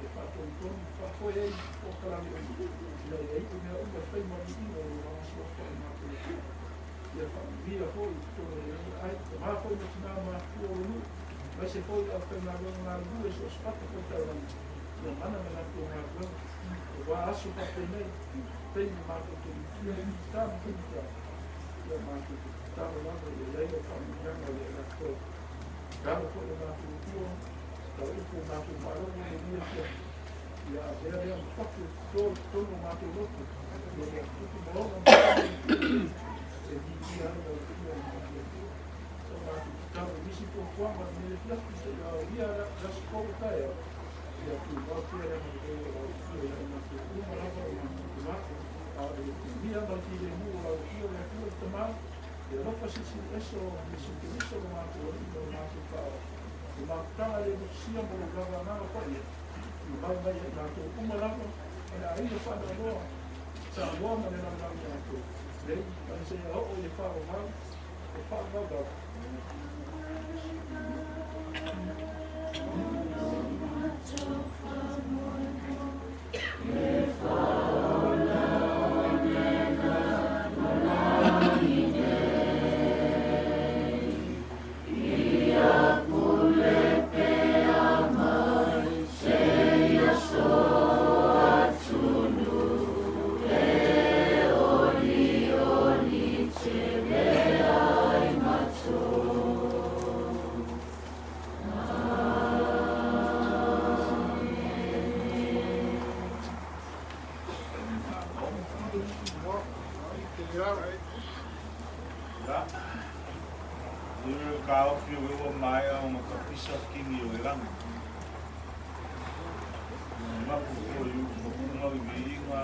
e faatonutonu ma faafoe ai polokalame uma ina ia iu mea uma e fai ma viiga o lou agaga suafa o matou Atua. Ia faamanuia foi i totonu o lenei ai, tama foi ma tina matutua o le nuu, aemaise foi le aufaigaluega galulue so o se fatafaitaulaga, ia mana le latou galuega, aua aso faapenei, taimi matou te lutia ai figata ma faigata, ia matou te tatalo lava ia i ai lau faamanuiaga ia i latou. Tatalo foi lo matou Atua, tau upu o matou faalogo i lenei afiafi, ia avea lea ma fatu e toto i totonu o matou loto, ina ia tupu ma ola ma tama e viia ai lau Afioga ma matou Atua. Sa matou tatalo i nisi fuafuaga o lenei afiafi seia aulia le aso fou o taeao, ia tumau pea le agalelei o lau Afioga ia i matou uma lava o matou tama, a o le manuia ma le filemu o lau Afioga le Atua le Tama, le alofa silisili ese o Iesu Keriso lo matou Alii ma lo matou Faaola, le mafutaga le motusia ma lou lava Agaga Paia, i mau mai ia i matou uma lava ma le aiga faanoanoa Samoa ma le lalolagi atoa, nei ma le seia oo i le faavavau o faavavau lava. Ia, le taofi o ua maea ona tapisa kini o le lagi. Manatu foi uma le viiga,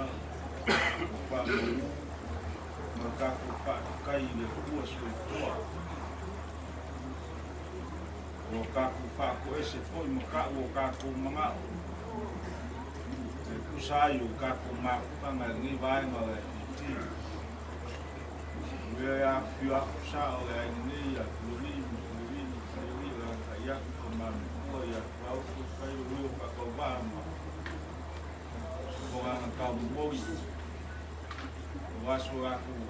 faamalu ma le tatou faafetai i le Atua Soifua. Ua tatou faatoese foi ma tau o tatou manao e tusa ai o le tatou mafutaga i lenei vaega o le IPT. O lea e afifio atu sao le aiga nei ia Tuialii ma Tuialii ma Tuialii, alaalatai atu tama matua ia Tuauto, fai o leo faatauvaa ma tolaga taumomoli aua so latou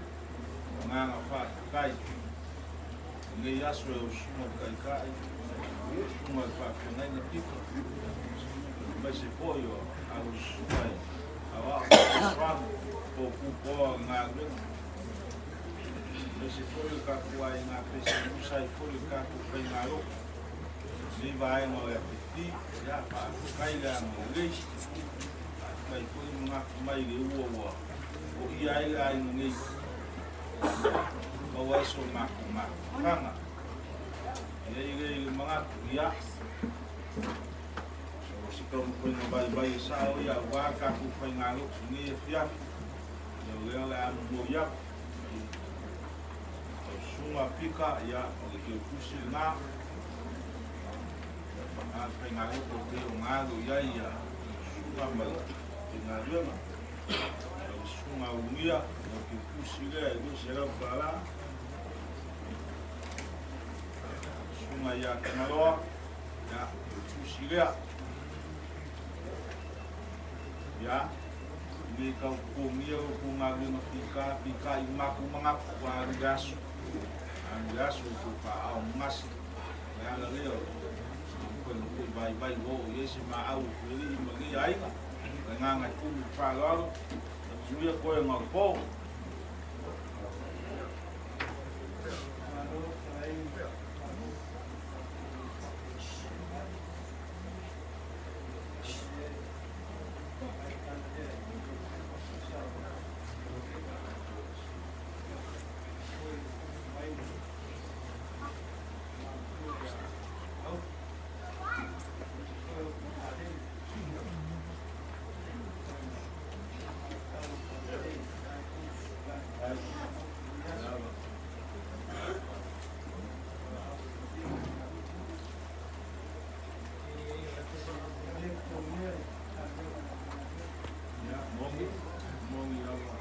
agaga faafetai. Lenei aso e lau susuga i le Taitai, susuga i le Faafeagaiga Pita, aemaise foi o lau susuga i Aoao Fesoasoani po o Pupoa o le galuega, aemaise foi o le tatou aiga pese e tusa ai foi le tatou faigalotu i lenei vaega o le APP. Ia, faafetai le agalelei, faafetai foi le manatu mai i le ua ua oia ai le aiga nei, maua ai so matou mafutaga. E i ai lea i le manatu, ia, o se taumafaiga vaivai e sao ia aua tatou faigalotu i lenei afiafi, ia o lea o le a momoli atu i lau susuga Pita, ia, o le teutusi lena, a le faigalotu e pei ona alo i ai ia susuga ma le faigaluega. Lau susuga Unia, o le teutusi lea e $200. Susuga ia Tagaloa, ia, teutusi lea. Ia, nei tau totogia lo outou galuega fita, fita i matou manatu ua alu i le aso. Alu i le aso outou taaao gase. O le ala lea o le taumafaiga foi vaivai ua oo i ai se maau o Tuialii ma lenei aiga. Le agaga e tumu i le faaaloalo, ia manuia toega o le po. Ia, moni, moni lava.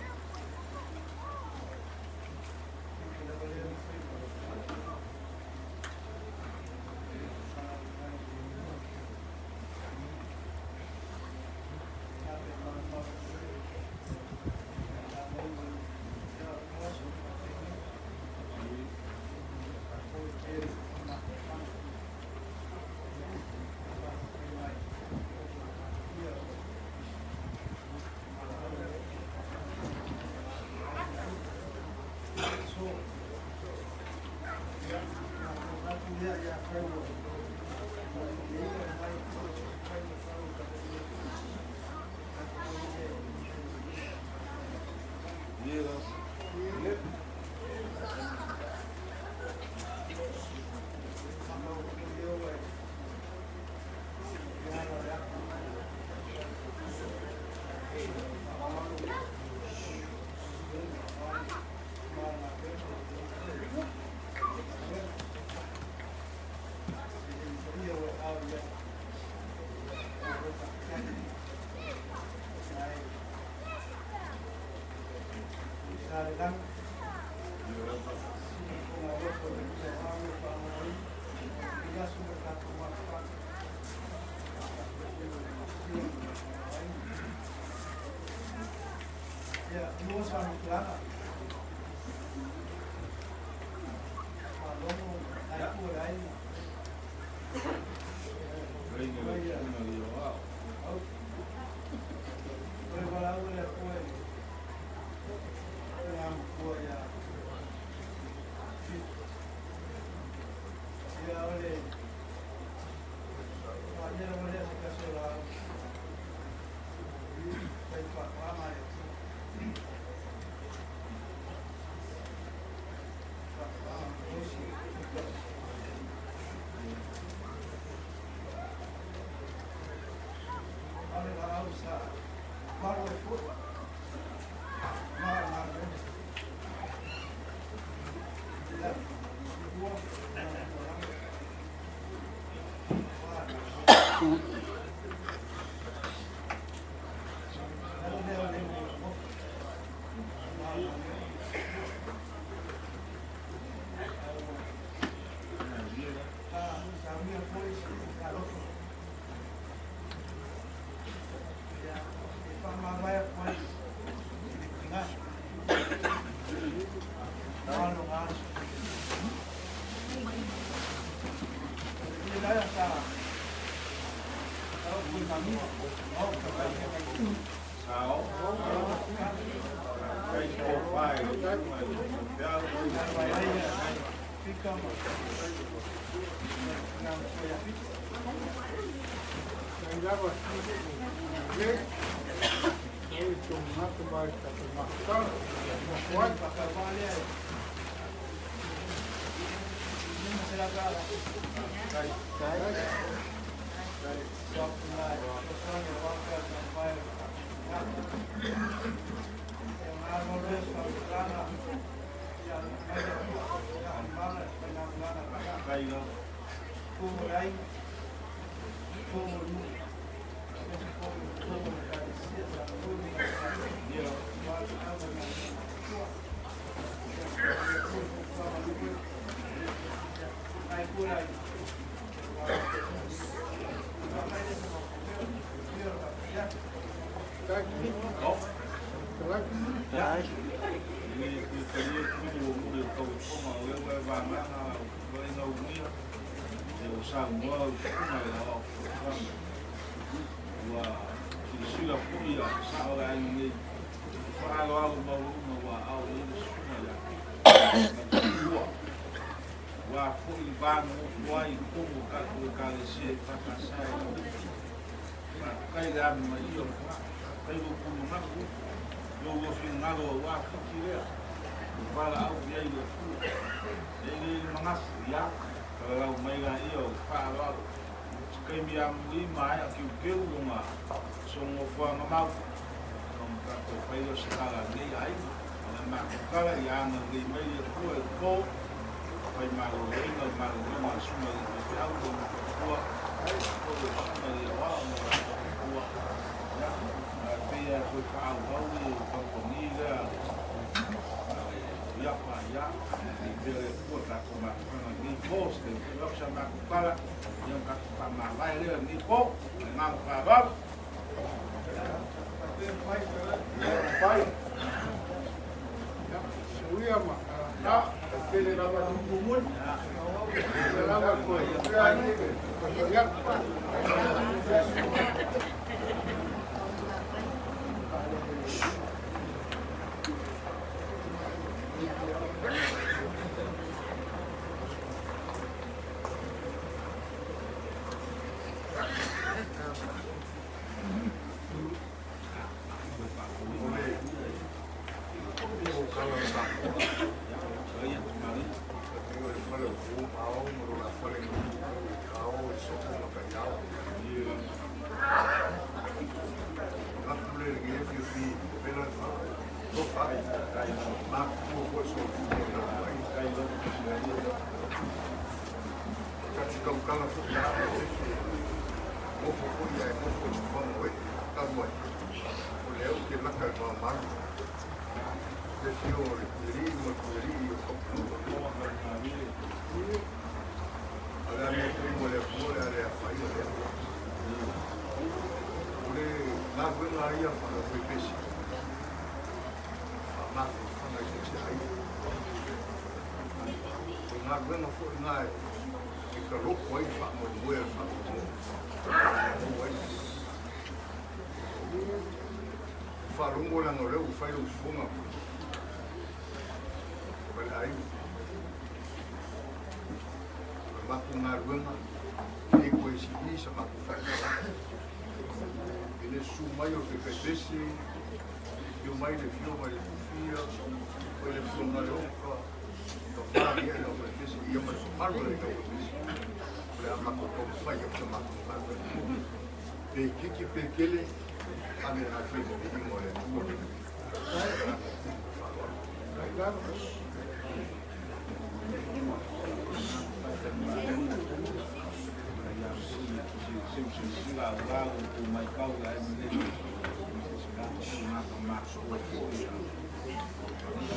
Se i silasila aua lo outou matau i aiga nei, ia gata matutua foi lenei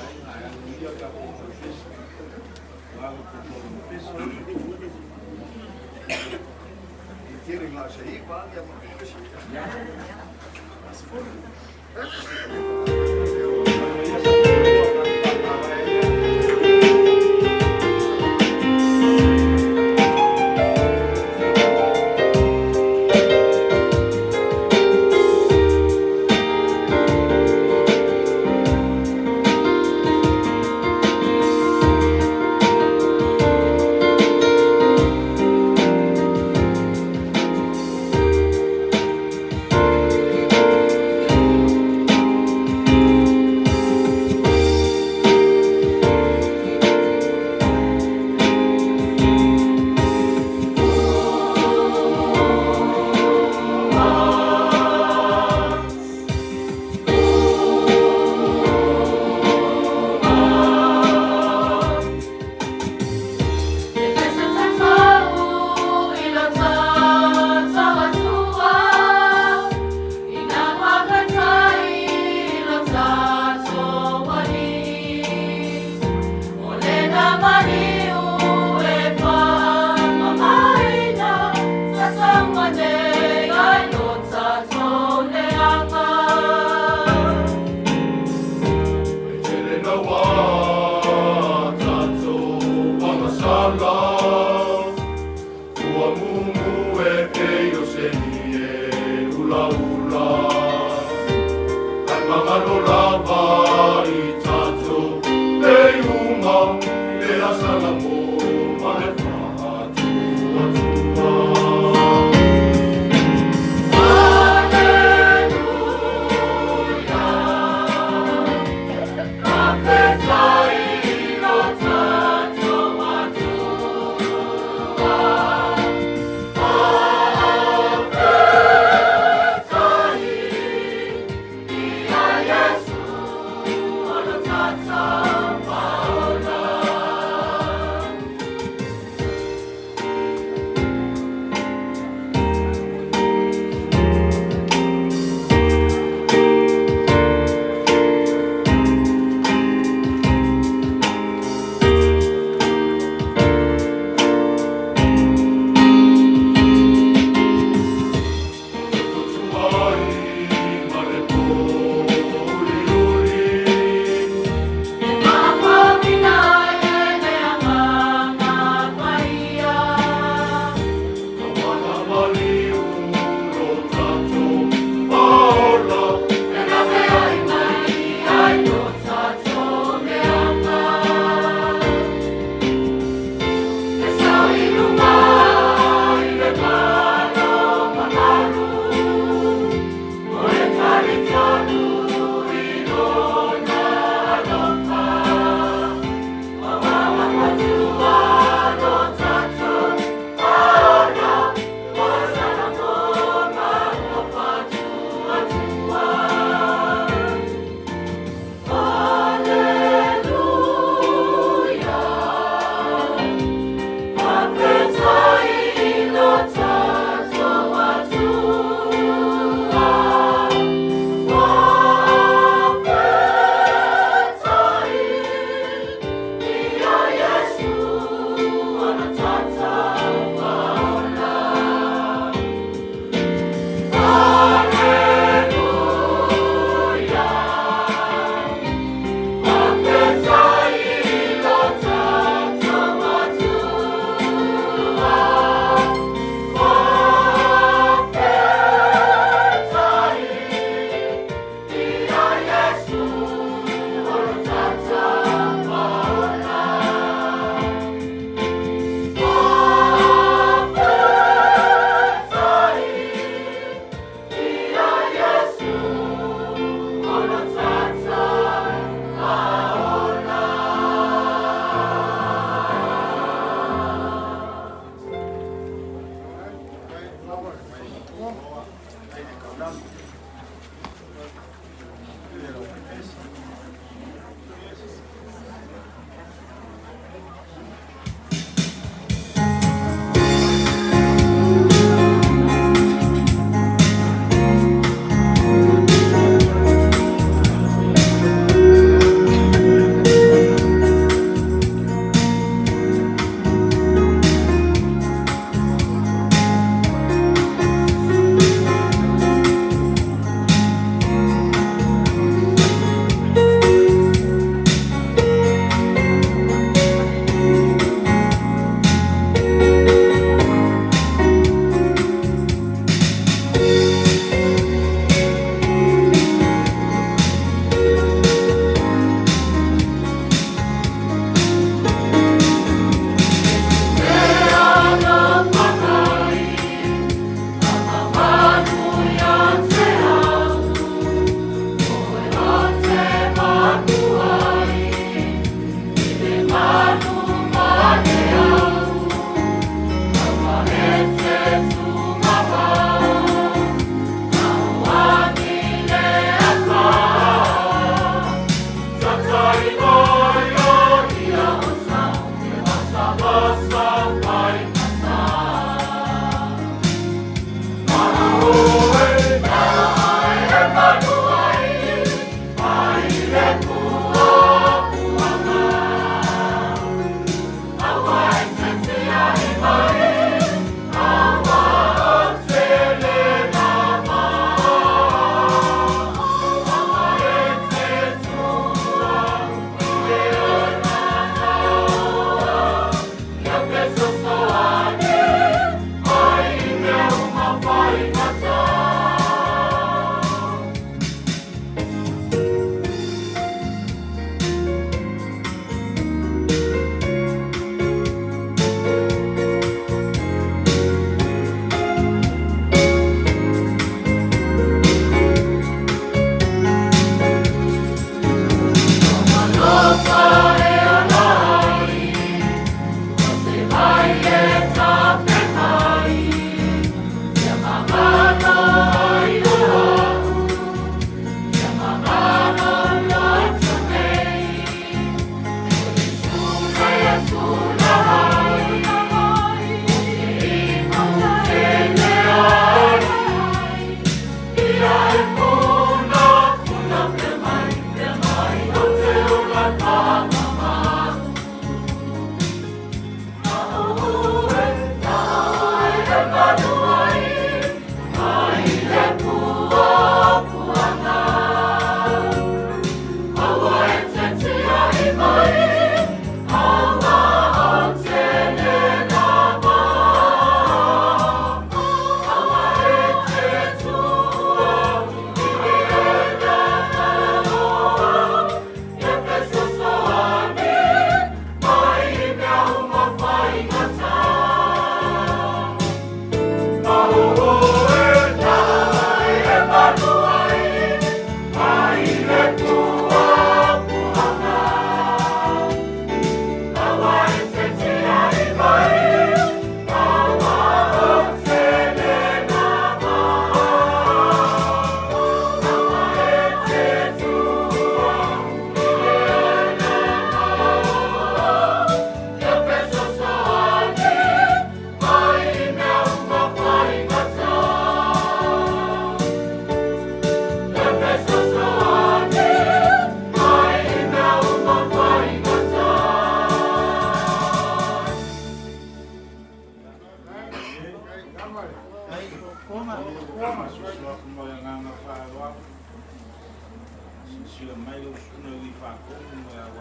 aiga, ae aloaia o tatou faipese, aua lo outou tauagapese.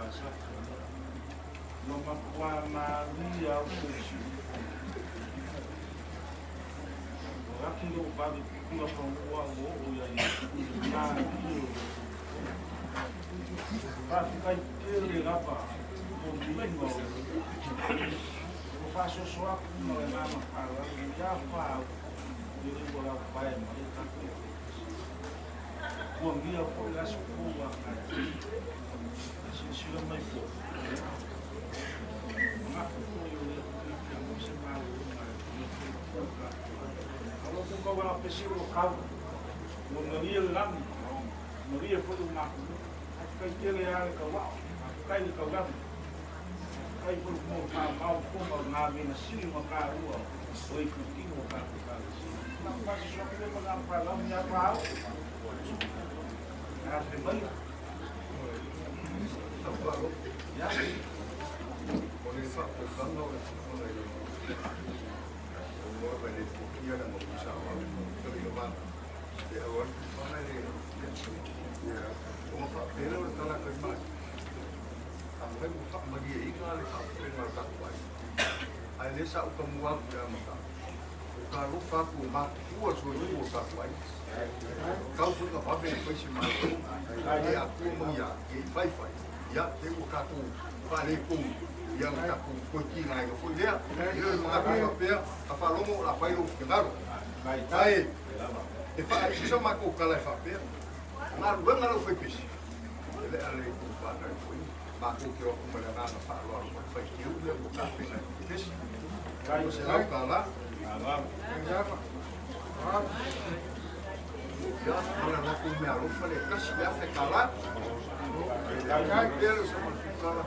Asafo. Ua matua malie au sui. Ua laki lou vave pupula pagua ua oo i ai i le malie o lo Faafetai tele lava mo viiga o le Ua faasoaso atu ma le agaga faaaloalo ia fa au i le ua laupae mai ai tatou. Puagia foi le aso fou a nai. Silasila mai foi. Manatu foi o lea piki a mo se malologa e le foi tatou. Alo ku kau ala pesi o kau. Ua malie le lagi. Malie foi o matou. Faafetai tele a le tauao. Faafetai le taulagi. Faafetai foi mo whamau fonga o ngā mena sili ma kāua o i kutino o tātou kālesi. Nā pasi soa kule ma ngā whalau ni a pāu. Ngā te mai. Ya. O le faaputaga o le fofoga i le o moe mai le fukia le mo sa o le le va e au al fana le ya o ma fa pele o le tala kai mai a mai mo fa mali e ina le fa pele ma ka ai ai le sa o ka mua ku ya ma ka o ka lo fa ku ma ku o so ni o ka ku ai kau fu ka fa pe fai si ma ai a ku mo ya e fai fai ya te o ka ku fa le ku ia le tatou koiki nai ga foi lea e le manatu faapea a faalogo o le a fai lou finagalo ae e faaisi sa matou tala e faapea o galuega lau faipesi e le a le tou faanai foi matou te o atu ma le agaga faaaloalo ma le faiteu lea ua tapena e faipesi o se lau tala ia ma le latou meaalofa le tasi le afe tala e pea le sa matou tala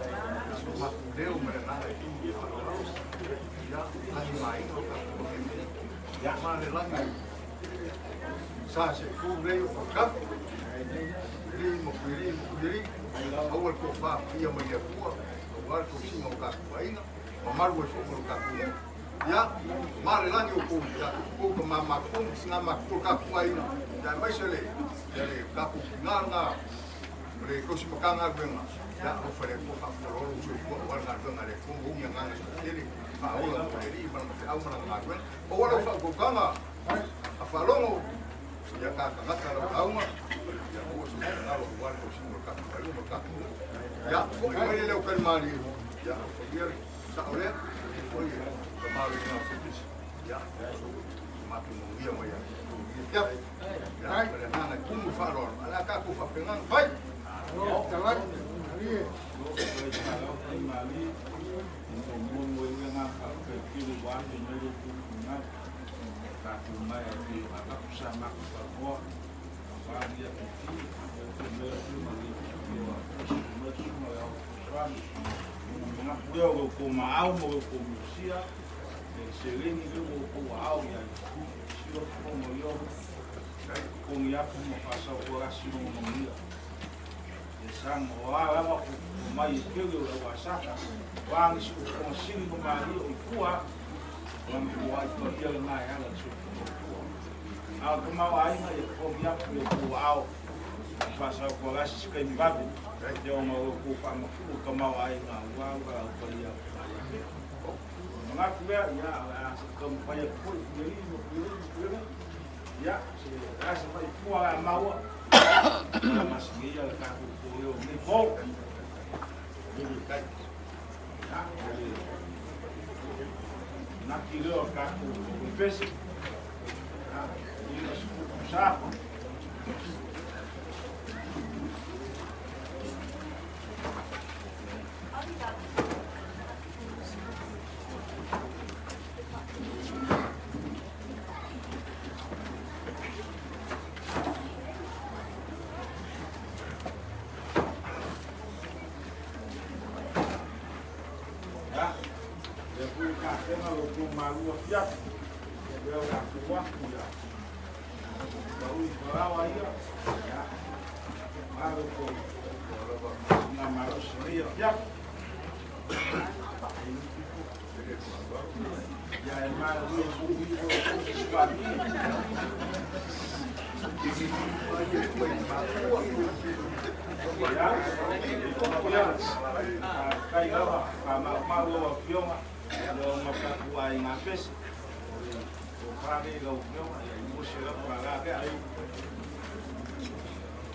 so matou leo ma le agaga e tumu faaaloalo ia lagi maina o tatou ia ma le lagi sa se fu lei o kafu li ma kuili ma kuili aua le tofa ia mai le Atua aua le tausiga o tatou aiga mamalu ai foi ma lo tatou nuu ia ma le lagi o kou ia kou ka mamatua ma tina matutua o tatou aiga ia aemaise le ia le tatou tina lena o le tausi Matagaluega ia alofa le Atua faafualoalo lou soifua aua le galuega a le Atua ma ou ni agaga soatele faaola mo le Alii ma lana feau ma lana galuega aua lau faautautaga a faalogo ia ta tagata lau lauga ia maua se finagalo aua le tausiga o le tatou aiga ma le tatou nuu ia foi mai le leo talimalie ia alofagia le sao lea foi ka malo ina se ia so matou manuia mai ia ia ia ma le agaga e tumu i faaaloalo a le a tatou faapena ona fai. Totogi atu ma faasautualasi lona manuia. Ia saga o a lava ko mai e tele o le au Asaka, o a nisi o Togasili ma Malie o i tua atu, o lana toai paia lena e ala i le soifua mautua. A o le tamaoaiga ia totogi atu i outou aao ma faasautualasi se taimi vave, ia ona o lo outou faamatuu i tamaoaiga aua le valaau paia o le Manatu lea, ia, o le a taumafai atu foi Pulealii ma Pulealii ma Pulealii. Ia, se a se faipua o le a maua, ia masini ia le tatou po leo nei po. Ia, o le naki leo o le tatou pese. Ia, 50 tausaga. Ia, lea foi ua tapena lo outou malu afiafi, lea o le a tuu atu ia pau i falaoa ia, ia, aua lo outou sina malosi i lenei afiafi. Ia e malu e Ia, faafetai lava, faamaumau lau Afioga i o ma tatou aiga pese. O le tofa lea i lau Afioga, ia i $200 lea.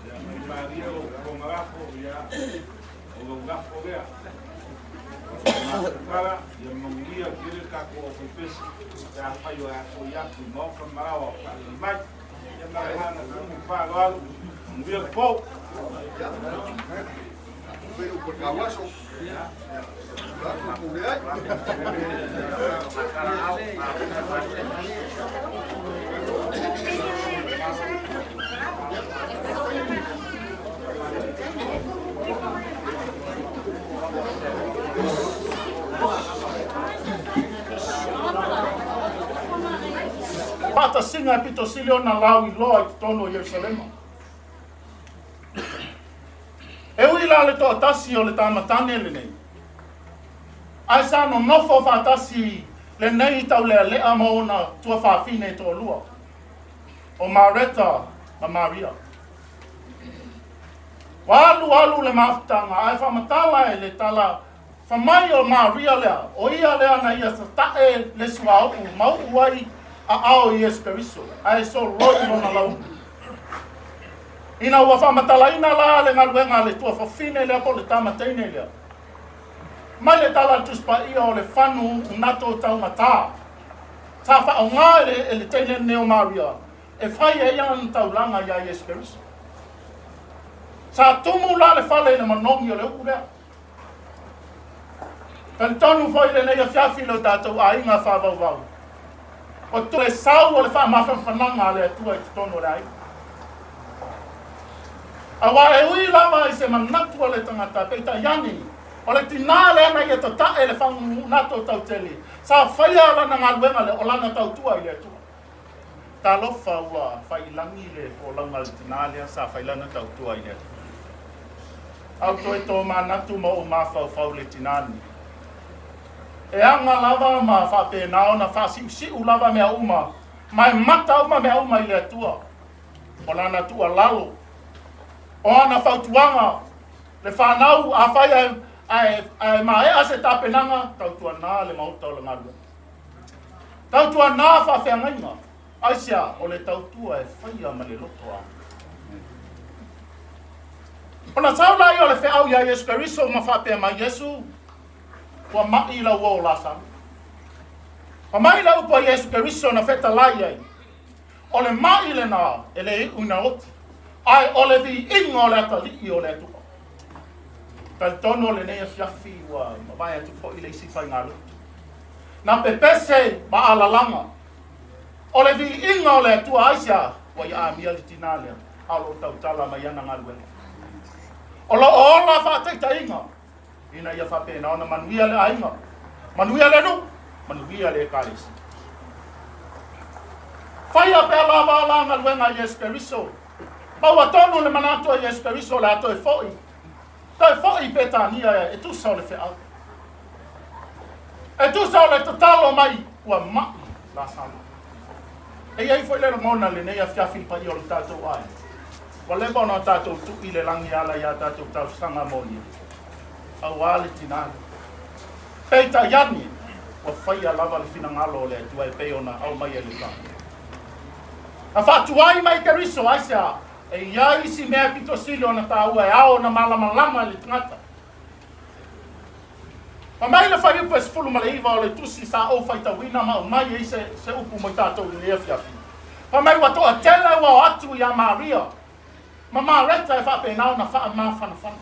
Ia, mai malie lou fofoga lafo, ia, o lau lafo lea. Matatala, ia manuia tele le tatou aufaipese pe afai o le a foi atu i maota ma laoa o faalelei mai. Ia ma le agaga tumu faaaloalo, manuia le po. Faatasiga e pito sili ona lauiloa i totonu o Ierusalema. E ui la le toatasi o le tamatane lenei, ae sa nonofo faatasi lenei taulealea ma ona tuafafine e toalua, o Mareta ma Maria. Ua alu alu le mafutaga ae faamatala e le tala famai o Maria lea, o ia lea na ia tata'e le suauu ma u'u ai aao i Iesu Keriso, ae soloi lona lau'u. Ina ua faamatalaina la le galuega a le tuafafine lea po o le tama teine lea, mai le tala a le Tusi Paia o le fanu unato taugata sa faaaoga e le, e le teine lenei o Maria e fai ai ana taulaga iā Iesu Keriso. Sa tumu la le fale i le manogi o le u'u lea. Talitonu foi lenei afiafi i lo tatou aiga faavauvau, o le sau o le faamafanafanaga a le Atua i totonu o le aiga. Aua e ui lava i se manatu o le tagata, peitai ane, o le tinā lea na ia tata'e le fagunato tautele, sa faia lana galuega lea, o lana tautua i le Atua. Talofa ua faiilagi le folauga a le tinā lea sa fai lana tautua i le Atua. A ua toe tomanatu ma ou mafaufau i le tinā lenei. E aga lava ma faapena ona faasiusiu lava mea uma, ma e mata uma mea uma i le Atua. O lana tuualalo, o ana fautuaga, le fanau, afai ae, ae, ae maea se tapenaga, tautuana le maota o le galuega. Tautuana faafeagaiga, aisea o le tautua e faia ma le loto alofa. Ona sau laia o le feau iā Iesu Keriso ma faapea mai, Iesu, ua maʻi lau uo o Lasalo. Fai mai le upu a Iesu Keriso na fetalai ai, o le maʻi lena e le iʻu ina oti, ae o le viiga o le atalii o le Atua. Talitonu o lenei afiafi ua mavae atu foi le isi faigalotu. Na pepese ma alalaga. O le viiga o le Atua aisea ua ia amia le tinā lea, a o lo o tautala mai ana galuega. O lo o ola faataitaiga ina ia faapena ona manuia le aiga, manuia le nuu, manuia le Ekalesia. Faia pea lava la galuega a Iesu Keriso. Maua tonu le manatu a Iesu Keriso o le a toe foi, toe foi i Petania e tusa o le feau. E tusa o le tatalo mai ua ma'i Lasalo. E i ai foi le lagona i lenei afiafi i le paia o le tatou aiga. Ua leva ona tatou tui le lagi e ala i a tatou talosaga molia, aua le tinā lea. Peitai ane, ua faia lava le finagalo o le Atua e pei ona aumai e le Tama. Na faatuai mai Keriso, aisea? E i ai isi mea pito sili ona taua e ao ona malamalama i le tagata. Fai mai le fuaiupu e 19 o le tusi sa ou faitauina ma aumai ai se, se upu mo i tatou i lenei afiafi. Fai mai ua toatele ua o atu iā Maria ma Mareta e faapena ona faamafanafana.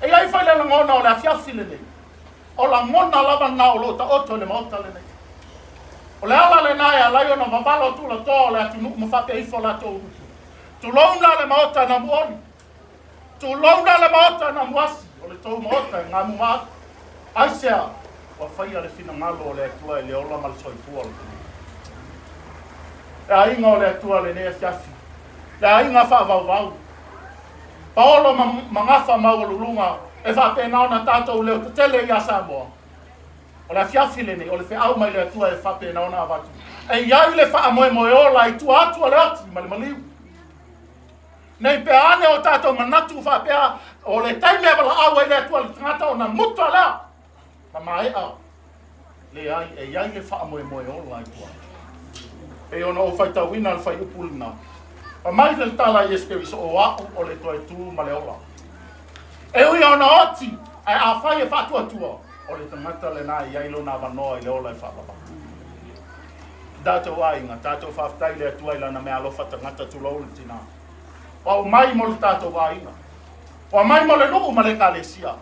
E i ai foi le lagona o le afiafi lenei, o lagona lava na o lo o taoto i le Maota lenei. O le ala lena e ala ai ona vavalo tulatoa o le atunuu ma faapea ifo latou upu. Tulouna le Maota na muoli. Tulouna le Maota na muasi, o le tou Maota e gamu ma atu. Aisea? Ua faia le finagalo o le Atua i le ola ma le soifua o le tagata. Le aiga o le Atua lenei afiafi, le aiga faavauvau, paolo ma, ma gafa maualuluga e faapena ona tatou leo tetele iā Samoa. O le afiafi lenei, o le feau mai le Atua e faapena ona avatu. E i ai le faamoemoe ola i tua atu o le oti ma le maliu. Ne i pea ane o tatou manatu faapea o le taimi e valaau ai le Atua i le tagata ona muta lea ma maea. Leai, e i ai le faamoemoe ola i tua. Pei ona ou faitauina le fuaiupu lena. Fai mai le tala a Iesu Keriso, O au o le toe tu ma le ola. E ui ona oti, ae afai e faatuatua, o le tagata lena e i ai lona avanoa i le ola e faavavau. Tatou aiga, tatou faafetai i le Atua i Lana meaalofa tagata tulou le tina. Ua aumai mo le tatou aiga. Ua aumai mo le nuu ma le Ekalesia.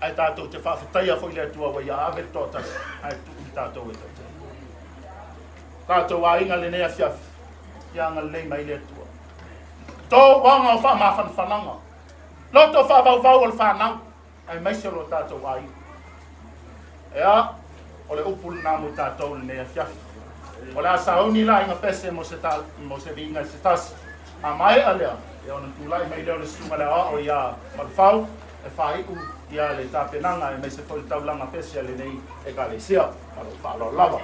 Ae tatou te faafetaia foi le Atua ua ia ave le toatasi ae tuu i tatou e toatele. Tatou aiga lenei afiafi, ia agalelei mai le Atua. Tou aga o faamafanafanaga, loto faavauvau o le fanau, aemaise o lo tatou aiga. Ea, o le upu lena mo tatou lenei afiafi. O le a sauni la aiga pese mo se, ta, mo se viiga i se tasi. A maea lea, ia ona tulai mai lea o le susuga le aoao ia Malufau e faaiu ia le tapenaga aemaise foi le taulaga pese a lenei Ekalesia. Ma lou faaaloalo lava.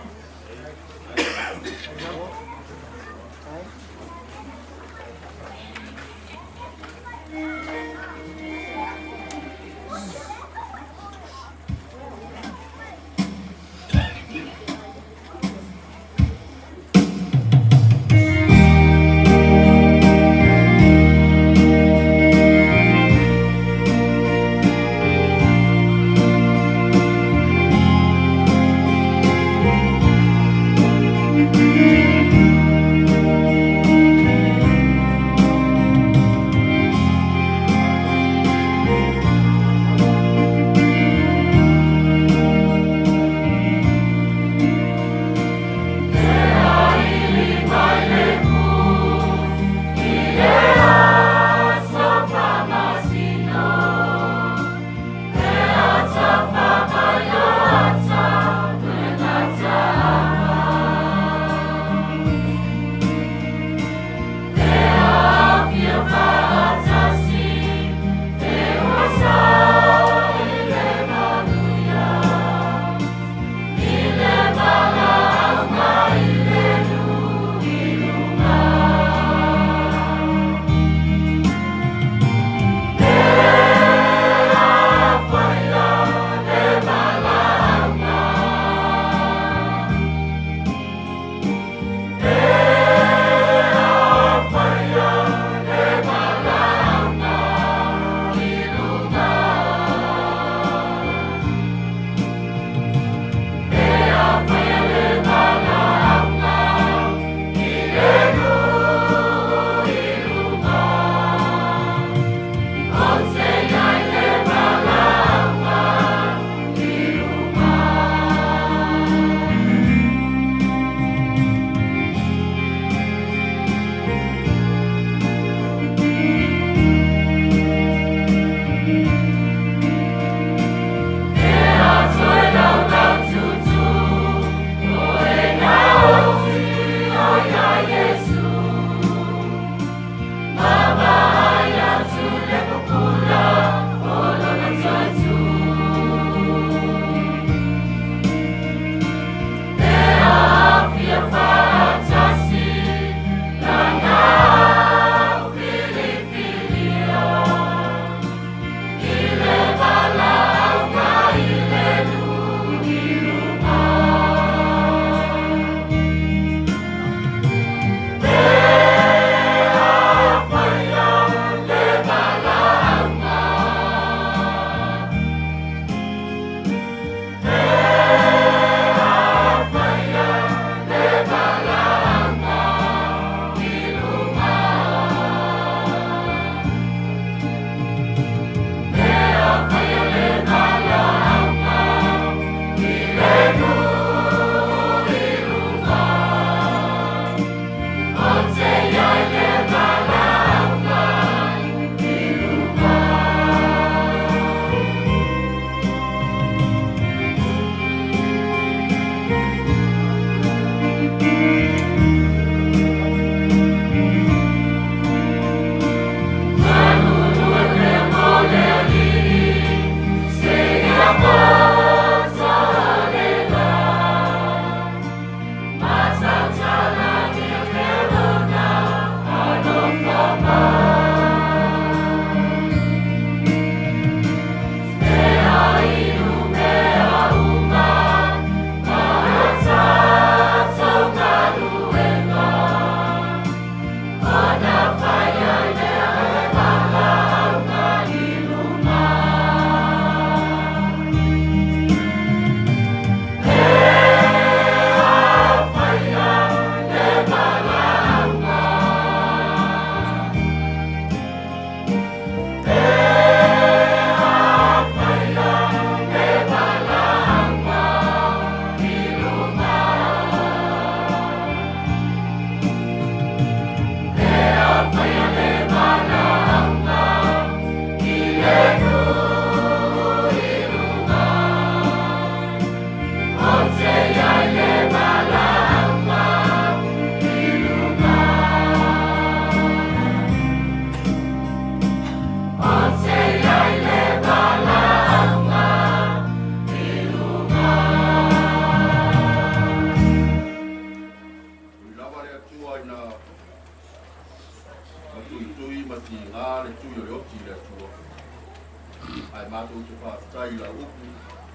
Ae matou te faafetai i lau upu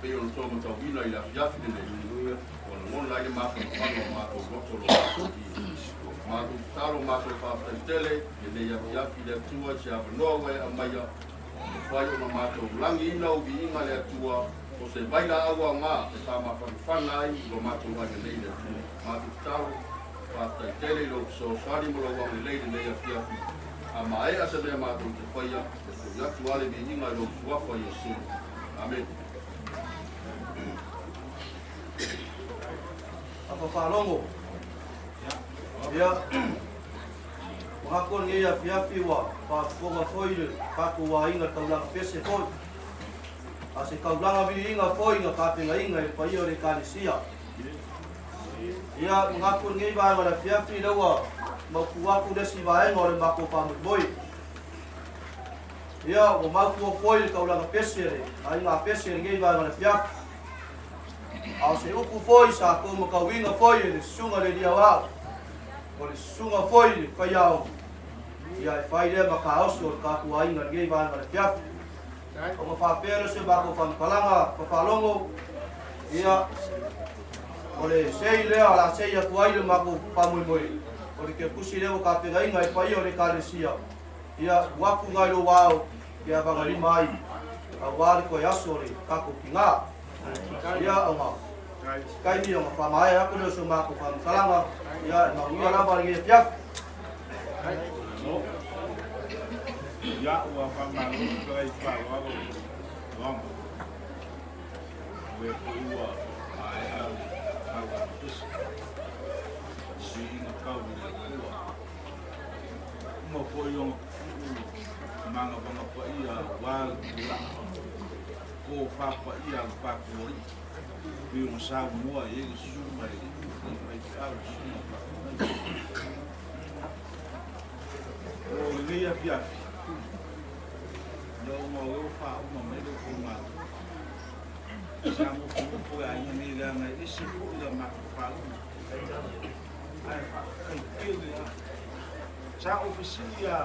pei ona tou matauina i le afiafi lenei, ua lagona ai le mafanafana o matou loto lo matou Alii. Matou tatalo matou faafetai tele i lenei afiafi i le Atua i se avanoa ua e aumaia e mafai ona matou lagiina ou viiga le Atua o se vailaau aoga e faamafanafana ai lo matou aiga nei i le Atua. Matou tatalo faafetai tele i lou fesoasoani ma lou agalelei i lenei afiafi. A maea se mea matou te faia, e foi atu lava le viiga i lou Suafa Iesu. Amene. Papa Faalogo. Ia, manatu o lenei afiafi ua faafofoga foi le tatou aiga taulaga pese foi, a se taulaga viiga foi na tapenaina e le paia o le Ekalesia. Ia, manatu o lenei vaega o le afiafi lea ua mautu atu le isi vaega o le matou faamoemoe. Ia, ua mautu foi le taulaga pese a le aiga pese i lenei vaega o le afiafi. A o se upu foi sa tou matauina foi e le Susuga i le Alii Aoao, o le Susuga foi i le Faiaoga, ia e fai lea ma kaosi o le tatou aiga i lenei vaega o le afiafi. Ona faapea lea o se matou faamatalaga fafaalogo, ia, o le sei lea o le a sei atu ai le matou faamoemoe, o le kepusi lea ua tapenaina e paia o le Ekalesia, ia, uafu nai lou ao, ia vagalima ai, aua le toe aso o le tatou tiga. Ia, ona se taimi ona faamaea atu lea o se matou faamatalaga, ia, e manuia lava lenei afiafi. Ia, ua faamalo le fetalai faaaloalo o Loama. O lea foi ua maea le taulaga pese. Viiga tau i le Atua. Uma foi ona tuu magavaga paia aua le tulaga tofa paia a le tatou Alii pei ona saunoa i ai le susuga i le faifeau, le susuga i le faafeagaiga. O lenei afiafi, ia ona o lea ua faauma mai le outou galuega, sa nofonofo le aiga nei leaga e ese foi la matou faalogo. Ae faafetai tele lava. Sa ou fesili ia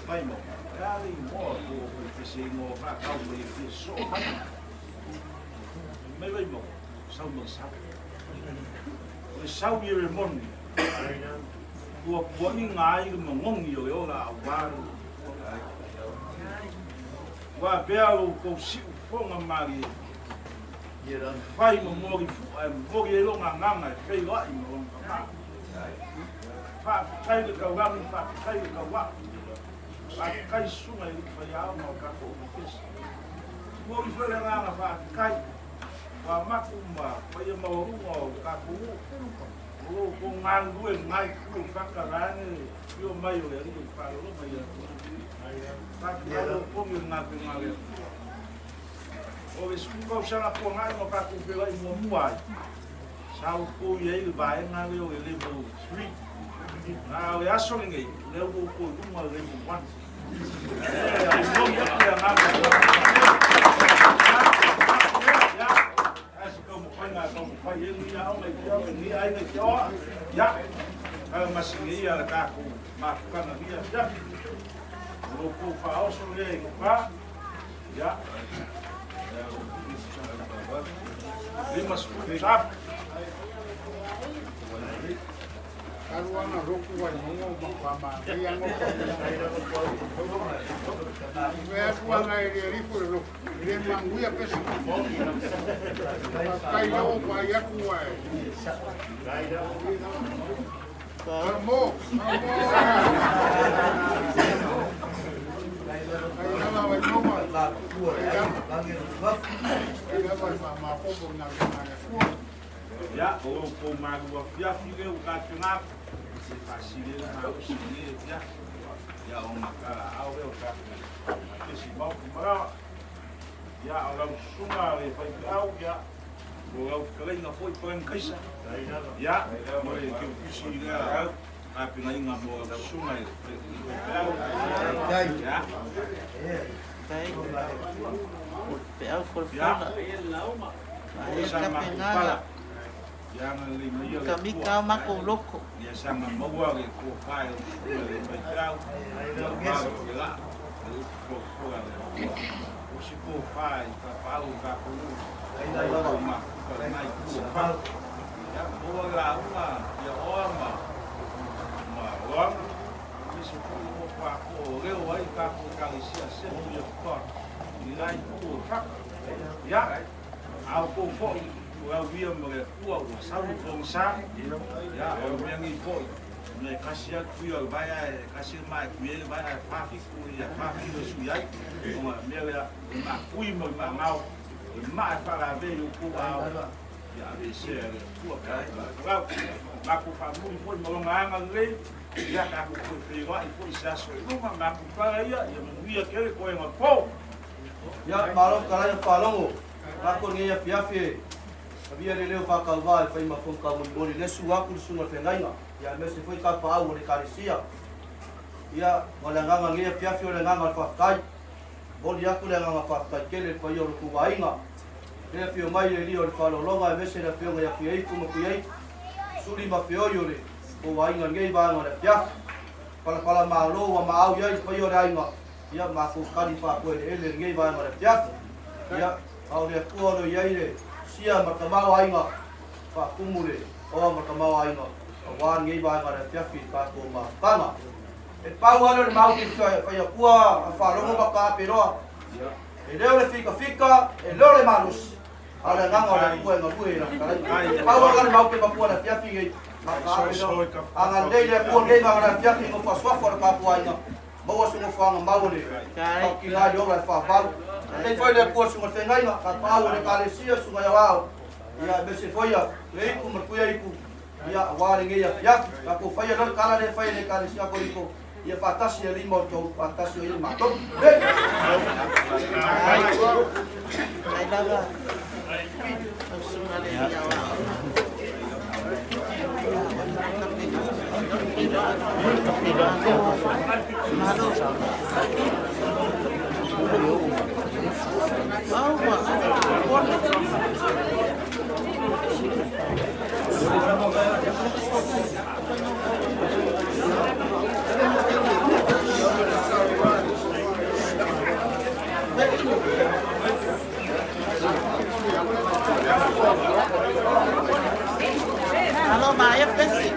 Vaimauga, o le a le igoa o tou faipese igoa faatau mai e fia sosoo mai? Fai mai Vaimauga, sau ma le sau. O le sau i Eremoni, puapuaina ai le magogi o le ola aua le Ua avea lo outou siufofoga malie e fai ma molifu'a e momoli ai lona agaga e feiloai ma lona Tama. Faafetai le taulagi, faafetai le tauaa, faafetai susuga i alii faiaoga o tatou Ofisa. Momoli foi le agaga faafetai ua maku ma paia maualuga o le tatou nuu o lo outou galulue i itu o fata vaeane le afio mai o le Alii o le faalologa ia Faafetai lau Afioga i le galuega a le Atua. O le 10 tausaga tuanai na tatou feiloai muamua ai, sa outou i ai i le vaega lea o le level 3. A o le aso lenei, o lea ua outou i luga o le level 1. E momoli atu le agaga ia, ae se taumafaiga a taumafai ai lenei aoga i lenei aiga i Keoa. Ia, kalamasina ia le tatou mafutaga i lenei afiafi. O lo outou faaoso lea i Lepa, ia, 50 tapu. Talu ana roku wai mongo ma kwa ma ngai ango pa Me atu ana e le rifu le roku. Le manguia pesa. Kai lau pa i aku ai. Mo. Ia, o lo outou malu afiafi lea ua tapena atu, e faasili ai le malosi i lenei afiafi. Ia, ona talaau lea o tatou pesi maopu malaoa. Ia, o lau susuga le faifeau, ia, o lau fetalaiga foi Frank Kaisa. Ia, o le keupisi lea tapenaina mo lau susuga i le faifeau. Ia. Ia. O sa matou pala. Mikamika o makou loko. tofa i tapaau o tatou nuu i tou mafuta i lena itu o Fatu. Ia, maua le lauga ia Oa ma Loaga, aemaise foi o Motuapo o leo ai le tatou Ekalesia Assembly of God i lena itu o Fatu. Ia, a outou foi o le auia ma le Atua ua sau le pogisa, ia, o le mea nei foi, mea e tasi lava le tuia o le vae ae tasi le maa e tui ai le vae ae 47 ia 49 e sui ai, ona o le mea lea, o le maa tui ma le maa gao, o le maa e faalavea i outou aao, ia aveesea e le Atua pe a talau. Matou faamuli foi ma lona agalelei, ia tatou toe feiloai foi i se aso i luma, matou tala ia, ia manuia tele toega po. Ia, malo fetalai ma faalogo, matou lenei afiafi e avia le leo faatauvā e fai ma fono taumolimoli le susu atu le susuga i le feagaiga, ia aemaise foi tapaau o le Ekalesia. Ia, o le agaga o lenei afiafi o le agaga o le faafetai. Momoli atu le agaga faafetai tele i le paia o lo outou aiga, le afio mai le Alii o le Faaaloaloga aemaise le afioga ia Tuiaiku ma Tuiaiku, Suli ma Feoi o le tou aiga i lenei vaega o le afiafi. Palapala malo ua maau i ai le paia o le aiga, ia matou tali faapoeleele i lenei vaega o le afiafi. Ia, a o le Atua o lo o i ai le sia ma le tamaoaiga, faatumu le oa ma le tamaoaiga aua lenei vaega o le afiafi i le tatou mafutaga. E pau lava lea o le mau te fai atua a faalogo ma taape loa. E le o le fikafika, e le o le malosi, a o le agaga o le Atua e galue i lana fetalaiga. E pau lava le mau te matua i le afiafi nei, ma taape loa. Agalelei le Atua lenei vaega o le afiafi i nofo asuafa o le tatou aiga, maua se nofoaga mau o le tautiga i le ola e faavalu. Agalelei foi le Atua i le susuga i le feagaiga, tapaau o le Ekalesia, susuga i Aoao, ia aemaise foi ia Tuiaiku ma le Tuiaiku, ia aua lenei afiafi. Tatou faia loa le tala lea e fai e le Ekalesia Korinto, ia faatasi le lima o tou, faatasi o ia matou. Ai lava. Au le Alo maia pesi.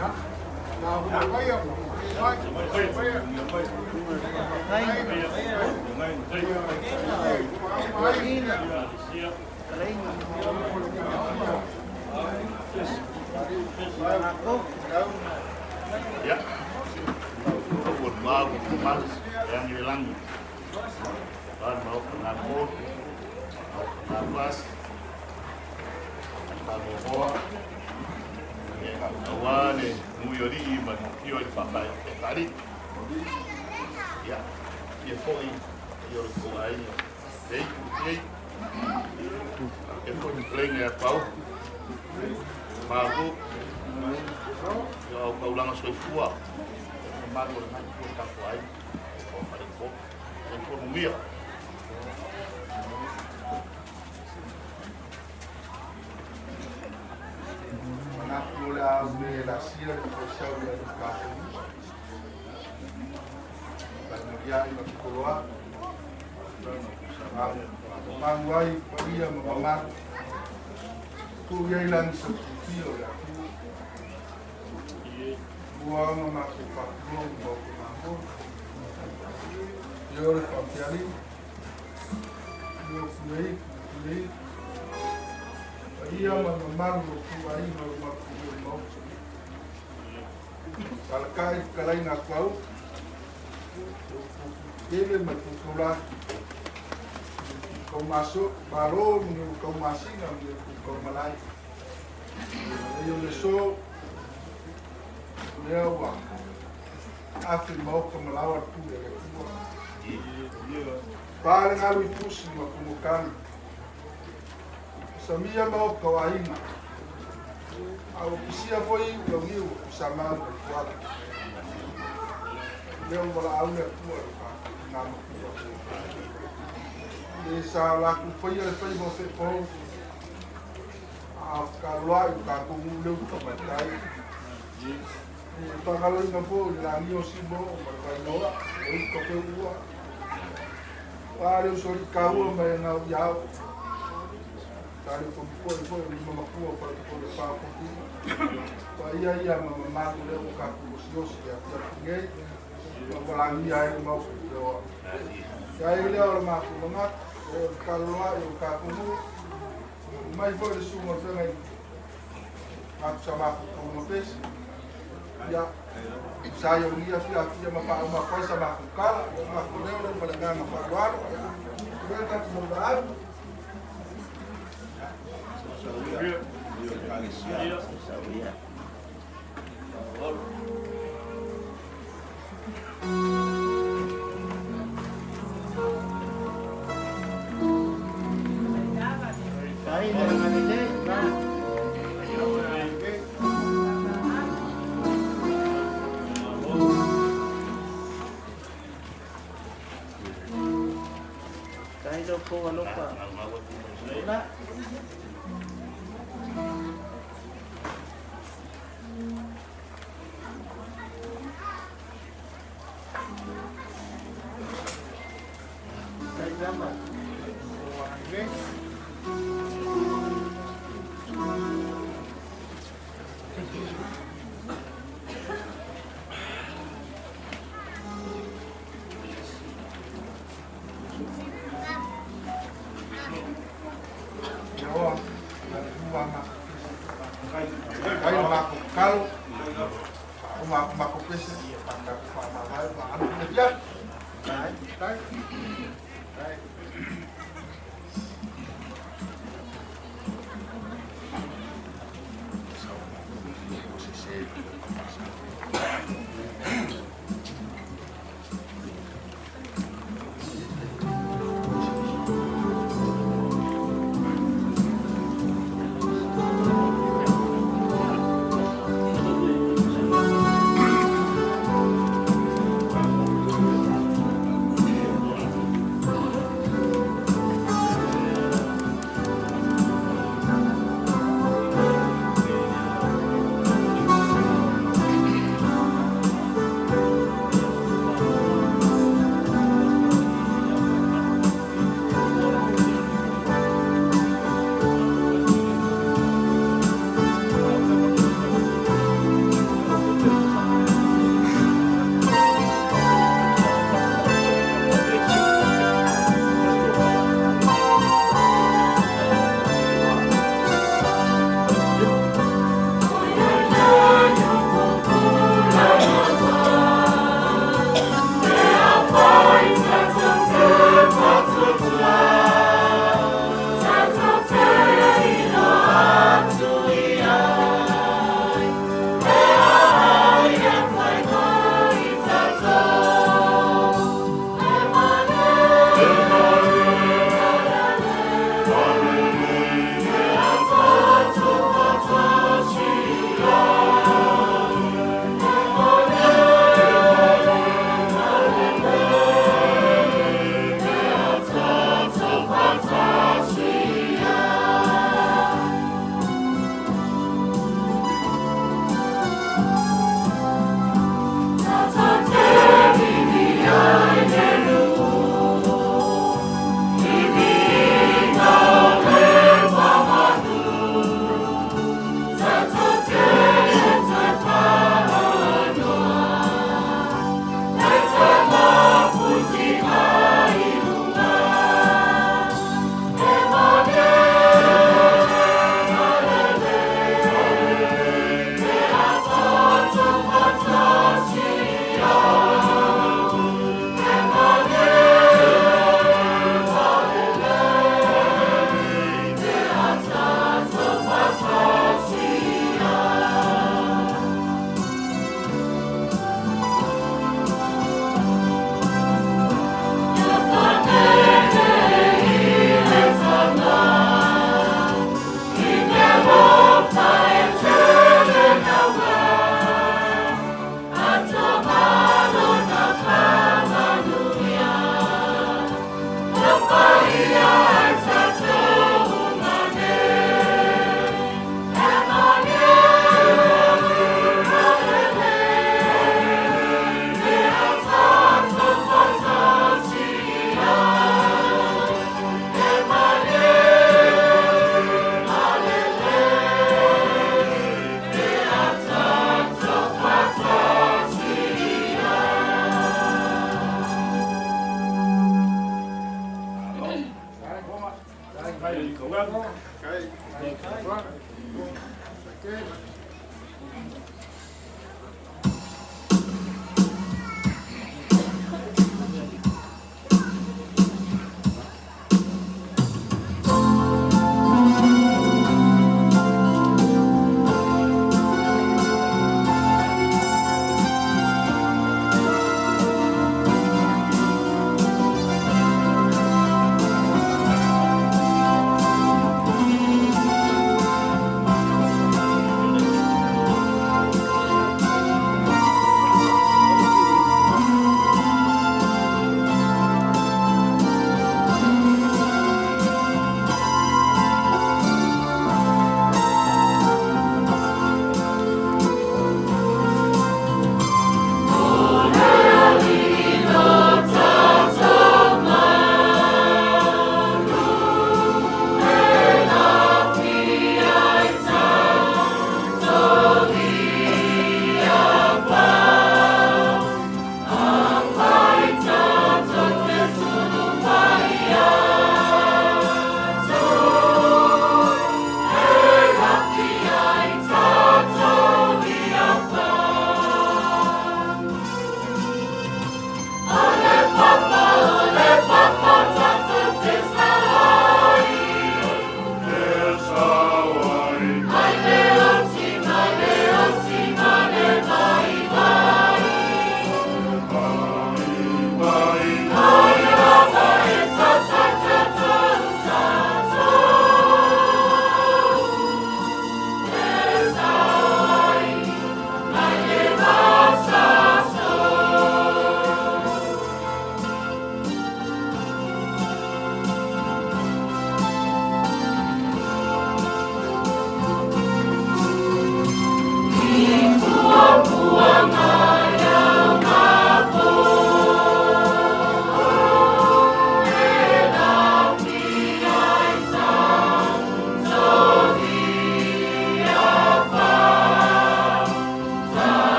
Ia, ua mau malu e agi le lagi. Aua le Maota na po, Maota na Fasi, Malohoa, aua le nui o alii ma le afio i le faafetalii. Ia, fia foi i o le tou aiga nei, nei. E foi le fetalaiga ia Pau, Malo, ia au taulaga soifua, mamalu o lena itu o le tatou aiga, o falepo, soifua manuia. Manatu o le a le lasia le faisau i le tatou Taimolia'i ma Tokoloa. Magu ai paia ma mamalu. Tuu i ai lagi saututia o le Atua. Ua ona matou faatulou i Maota Mamo. Ia o le faafealii. Ia o Puleiku, Puleiku. Paia ma mamalu o tuaiga o le matou o le Maota. Alakai fetalaiga a Tuau. Tele ma tautola. Kau masuk malo ni kau masina ni kau malai. Ia le so lea ua afe maoka ma lawa le pule a le Atua. Pa le galu i pusi ma kumokani. Samia maoka o aiga. A ua pisia foi iu launiu o pusamau ma le tuala. Lea ua valaau le Atua i lo tatou tina matua. E sa latou faia le faiva o feepou. A fekaloloai o tatou nuu leu tamaitai. E faagaloina foi le lagia o Simo ma le Vainoa, o uka feuua. A le uso kaua mai ngau iau. Sa le pomipoi foi o lima makua o faletopoli o pao kopina. Pa ia ia ma mamalu lea ua tatou osiosi ia tia nei. Ma walagia ai le mau leoa. Ia ai lea o le matou manatu, o le kaloloai o tatou nuu. Mai foi le susuga o le feagai atu sa matou taulaga pesi. Ia, sa ia fiafia ma faauma ai sa matou tala. O matou leo lea ma le agaga faaaloalo. Ia, tatou maulaau.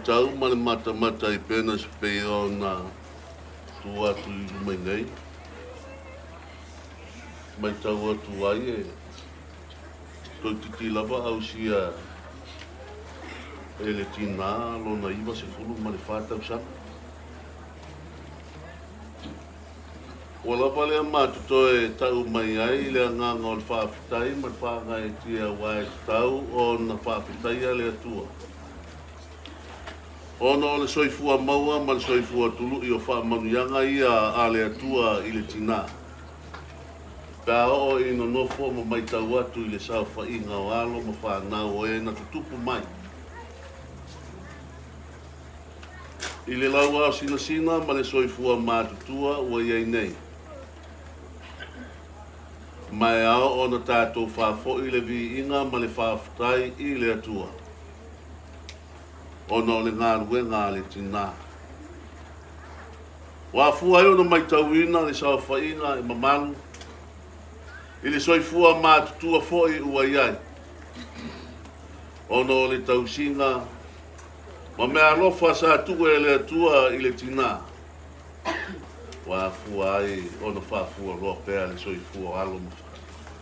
matau ma le matamata i banners pei ona tu atu i luma i nei, matau atu ai e toeitiiti lava ausia e le tinā lona 94 tausaga. Ua lava lea matotoe e tau mai ai le agaga o le faafetai ma le faagaeetia aua e tatau ona faafetaia le Atua ona o le soifua maua ma le soifua tului o faamanuiaga ia a le Atua i le tinā pe a oo i nonofo ma maitau atu i le saofaiga o alo ma fanau o e na tutupu mai I le lauaosinasina ma le soifua matutua ua i ai nei, ma e ao ona tatou faafoi le viiga ma le faafetai i le Atua ona o le galuega a le tinā. Ua afua ai ona maitauina le saofaiga e mamalu i le soifua matutua foi ua i ai ona o le tausiga ma meaalofa sa tuu e le Atua i le tinā, ua afua ai ona faafualoa pea le soifua o alo ma,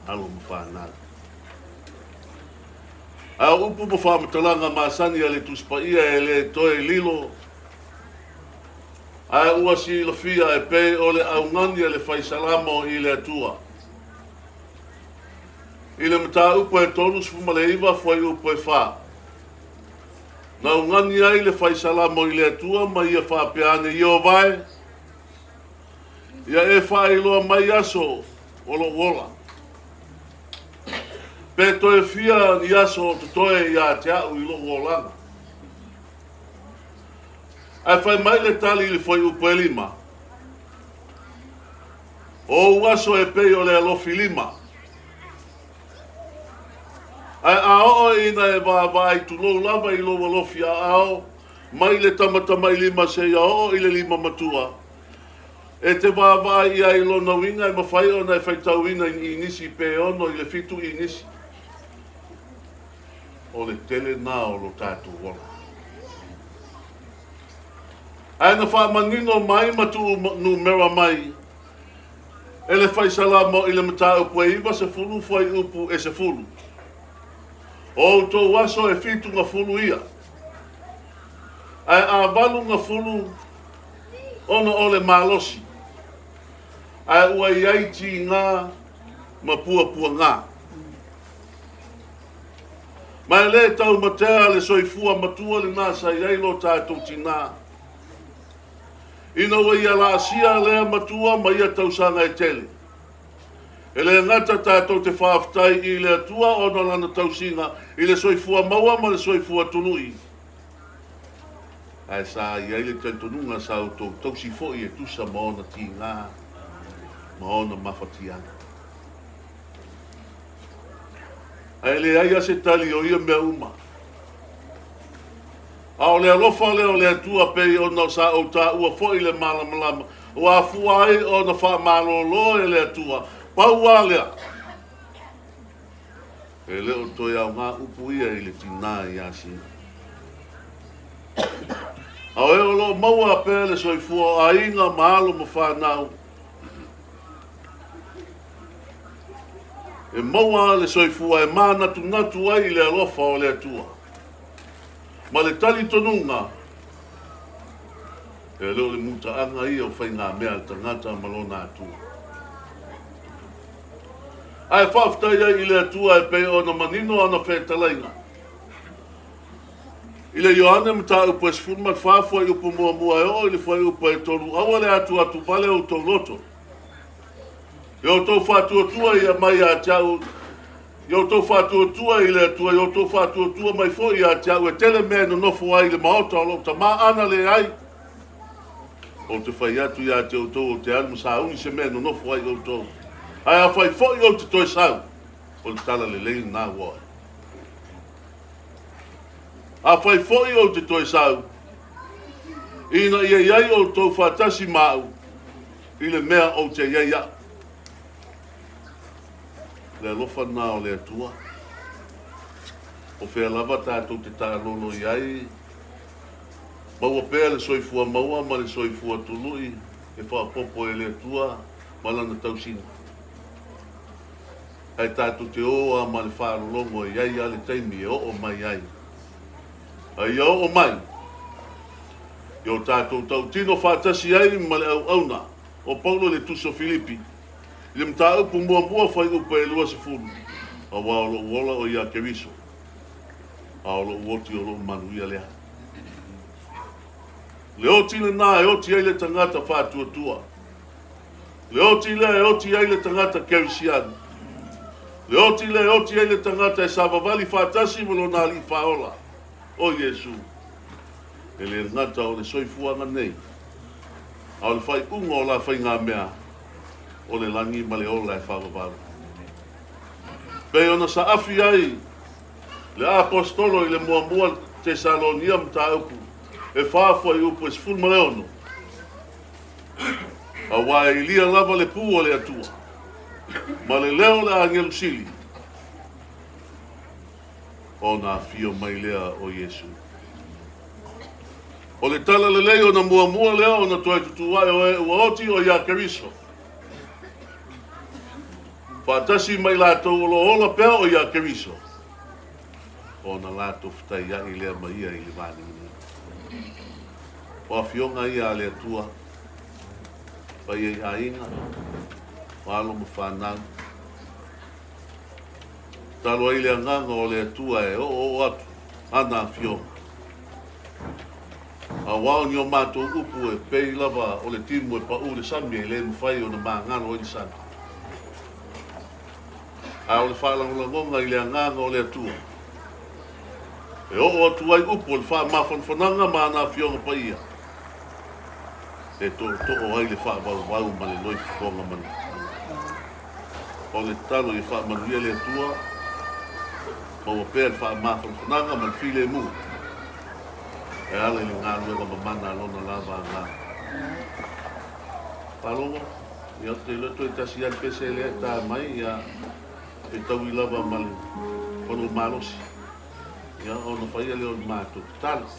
alo ma fanau. A o upu ma faamatalaga masani a le Tusi Paia e le toe lilo, ae ua silafia e pei o le augani a le Fai Salamo i le Atua. I le mataupu e 39 fuaiupu e 4, Na ugani ai le Fai Salamo i le Atua ma ia faapea ane, Ieova e, ia e faailoa mai aso o lou ola. Pe toe fia ni aso o totoe ia te a'u i lou olaga. Ae fai mai le tali i le fuaiupu e 5, O ou aso e pei o le alofi lima. Ae a oo ina e vaavaai tulou lava i lou alofi aao mai le tamatamailima seia oo i le lima matua, e te vaavaai i ai i lona uiga e mafai ona e faitauina i inisi pe 6 i le 7 inisi. O le tele na o lo tatou ola. Ae na faamanino mai ma tuu numera mai e le Fai Salamo i le mataupu e 90 fuaiupu e 10. O outou aso e 70 ia, ae a 80 ona o le malosi, ae ua i ai tiga ma puapuaga. Ma e le taumatea le soifua matua lena sa i ai lo tatou tinā. Ina ua ia laasia lea matua ma ia tausaga e tele. E le gata tatou te faafetai i le Atua ona o Lana tausiga i le soifua maua ma le soifua tului, ae sa i ai le talitonuga sa outou tausi foi e tusa ma ona tiga ma ona mafatiaga. Ae leai lava se tali o ia mea uma. A o le alofa lea o le Atua pei ona sa ou taua foi le malamalama, ua afua ai ona faamalolo e le Atua, pau lava lea, e le o toe aoga upu ia i le tinā ia Sina. A o e o lo o maua pea le soifua o aiga ma alo ma fanau, e maua le soifua e manatunatu ai i le alofa o le Atua. Ma le talitonuga, e le o le mutaaga ia o faigamea a le tagata ma lona Atua. Ae faafetai ai i le Atua e pei ona manino ana fetalaiga. I le Ioane mataupu e 14 fuaiupu muamua e oo i le fuaiupu e 3, aua le atuatu vale outou loto. I outou faatuatua ia mai ia te au I outou faatuatua i le Atua, i outou faatuatua mai foi ia te au, e tele mea e nonofo ai i le maota o lou Tama, ana leai, ou te fai atu ia te outou, ou te alu ma sauni se mea e nonofo ai outou. Ae afai foi ou te toe sau, o le tala lelei lena ua oe. Afai foi ou te toe sau, ina ia i ai outou faatasi ma au i le mea ou te i ai au. Le alofa lena o le Atua. O fea lava tatou te taalolo i ai? Maua pea le soifua maua ma le soifua tului e faaopoopo e le Atua ma Lana tausiga. Ae tatou te o a ma le faalologo e i ai a le taimi e oo mai ai. A ia oo mai, ia o tatou tautino faatasi ai ma le auauna o Paulo i le Tusi o Filipi, i le mataupu muamua fuaiupu e 20, Aua o lou ola o ia Keriso, a o lou oti o lou manuia lea. Le oti lena e oti ai le tagata faatuatua. Le oti lea e oti ai le tagata kerisiano. Le oti lea e oti ai le tagata e savavali faatasi ma lona Alii Faaola, o Iesu. E le gata o le soifuaga nei, a o le faaiuga o la faigamea, o le lagi ma le ola e faavavau. Pei ona saafi ai le Aposetolo i le muamua Tesalonia mataupu e fa fuaiupu e 16, Aua e ilia lava le pū a le Atua, ma le leo o le agelu sili, ona afio mai lea o Iesu. O le tala lelei ona muamua lea ona toe tutū ae o e ua oti o ia Keriso. Faatasi ma i latou o lo o ola pea o ia Keriso, ona latou fetaiai lea ma ia i le vanemanea. O afioga ia a le Atua, paia i aiga, o alo ma fanau. Tatalo ai le agaga o le Atua e oooo atu ana afioga. Aua o ni o matou upu e pei lava o le timu e paʻu i le sami e le mafai ona magalo ai le sami. A o le faalagolagoga i le agaga o le Atua, e oo atu ai upu o le faamafanafanaga ma ana Afioga Paia, e tootoo ai le faavauvau ma le loifofoga manu. O le tatalo ia faamanuia le Atua, maua pea le faamafanafanaga ma le filemu e ala i le galuega mamana a Lona lava Agaga. Faalogo, ia ou te iloa toe tasi lava le pese lea e ta mai, ia fetaui lava ma le lou malosi, ia ona faia lea o le matou tatalo.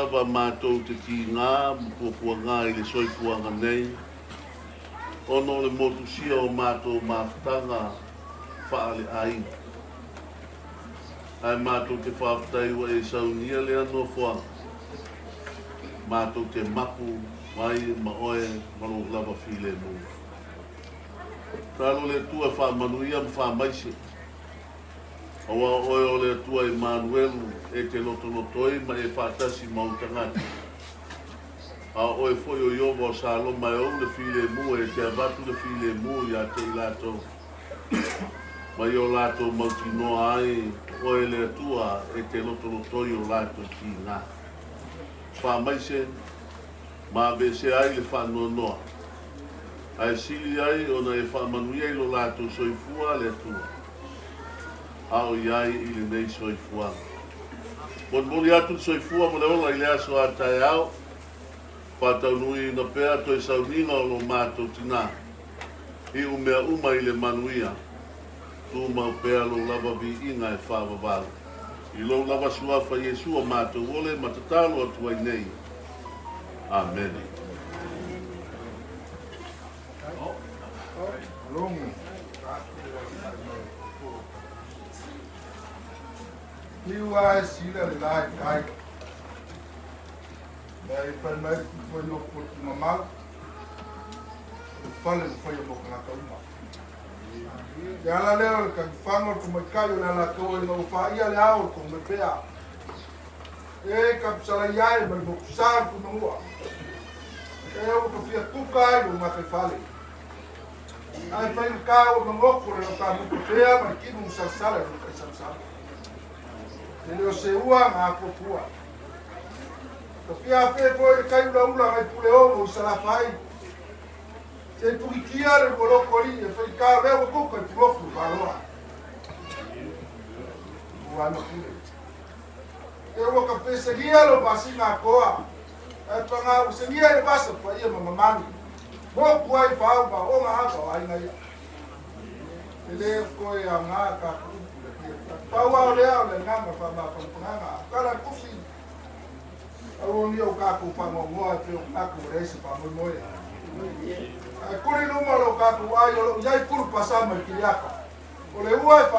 lava matou te tiga ma puapuaga i le soifuaga nei, ona o le motusia o matou mafutaga faale-aiga. Ae matou te faafetai ua e saunia lea nofoaga, matou te mapu ai ma oe ma lou lava filemu. Tatalo le Atua e faamanuia ma faamaise. Aua o oe o le Atua Emanuelu e te lotolotoi ma e faatasi ma ou tagata. A o oe foi o Ieova o Saloma e ou le filemu e te avatu le filemu ia te i latou ma i o latou mautinoa ai o oe le Atua e te lotolotoi o latou tiga. Faamaise ma aveesea ai le faanoanoa, ae sili ai ona e faamanuia i lo latou soifua le Atua, a o i ai i lenei soifuaga. Molimoli atu le soifua ma le ola i le aso a taeao, faataunuuina pea toe sauniga o lo matou tinā, iu mea uma i le manuia, tumau pea lou lava viiga e faavavau. I lou lava suafa Iesu o matou ole ma tatalo atu ai nei. Amene. Fiu ae sila le la e tai. Lea i fai mai ku fai o ku mamau. O fale o fai o mo kanaka uma. Ke ala lea o le kagifaga o le tomaikai o le alataua ina ua faia le ao o le togomaipea. E kapusalai ae ma le motusa o le tumanua. E ua tofia tuka ai lou gataifale. Ae faigata ua magoto le laukamuta pea ma le tino masalasala i lona taisamasama. E le o seua na apuapua. Tofia afe foi le kai ulaula nai Puleono i Salafai. Se i pugitia le lualoko alii e faigata o lea ua kuka i Pulofu i Valoa. Ua ana pule. E ua ka pesegia lo masina atoa. Ae paga ua segia i le vasa paia ma mamalu. Moku ai faau ma oga ava o aiga ia. E le koe aoga tatou upu le kia. Pau lava o lea o le agaga faamafanafanaga. Kala tusi aua o tatou faanoanoa e pei o tagata ua leai se faamoemoe. Ae kuli luma o lo tatou ai o lo o i ai pulu pasama i Kiriata. O le ua e